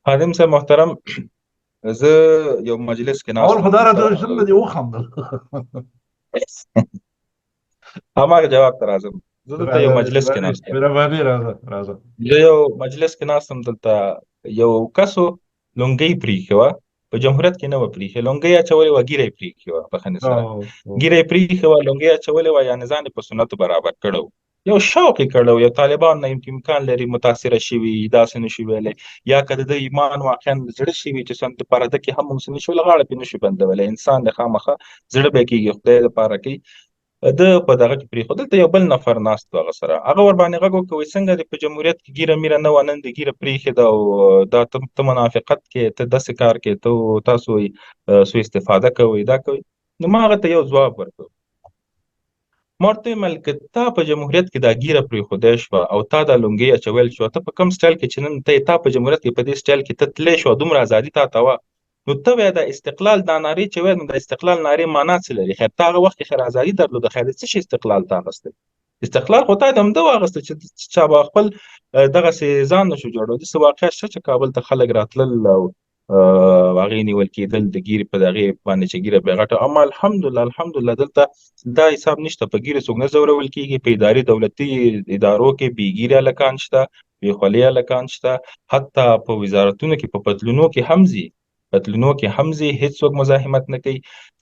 خادم صاحب محترم، زه یو مجلس کې ناست اول خو دا راته ووایه څنګه دې وخندل؟ هماغه جواب ته راځم. زه دلته یو مجلس کې ناست یم. مهرباني، راځه راځه. زه یو مجلس کې ناست یم، دلته یو کس لونګۍ پرېښې وه، په جمهوریت کې نه وه پرېښې، لونګۍ اچولې وه، ږیره یې پرېښې وه، بخښنې سره ږیره یې پرېښې وه، لونګۍ اچولې وه، یعنې ځان یې په سنتو برابر کړی و، یو شوق یې کړی و. یو طالبان نه امکان لري متاثره شوي، داسې نه شو ویلی، یا که د ده ایمان واقعا زړه شوي چې سنت لپاره ده کې هم موږ څه نه شو ویلی، غاړه پرې نه شو بندولی، انسان دی خامخا زړه به کېږي، خدای لپاره کوي. ده په دغه کې پرېښود. دلته یو بل نفر ناست و هغه سره، هغه ورباندې غږ وکړ، وایي څنګه دې په جمهوریت کې ږیره میره نه وه، نن دې ږیره پرېښې ده او دا ته منافقت کې، ته داسې کار کې، ته تاسو سوء استفاده کوئ، دا کوئ. نو ما هغه ته یو ځواب ورکړ، ما ورته وویل که تا په جمهوریت کې دا ږیره پرېښودی شوه او تا دا لونګۍ اچول شوه، ته په کوم سټایل کې چې نن ته تا په جمهوریت کې په دې سټایل کې ته تللی شوه، دومره ازادي تا ته وه، نو ته وایه دا استقلال دا نارې چې وایه، نو دا استقلال نارې معنا څه لري؟ خیر تا هغه وخت کې خیر ازادي درلوده، خیر څه شي استقلال تا اخیستی؟ استقلال خو تا د همده واخیسته چې چا به خپل دغسې ځان نه شو جوړولی. داسې واقعه شته چې کابل ته خلک راتلل او هغې نیول کېدل د ږیرې په دغې باندې چې ږیره به یې غټه، اما الحمدلله الحمدلله دلته دا حساب نشته، په ږیرې څوک نه ځورول کېږي. په اداري دولتي ادارو کې بې ږیرې هلکان شته، بې خولې هلکان شته، حتی په وزارتونو کې په پتلونو کې هم ځي، پتلونو کې هم ځي، هیڅوک مزاحمت نه کوي.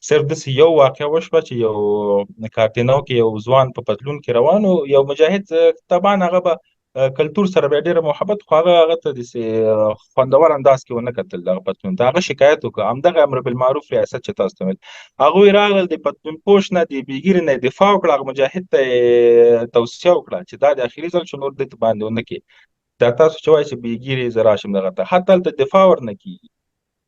صرف داسې یو واقعه وشوه چې یو کارتینو کې یو ځوان په پتلون کې روان و، یو مجاهد طبعا هغه به کلتور سره به ډیره محبت، خو هغه هغه ته داسې خوندور انداز کې ونه کتل دغه پتلون ته. هغه شکایت وکړ. همدغه امر بالمعروف ریاست چې تاسو ته ویل، هغوی راغلل د پتلون پوش نه، د بېګیرې نه دفاع وکړه، هغه مجاهد ته یې توصیه وکړه چې دا د اخري ځل شو، نور دې ته باندې ونه کړي. دا تاسو چې وایئ چې بېګیرې زه راشم دغه ته، حتی هلته دفاع ورنه کېږي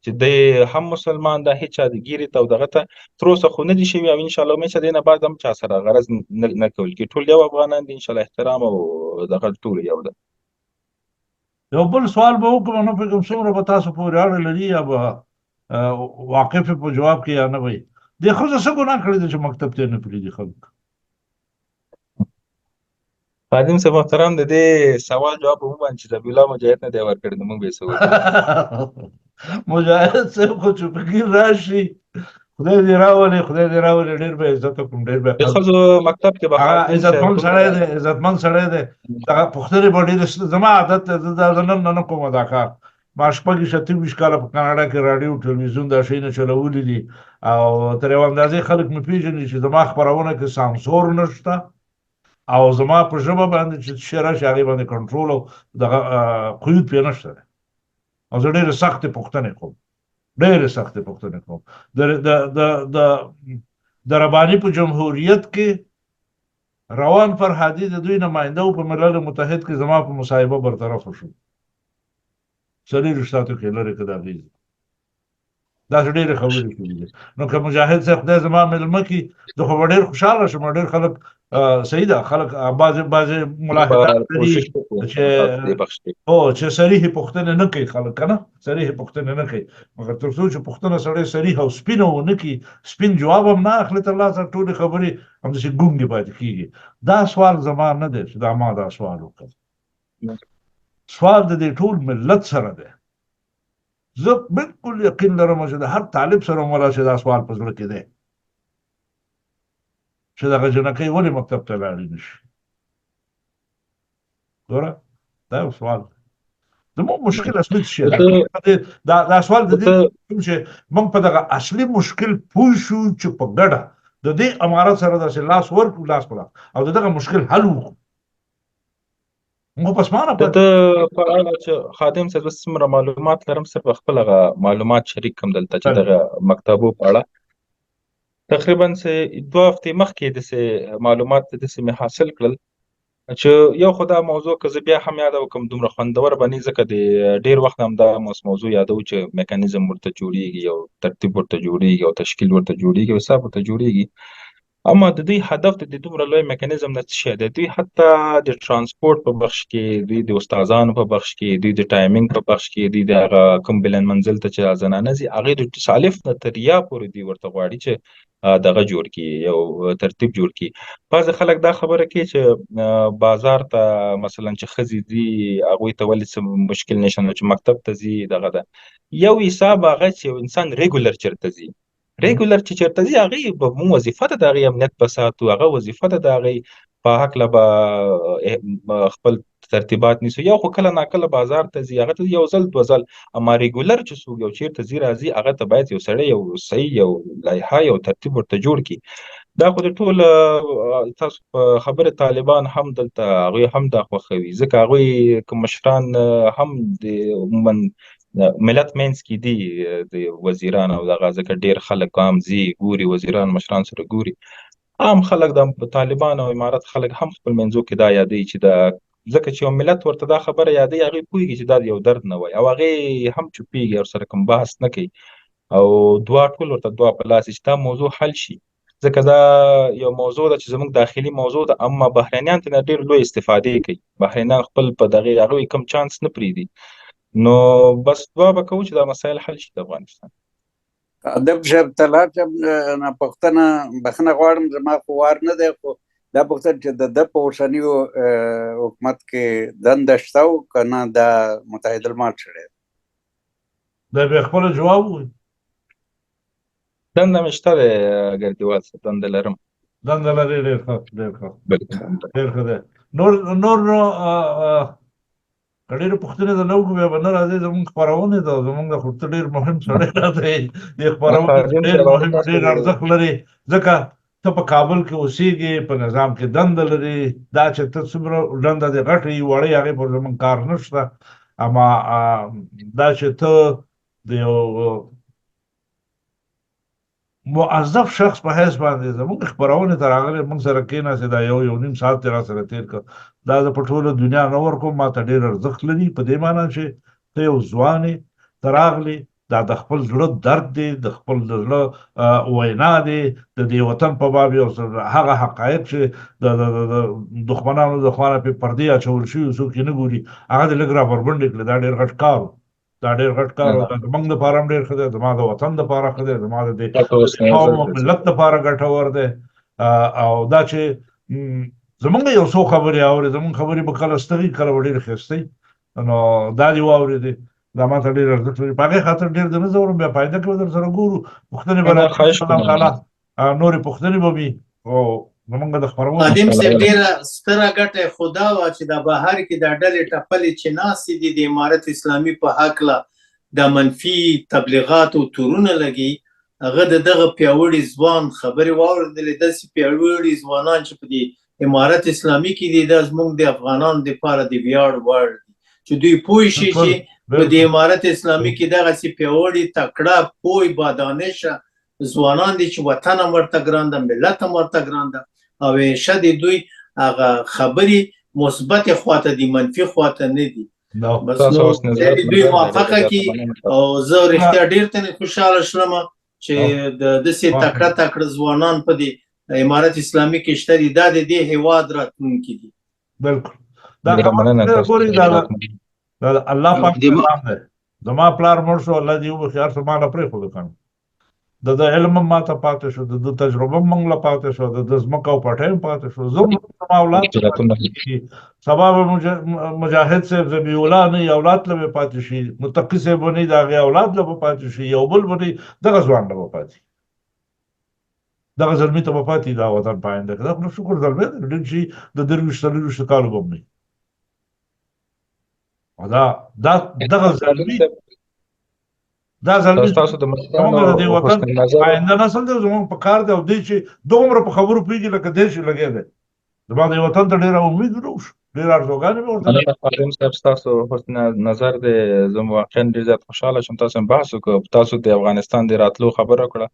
چې دی هم مسلمان ده، هیچا د ګیرې ته او دغه ته تر اوسه خو نه دي شوي. او انشاءالله امید چې دې نه بعد هم چا سره غرض نه کول کېږي. ټول یو افغانان دي انشاءالله، احترام او دغه ټول یو ده. یو بل سوال به وکړم، نه پوهېږم څومره به تاسو پورې اړه لري یا به واقف په جواب کې یا نه وي. دې ښځو څه ګناه کړې ده چې مکتب ته یې نه پرېږدي خلک؟ خادم صاحب محترم، د دې سوال جواب به ومنم چې ذبیح الله مجاهد نه دی ورکړی، نو موږ به یې څه وکړو؟ مجاهد صاحب خو چې پکې راشي، خدای دې راولي، خدای دې راولي، ډېر به عزت وکړم، ډېر به. د ښځو مکتب کې به هغه عزتمن سړی دی، عزتمن سړی دی. دغه پوښتنې به ډېرې، زما عادت دی، زه دا نن نه کوم دا کار. ما 26 28 کاله په کاناډا کې راډیو ټلویزیون دا شیونه چلولي دي، او تر یو اندازې خلک مې پېژني چې زما خپرونه کې سانسور نشته، او زما په ژبه باندې چې څه راشي هغې باندې کنټرول او دغه قیود پرې نشته دی. او زه ډېرې سختې پوښتنې کوم، ډېرې سختې پوښتنې کوم. د د د د د رباني په جمهوریت کې روان فرهادي د دوی نماینده و په ملل متحد کې، زما په مصاحبه برطرف شو، 24 ساعتو کې لرې که د هغې. داسې ډېرې خبرې شوې دي. نو که مجاهد صاحب خدای زما مېلمه کړي، زه خو به ډېر خوشحاله شم. ډېر خلک صحیح ده، خلک بعضې بعضې ملاحظات لري چې هو چې صریحې پوښتنې نه کوي خلک، که نه صریحې پوښتنې نه کوي، مګر تر څو چې پوښتنه سړی صریح او سپینه ونه کړي، سپین جواب هم نه اخلي ترلاسه، ټولې خبرې همداسې ګونګې پاتې کېږي. دا سوال زما نه دی چې دا ما دا سوال وکړ، سوال د دې ټول ملت سره دی. زه بالکل یقین لرم چې د هر طالب سره هم ولا چې دا سوال په زړه کې دی چې دغه جنکۍ ولې مکتب ته لاړې نه شي. ګوره دا یو سوال دی. زموږ مشکل اصلي څه شی دی؟ دا دا سوال د دې چې موږ په دغه اصلي مشکل پوه شو چې په ګډه د دې امارت سره داسې لاس ورکړو، لاس په لاس، او د دغه مشکل حل وکړو. موږ پسمانه د ده په اړه چې خادم صاحب زه څومره معلومات لرم، صرف خپل هغه معلومات شریک کړم دلته چې دغه مکتبو په اړه تقریبا څه 2 هفتې مخکې داسې معلومات داسې مې حاصل کړل چې یو خو دا موضوع که زه بیا هم یاده وکړم دومره خوندور به نه، ځکه د ډېر وخت هم دا موضوع یادوو چې میکانیزم ورته جوړېږي او ترتیب ورته جوړېږي او تشکیل ورته جوړېږي او حساب ورته جوړېږي. اما د دوی هدف د دې دومره لوی میکانیزم نه څه شی دی؟ دوی حتی د ترانسپورت په بخش کې، دوی د استادانو په بخش کې، دوی د ټایمینګ په بخش کې، دوی د هغه کوم بلند منزل ته چې زنانه ځي هغې د الف نه تر یا پورې دوی ورته غواړي چې دغه جوړ کړي، یو ترتیب جوړ کړي. بعضې خلک دا خبره کوي چې بازار ته مثلا چې ښځې ځي هغوی ته ولې څه مشکل نشته، نو چې مکتب ته ځي دغه ده. یو حساب هغه چې یو انسان ریګولر چېرته ځي، ریګولر چې چېرته ځي هغې به موږ وظیفه ده د هغې امنیت به ساتو، هغه وظیفه ده د هغې په هکله به خپل ترتیبات نیسو. یو خو کله ناکله بازار ته ځي هغه ته یو ځل دوه ځل، اما ریګولر چې څوک یو چېرته ځي راځي هغه ته باید یو سړی یو صحیح یو لایحه یو ترتیب ورته جوړ کړي. دا خو د ټول تاسو په خبره طالبان هم دلته هغوی هم دا خوښوي، ځکه هغوی کوم مشران هم د عموماً ملت منځ کې دي د وزیران او دغه، ځکه ډېر خلک عام ځي ګوري، وزیران مشران سره ګوري. عام خلک د طالبان او امارت خلک هم خپل منځو کې دا یادوي چې دا ځکه چې یو ملت ورته دا خبره یادوي هغوی پوهېږي چې دا یو درد نه وایي او هغې هم چوپېږي او سره کوم بحث نه کوي او دعا ټول ورته دعا په لاس چې دا موضوع حل شي، ځکه دا یو موضوع ده چې زموږ داخلي موضوع ده، اما بهرنیان ترې ډېر لوی استفادې کوي. بهرنیان خپل په دغې هغوی کوم چانس نه پرېږدي. نو بس دعا به کوو چې دا مسایل حل شي د افغانستان. ادب صاحب طلعت صاحب نه پوښتنه بخښنه غواړم، زما خو وار نه دی، خو دا پوښتنه چې د ده په اوسني حکومت کې دنده شته او که نه دا متحد المال سړی دی؟ دا بیا خپله جواب ووایي. دنده مې شته دی ګردیوال صاحب، دنده لرم. دنده لرې، ډېر ښه، ډېر ښه، ډېر ښه دی. نور نور نو که ډېرې پوښتنې د نه وکړو بیا به نه راځې زموږ خپرونې ته، زموږ خو ته ډېر مهم سړی راځې، دې خپرونې ډېر مهم ډېر ارزښت لري، ځکه ته په کابل کې اوسېږې، په نظام کې دنده لرې، دا چې ته څومره دنده دې غټه وي وړې هغې پورې زموږ کار نشته، اما دا چې ته د یو موظف شخص په حیث باندې زموږ خپرونې ته راغلی، موږ سره کېناستې، دا یو یو نیم ساعت دې راسره تېر کړ، دا زه په ټوله دنیا نه ورکوم، ما ته ډېر ارزښت لري، په دې معنا چې ته یو ځوان یې، ته راغلې، دا د خپل زړه درد دی، د خپل د زړه وینا دی، د دې وطن په باب یو هغه حقایق چې د دښمنانو د خوا نه پرې پردې اچول شوي، څوک یې نه ګوري، هغه دې لږ را بربنډې کړې، دا ډېر غټ کار و، دا ډېر غټ کار و، دا زموږ دپاره هم ډېر ښه دی، زما د وطن دپاره ښه دی، زما د دې قوم او ملت دپاره ګټور دی. او دا چې زمونږ یو څو خبرې اورې، زمونږ خبرې به کله ستغي، کله به ډېرې ښایسته وي، نو دا دې واورېدې، دا ما ته ډېر ارزښت لري، په هغې خاطر ډېر د نه ځوروم، بیا په آینده کې به در سره ګورو، پوښتنې به راکړي ان شاء الله تعالی، نورې پوښتنې به وي او زمونږ د خپرونو خادم صاحب ډېره ستره ګټه یې خو دا وه چې دا بهر کې دا ډلې ټپلې چې ناستې دي د امارت اسلامي په هکله دا منفي تبلیغات او تورونه لګي، هغه د دغه پیاوړي ځوان خبرې واورېدلې، داسې پیاوړي ځوانان چې په دې امارت اسلامي کې دي، دا زموږ د افغانانو دپاره د ویاړ وړ دي چې دوی پوه شي چې په دې امارت اسلامي کې دغسې پیاوړي، تکړه، پوه، بادانشه ځوانان دي چې وطن هم ورته ګران ده، ملت هم ورته ګران ده، او ښه د دوی هغه خبرې مثبتې خواته دي، منفي خواته نه دي. بس نو دوی موافقه کی، او زه رښتیا ډیر تنه خوشاله شلم چې د داسې تکړه تکړه ځوانان په دې امارت اسلامي کې شته دي، دا د دې هیواد راتلونکي دي. بالکل، دا خبره ګوري، دا الله پاک نظام دی. زما پلار مړ شو، الله دې وبخښي، هر څه ما له پرېښودو که نه، د ده علم هم ما ته پاتې شو، د ده تجربه هم موږ له پاتې شو، د ده ځمکه او پټی هم پاتې شو، زه هم زما اولاد ته پاتې شي، سبا به مجاهد صاحب ذبیح الله نه اولاد له به پاتې شي، متقي صاحب به نه د هغې اولاد له به پاتې شي، یو بل به نه، دغه ځوان له به پاتې، دغه زلمي ته به پاتې دا وطن په آینده کې. دا خو شکر زلمی دی، ډېر چې د 23 24 کالو به هم نه، او دا دا دغه زلمي، دا زلمی تاسو د زمونږ د دې وطن آینده نسل دی، زمونږ په کار دی، او دی چې دومره په خبرو پوهېږي لکه دی چې لګیا دی، زما د وطن ته ډېره امید وشو، ډېر ارزوګانې مې ورته. مننه خادم صاحب، ستاسو حسن نظر دی، زه واقعا ډېر زیات خوشحاله شوم، تاسو هم بحث وکړ، تاسو د افغانستان د راتلو خبره وکړه،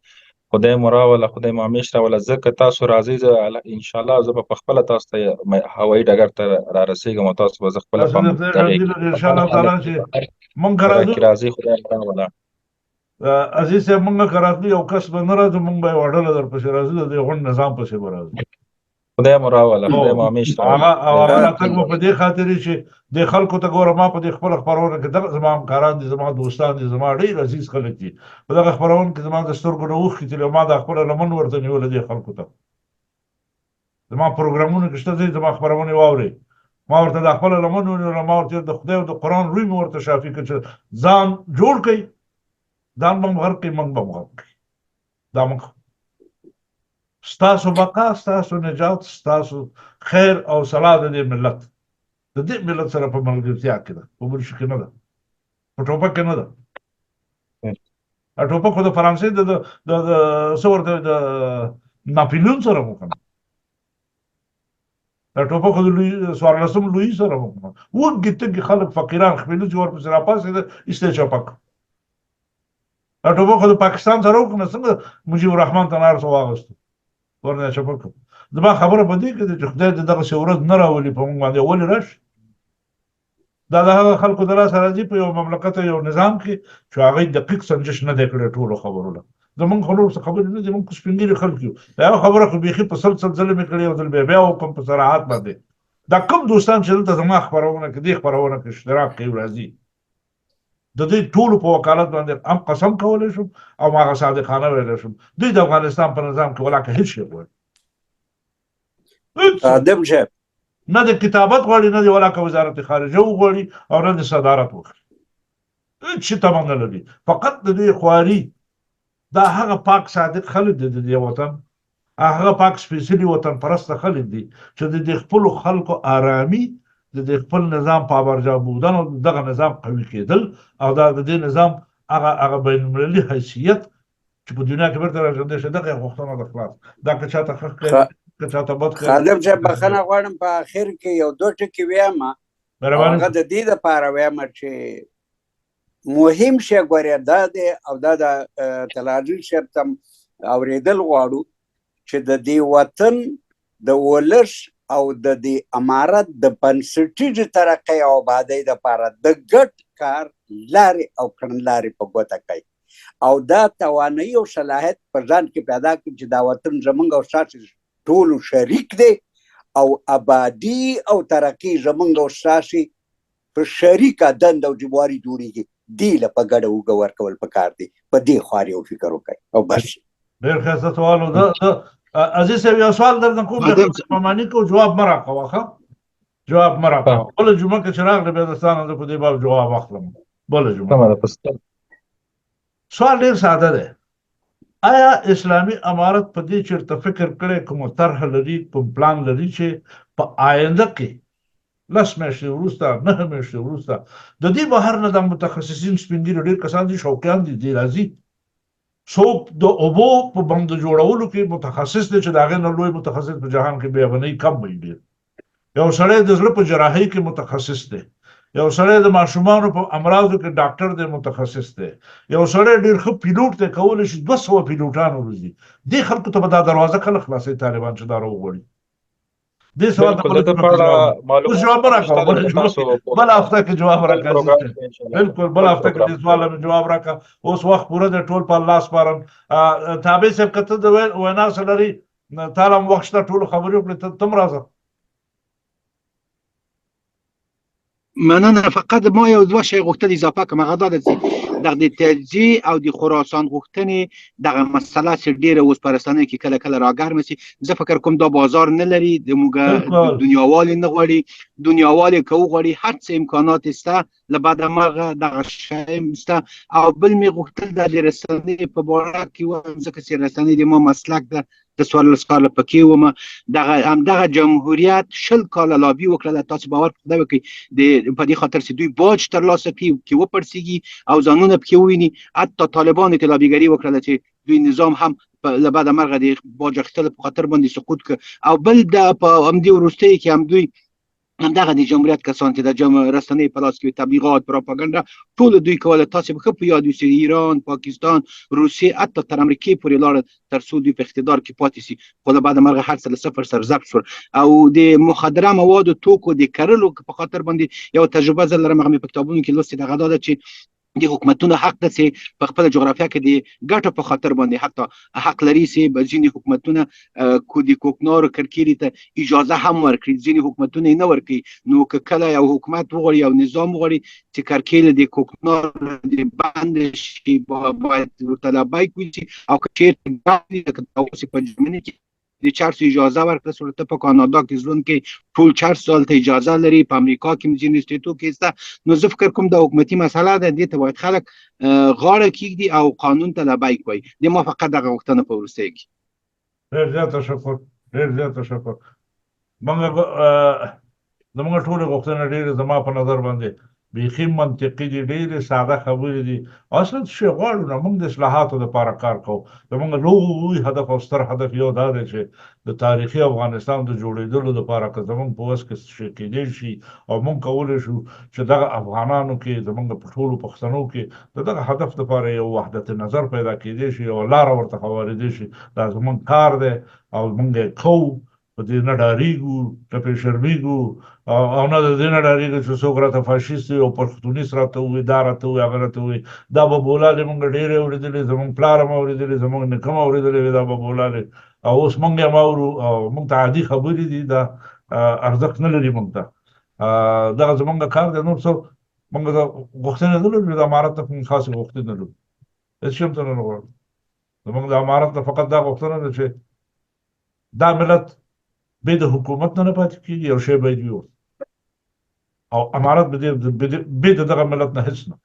خدای مو راوله، خدای مو همیش راوله، ځکه تاسو راځئ، زه ان شاء الله زه به په خپله تاسو ته هوایي ډګر ته را رسېږم او تاسو به زه خپله په ان شاء الله تعالی چې مونږ راځو، راځي، خدای مو راوله. عزیز صاحب، مونږ که راتلو یو کس به نه راځو، مونږ به یوه ډله درپسې راځو، د دې غونډ نظام پسې به راځو. خدای مو راوله، خدای مو همیش راوله. هغه او هغه راتګ به په دې خاطر چې دې خلکو ته ګوره، ما په دې خپله خپرونه کې دغه زما همکاران دي، زما دوستان دي، زما ډېر عزیز خلک دي، په دغه خپرونه کې زما د سترګو نه اوښکې تللې، ما دا خپله لمن ورته نیولې دې خلکو ته، زما پروګرامونو کې شته، ځئ زما خپرونې واورئ، ما ورته دا خپله لمن ونیوله، ما ورته د خدای او د قرآن روی مې ورته شافي کړ چې ځان جوړ کړئ، ځان به هم غرق کړئ، موږ به هم غرق کړئ، دا موږ ستاسو بقا، ستاسو نجات، ستاسو خیر او صلاح د دې ملت، د دې ملت سره په ملګرتیا کې ده، په بل شي کې نه ده، په ټوپک کې نه ده. ټوپک خو د فرانسې د د د څه ورته د ناپلیون سره مو کنه، دا ټوپک خو د لوی څوارلسم لوی سره مو کنه، وږي تږي خلک فقیران خپلو چې ورپسې راپاڅېده ایسته چپک. دا ټوپک خو د پاکستان سره وکنه، څنګه مجیب الرحمن ته نار څه واغستو ورنه چپک. زما خبره په دې کې ده چې خدای دې دغسې ورځ نه راولي په موږ باندې، ولې راشي؟ دا د هغه خلکو د لاسه راځي په یو مملکت او یو نظام کې چې هغوی دقیق سنجش نه دی کړی ټولو خبرو له. زمونږ خو نور څه خبرې نه دي، مونږ خو سپین ږیري خلک یو. دا یوه خبره خو بیخي په سل سل ځلې مې کړې، یو ځل بیا بیا وکړم په صراحت باندې. دا کوم دوستان چې دلته زما خپرونه کې دې خپرونه کې اشتراک کوي راځي، د دې ټولو په وکالت باندې هم قسم کولی شم او هغه صادقانه ویلی شم، دوی د افغانستان په نظام کې ولاکه هېڅ شی غواړي، خادم صاحب نه د کتابت غواړي، نه د ولاکه وزارت خارجه وغواړي او نه د صدارت وکړي، هېڅ شي تمه نه لري. فقط د دوی خواري، دا هغه پاک صادق خلک دي د دې وطن، هغه پاک سپېڅلي وطن پرسته خلک دي چې د دې خپلو خلکو آرامي، د دې خپل نظام پابرجا بودن او دغه نظام قوي کېدل او دا د دې نظام هغه هغه بین المللي حیثیت چې په دنیا کې بیرته راژوندی شي. دغه غوښتنه ده، خلاص. دا که چاته ښه ښکاري، که چاته بد ښکاري. خادم صاحب، بخښنه غواړم، په اخر کې یو دوه ټکي وایم. مهرباني. هغه د دې لپاره وایم چې مهم شی ګورې دا دی، او دا د تلاجي صاحب ته اورېدل غواړو چې د دې وطن د ولس او د دې امارت د بنسټیزې ترقۍ او آبادۍ لپاره د ګډ کار لارې او کړنلارې په ګوته کوي، او دا توانایي او صلاحیت په ځان کې پیدا کړي چې دا وطن زمونږ او ستاسې ټولو شریک دی، او آبادي او ترقي زمونږ او ستاسې په شریکه دنده او ذمهواري جوړیږي. دې له په ګډه اوږه ورکول پکار دي. په دې خواري او فکر وکړئ او بس. ډېر ښایسته سوال و. عزیز صاحب، یو سوال درته کوم، په معنی کو جواب مه راکوه. ښه، جواب مه راکوه. بله جمعه کې چې راغلې، بیا د ستا نه زه په دې باب جواب اخلم. بله جمعه. سوال ډېر ساده دی. آیا اسلامي امارت په دې چېرته فکر کړی، کومه طرحه لري، کوم پلان لري چې په آینده کې 10 میاشتې وروسته، 9 میاشتې وروسته، د دې بهر نه د متخصصین، سپین ږیري ډېر کسان دي، شوقیان دي، دي راځي، څوک د اوبو په بند جوړولو کې متخصص دی چې د هغې نه لوی متخصص په جهان کې بیا به نه کم وي ډېر، یو سړی د زړه په جراحۍ کې متخصص دی، یو سړی د ماشومانو په امراضو کې ډاکټر دی، متخصص دی، یو سړی ډېر ښه پیلوټ دی، کولی شي 200 پیلوټان وروزي، دې خلکو ته به دا دروازه کله خلاصوي طالبان چې دا راوغواړي؟ دې سوال ته بل په اړه معلومات جواب راکړه، بل هفته کې جواب راکړه. بالکل، بل هفته کې دې سوال له جواب راکړه. اوس وخت پوره دی، ټول په الله سپارم. تابع صاحب، که ته د وینا څه لري، تا له هم وخت شته، ټولو خبرې وکړې، ته هم راځه. مننه. فقط ما یو دوه شی غوښتل اضافه کوم، هغه دا ده چې دغه د تجزیې او د خراسان غوښتنې دغه مسله چې ډیره اوس په رسنیو کې کله کله راګرمه سي، زه فکر کوم دا بازار نه لري، د موږ دنیاوال نه غواړي. دنیاوال که وغواړي، هر څه امکانات شته، له بده مرغه دغه شی شته. او بل مې غوښتل د رسنۍ په باره کې ووایم، ځکه چې رسنۍ د ما مسلک ده، د 14 کاله پکې وم. دغه همدغه جمهوریت 20 کاله لابي وکړله، تاسو باور په خدای وکړئ، د په دې خاطر چې دوی باج ترلاسه کړي، کې وپړسېږي او ځانونه پکې وویني. حتی طالبانو کې لابیګري وکړله چې دوی نظام هم له بده مرغه د باج اخیستلو په خاطر باندې سقوط کړ. او بل د په همدې وروستیو کې هم دوی همدغه د جمهوریت کسان چې د رسنۍ په لاس کې تبلیغات، پروپاګاندا ټول دوی کوله. تاسو به ښه په یاد وي، ایران، پاکستان، روسیې، حتی تر امریکې پورې لاړل تر څو دوی په اقتدار کې پاتې سي، خو له بده مرغه هر څه له صفر سره ضبط شول. او د مخدره موادو توکو د کرلو په خاطر باندې یو تجربه زه لرم، هغه مې په کتابونو کې لوستې، دغه دا ده چې د حکومتونو حق ده چې په خپل جغرافیا کې د ګټو په خاطر باندې حتی حق لري چې ځینې حکومتونه د کوکنارو کرکیلې ته اجازه هم ورکړي، ځینې حکومتونه یې نه ورکوي. نو که کله یو حکومت وغواړي، یو نظام وغواړي چې کرکیلې د کوکنارو د بند شي، باید ورته لبیک وشي. او که چېرته لکه دا اوس په جرمني کې د چرسو اجازه ورکړه سول، ته په کاناډا کې ژوند کې ټول چرس هلته اجازه لري، په امریکا کې ځینې سټیټو کې شته. نو زه فکر کوم دا حکومتي مسله ده، دې ته باید خلک غاړه کېږدي او قانون ته لبیک وایي. د ما فقط دغه غوښتنه په وروستیو کې. ډېر زیات تشکر، ډېر زیات تشکر. موږ زموږ ټولې غوښتنې ډېرې زما په نظر باندې بیخي منطقي دي، ډېرې ساده خبرې دي. اصلا څه شی غواړو نه، موږ د اصلاحاتو لپاره کار کوو. زموږ لوی هدف او ستر هدف یو دا دی چې د تاریخي افغانستان د جوړېدلو لپاره که زموږ په وس کې څه شی کېدای شي او موږ کولی شو چې دغه افغانانو کې، زموږ په ټولو پښتنو کې د دغه هدف لپاره یو وحدت نظر پیدا کېدای شي، یوه لاره ورته هوارېدای شي، دا زموږ کار دی او موږ یې کوو. په دې نه ډارېږو، نه پرې شرمېږو او نه د دې نه ډارېږو چې څوک راته فاشیست وي او پښتونیست راته ووایي، دا راته ووایي، هغه راته ووایي. دا به بولالې موږ ډېرې اورېدلې، زموږ پلار هم اورېدلې، زموږ نیکه هم اورېدلې وې دا به بولالې، او اوس موږ یې هم اورو او موږ ته عادي خبرې دي، دا ارزښت نه لري موږ ته. دغه زموږ کار دی، نور څه موږ د غوښتنه نه لرو. د امارت نه کوم خاصې غوښتنې نه لرو، هېڅ شی هم څه نه غواړو. زموږ د امارت نه فقط دا غوښتنه ده چې دا ملت بې د حکومت نه نه پاتې کېږي، یو شی باید وي او امارت به بې د دغه ملت نه هېڅ نه.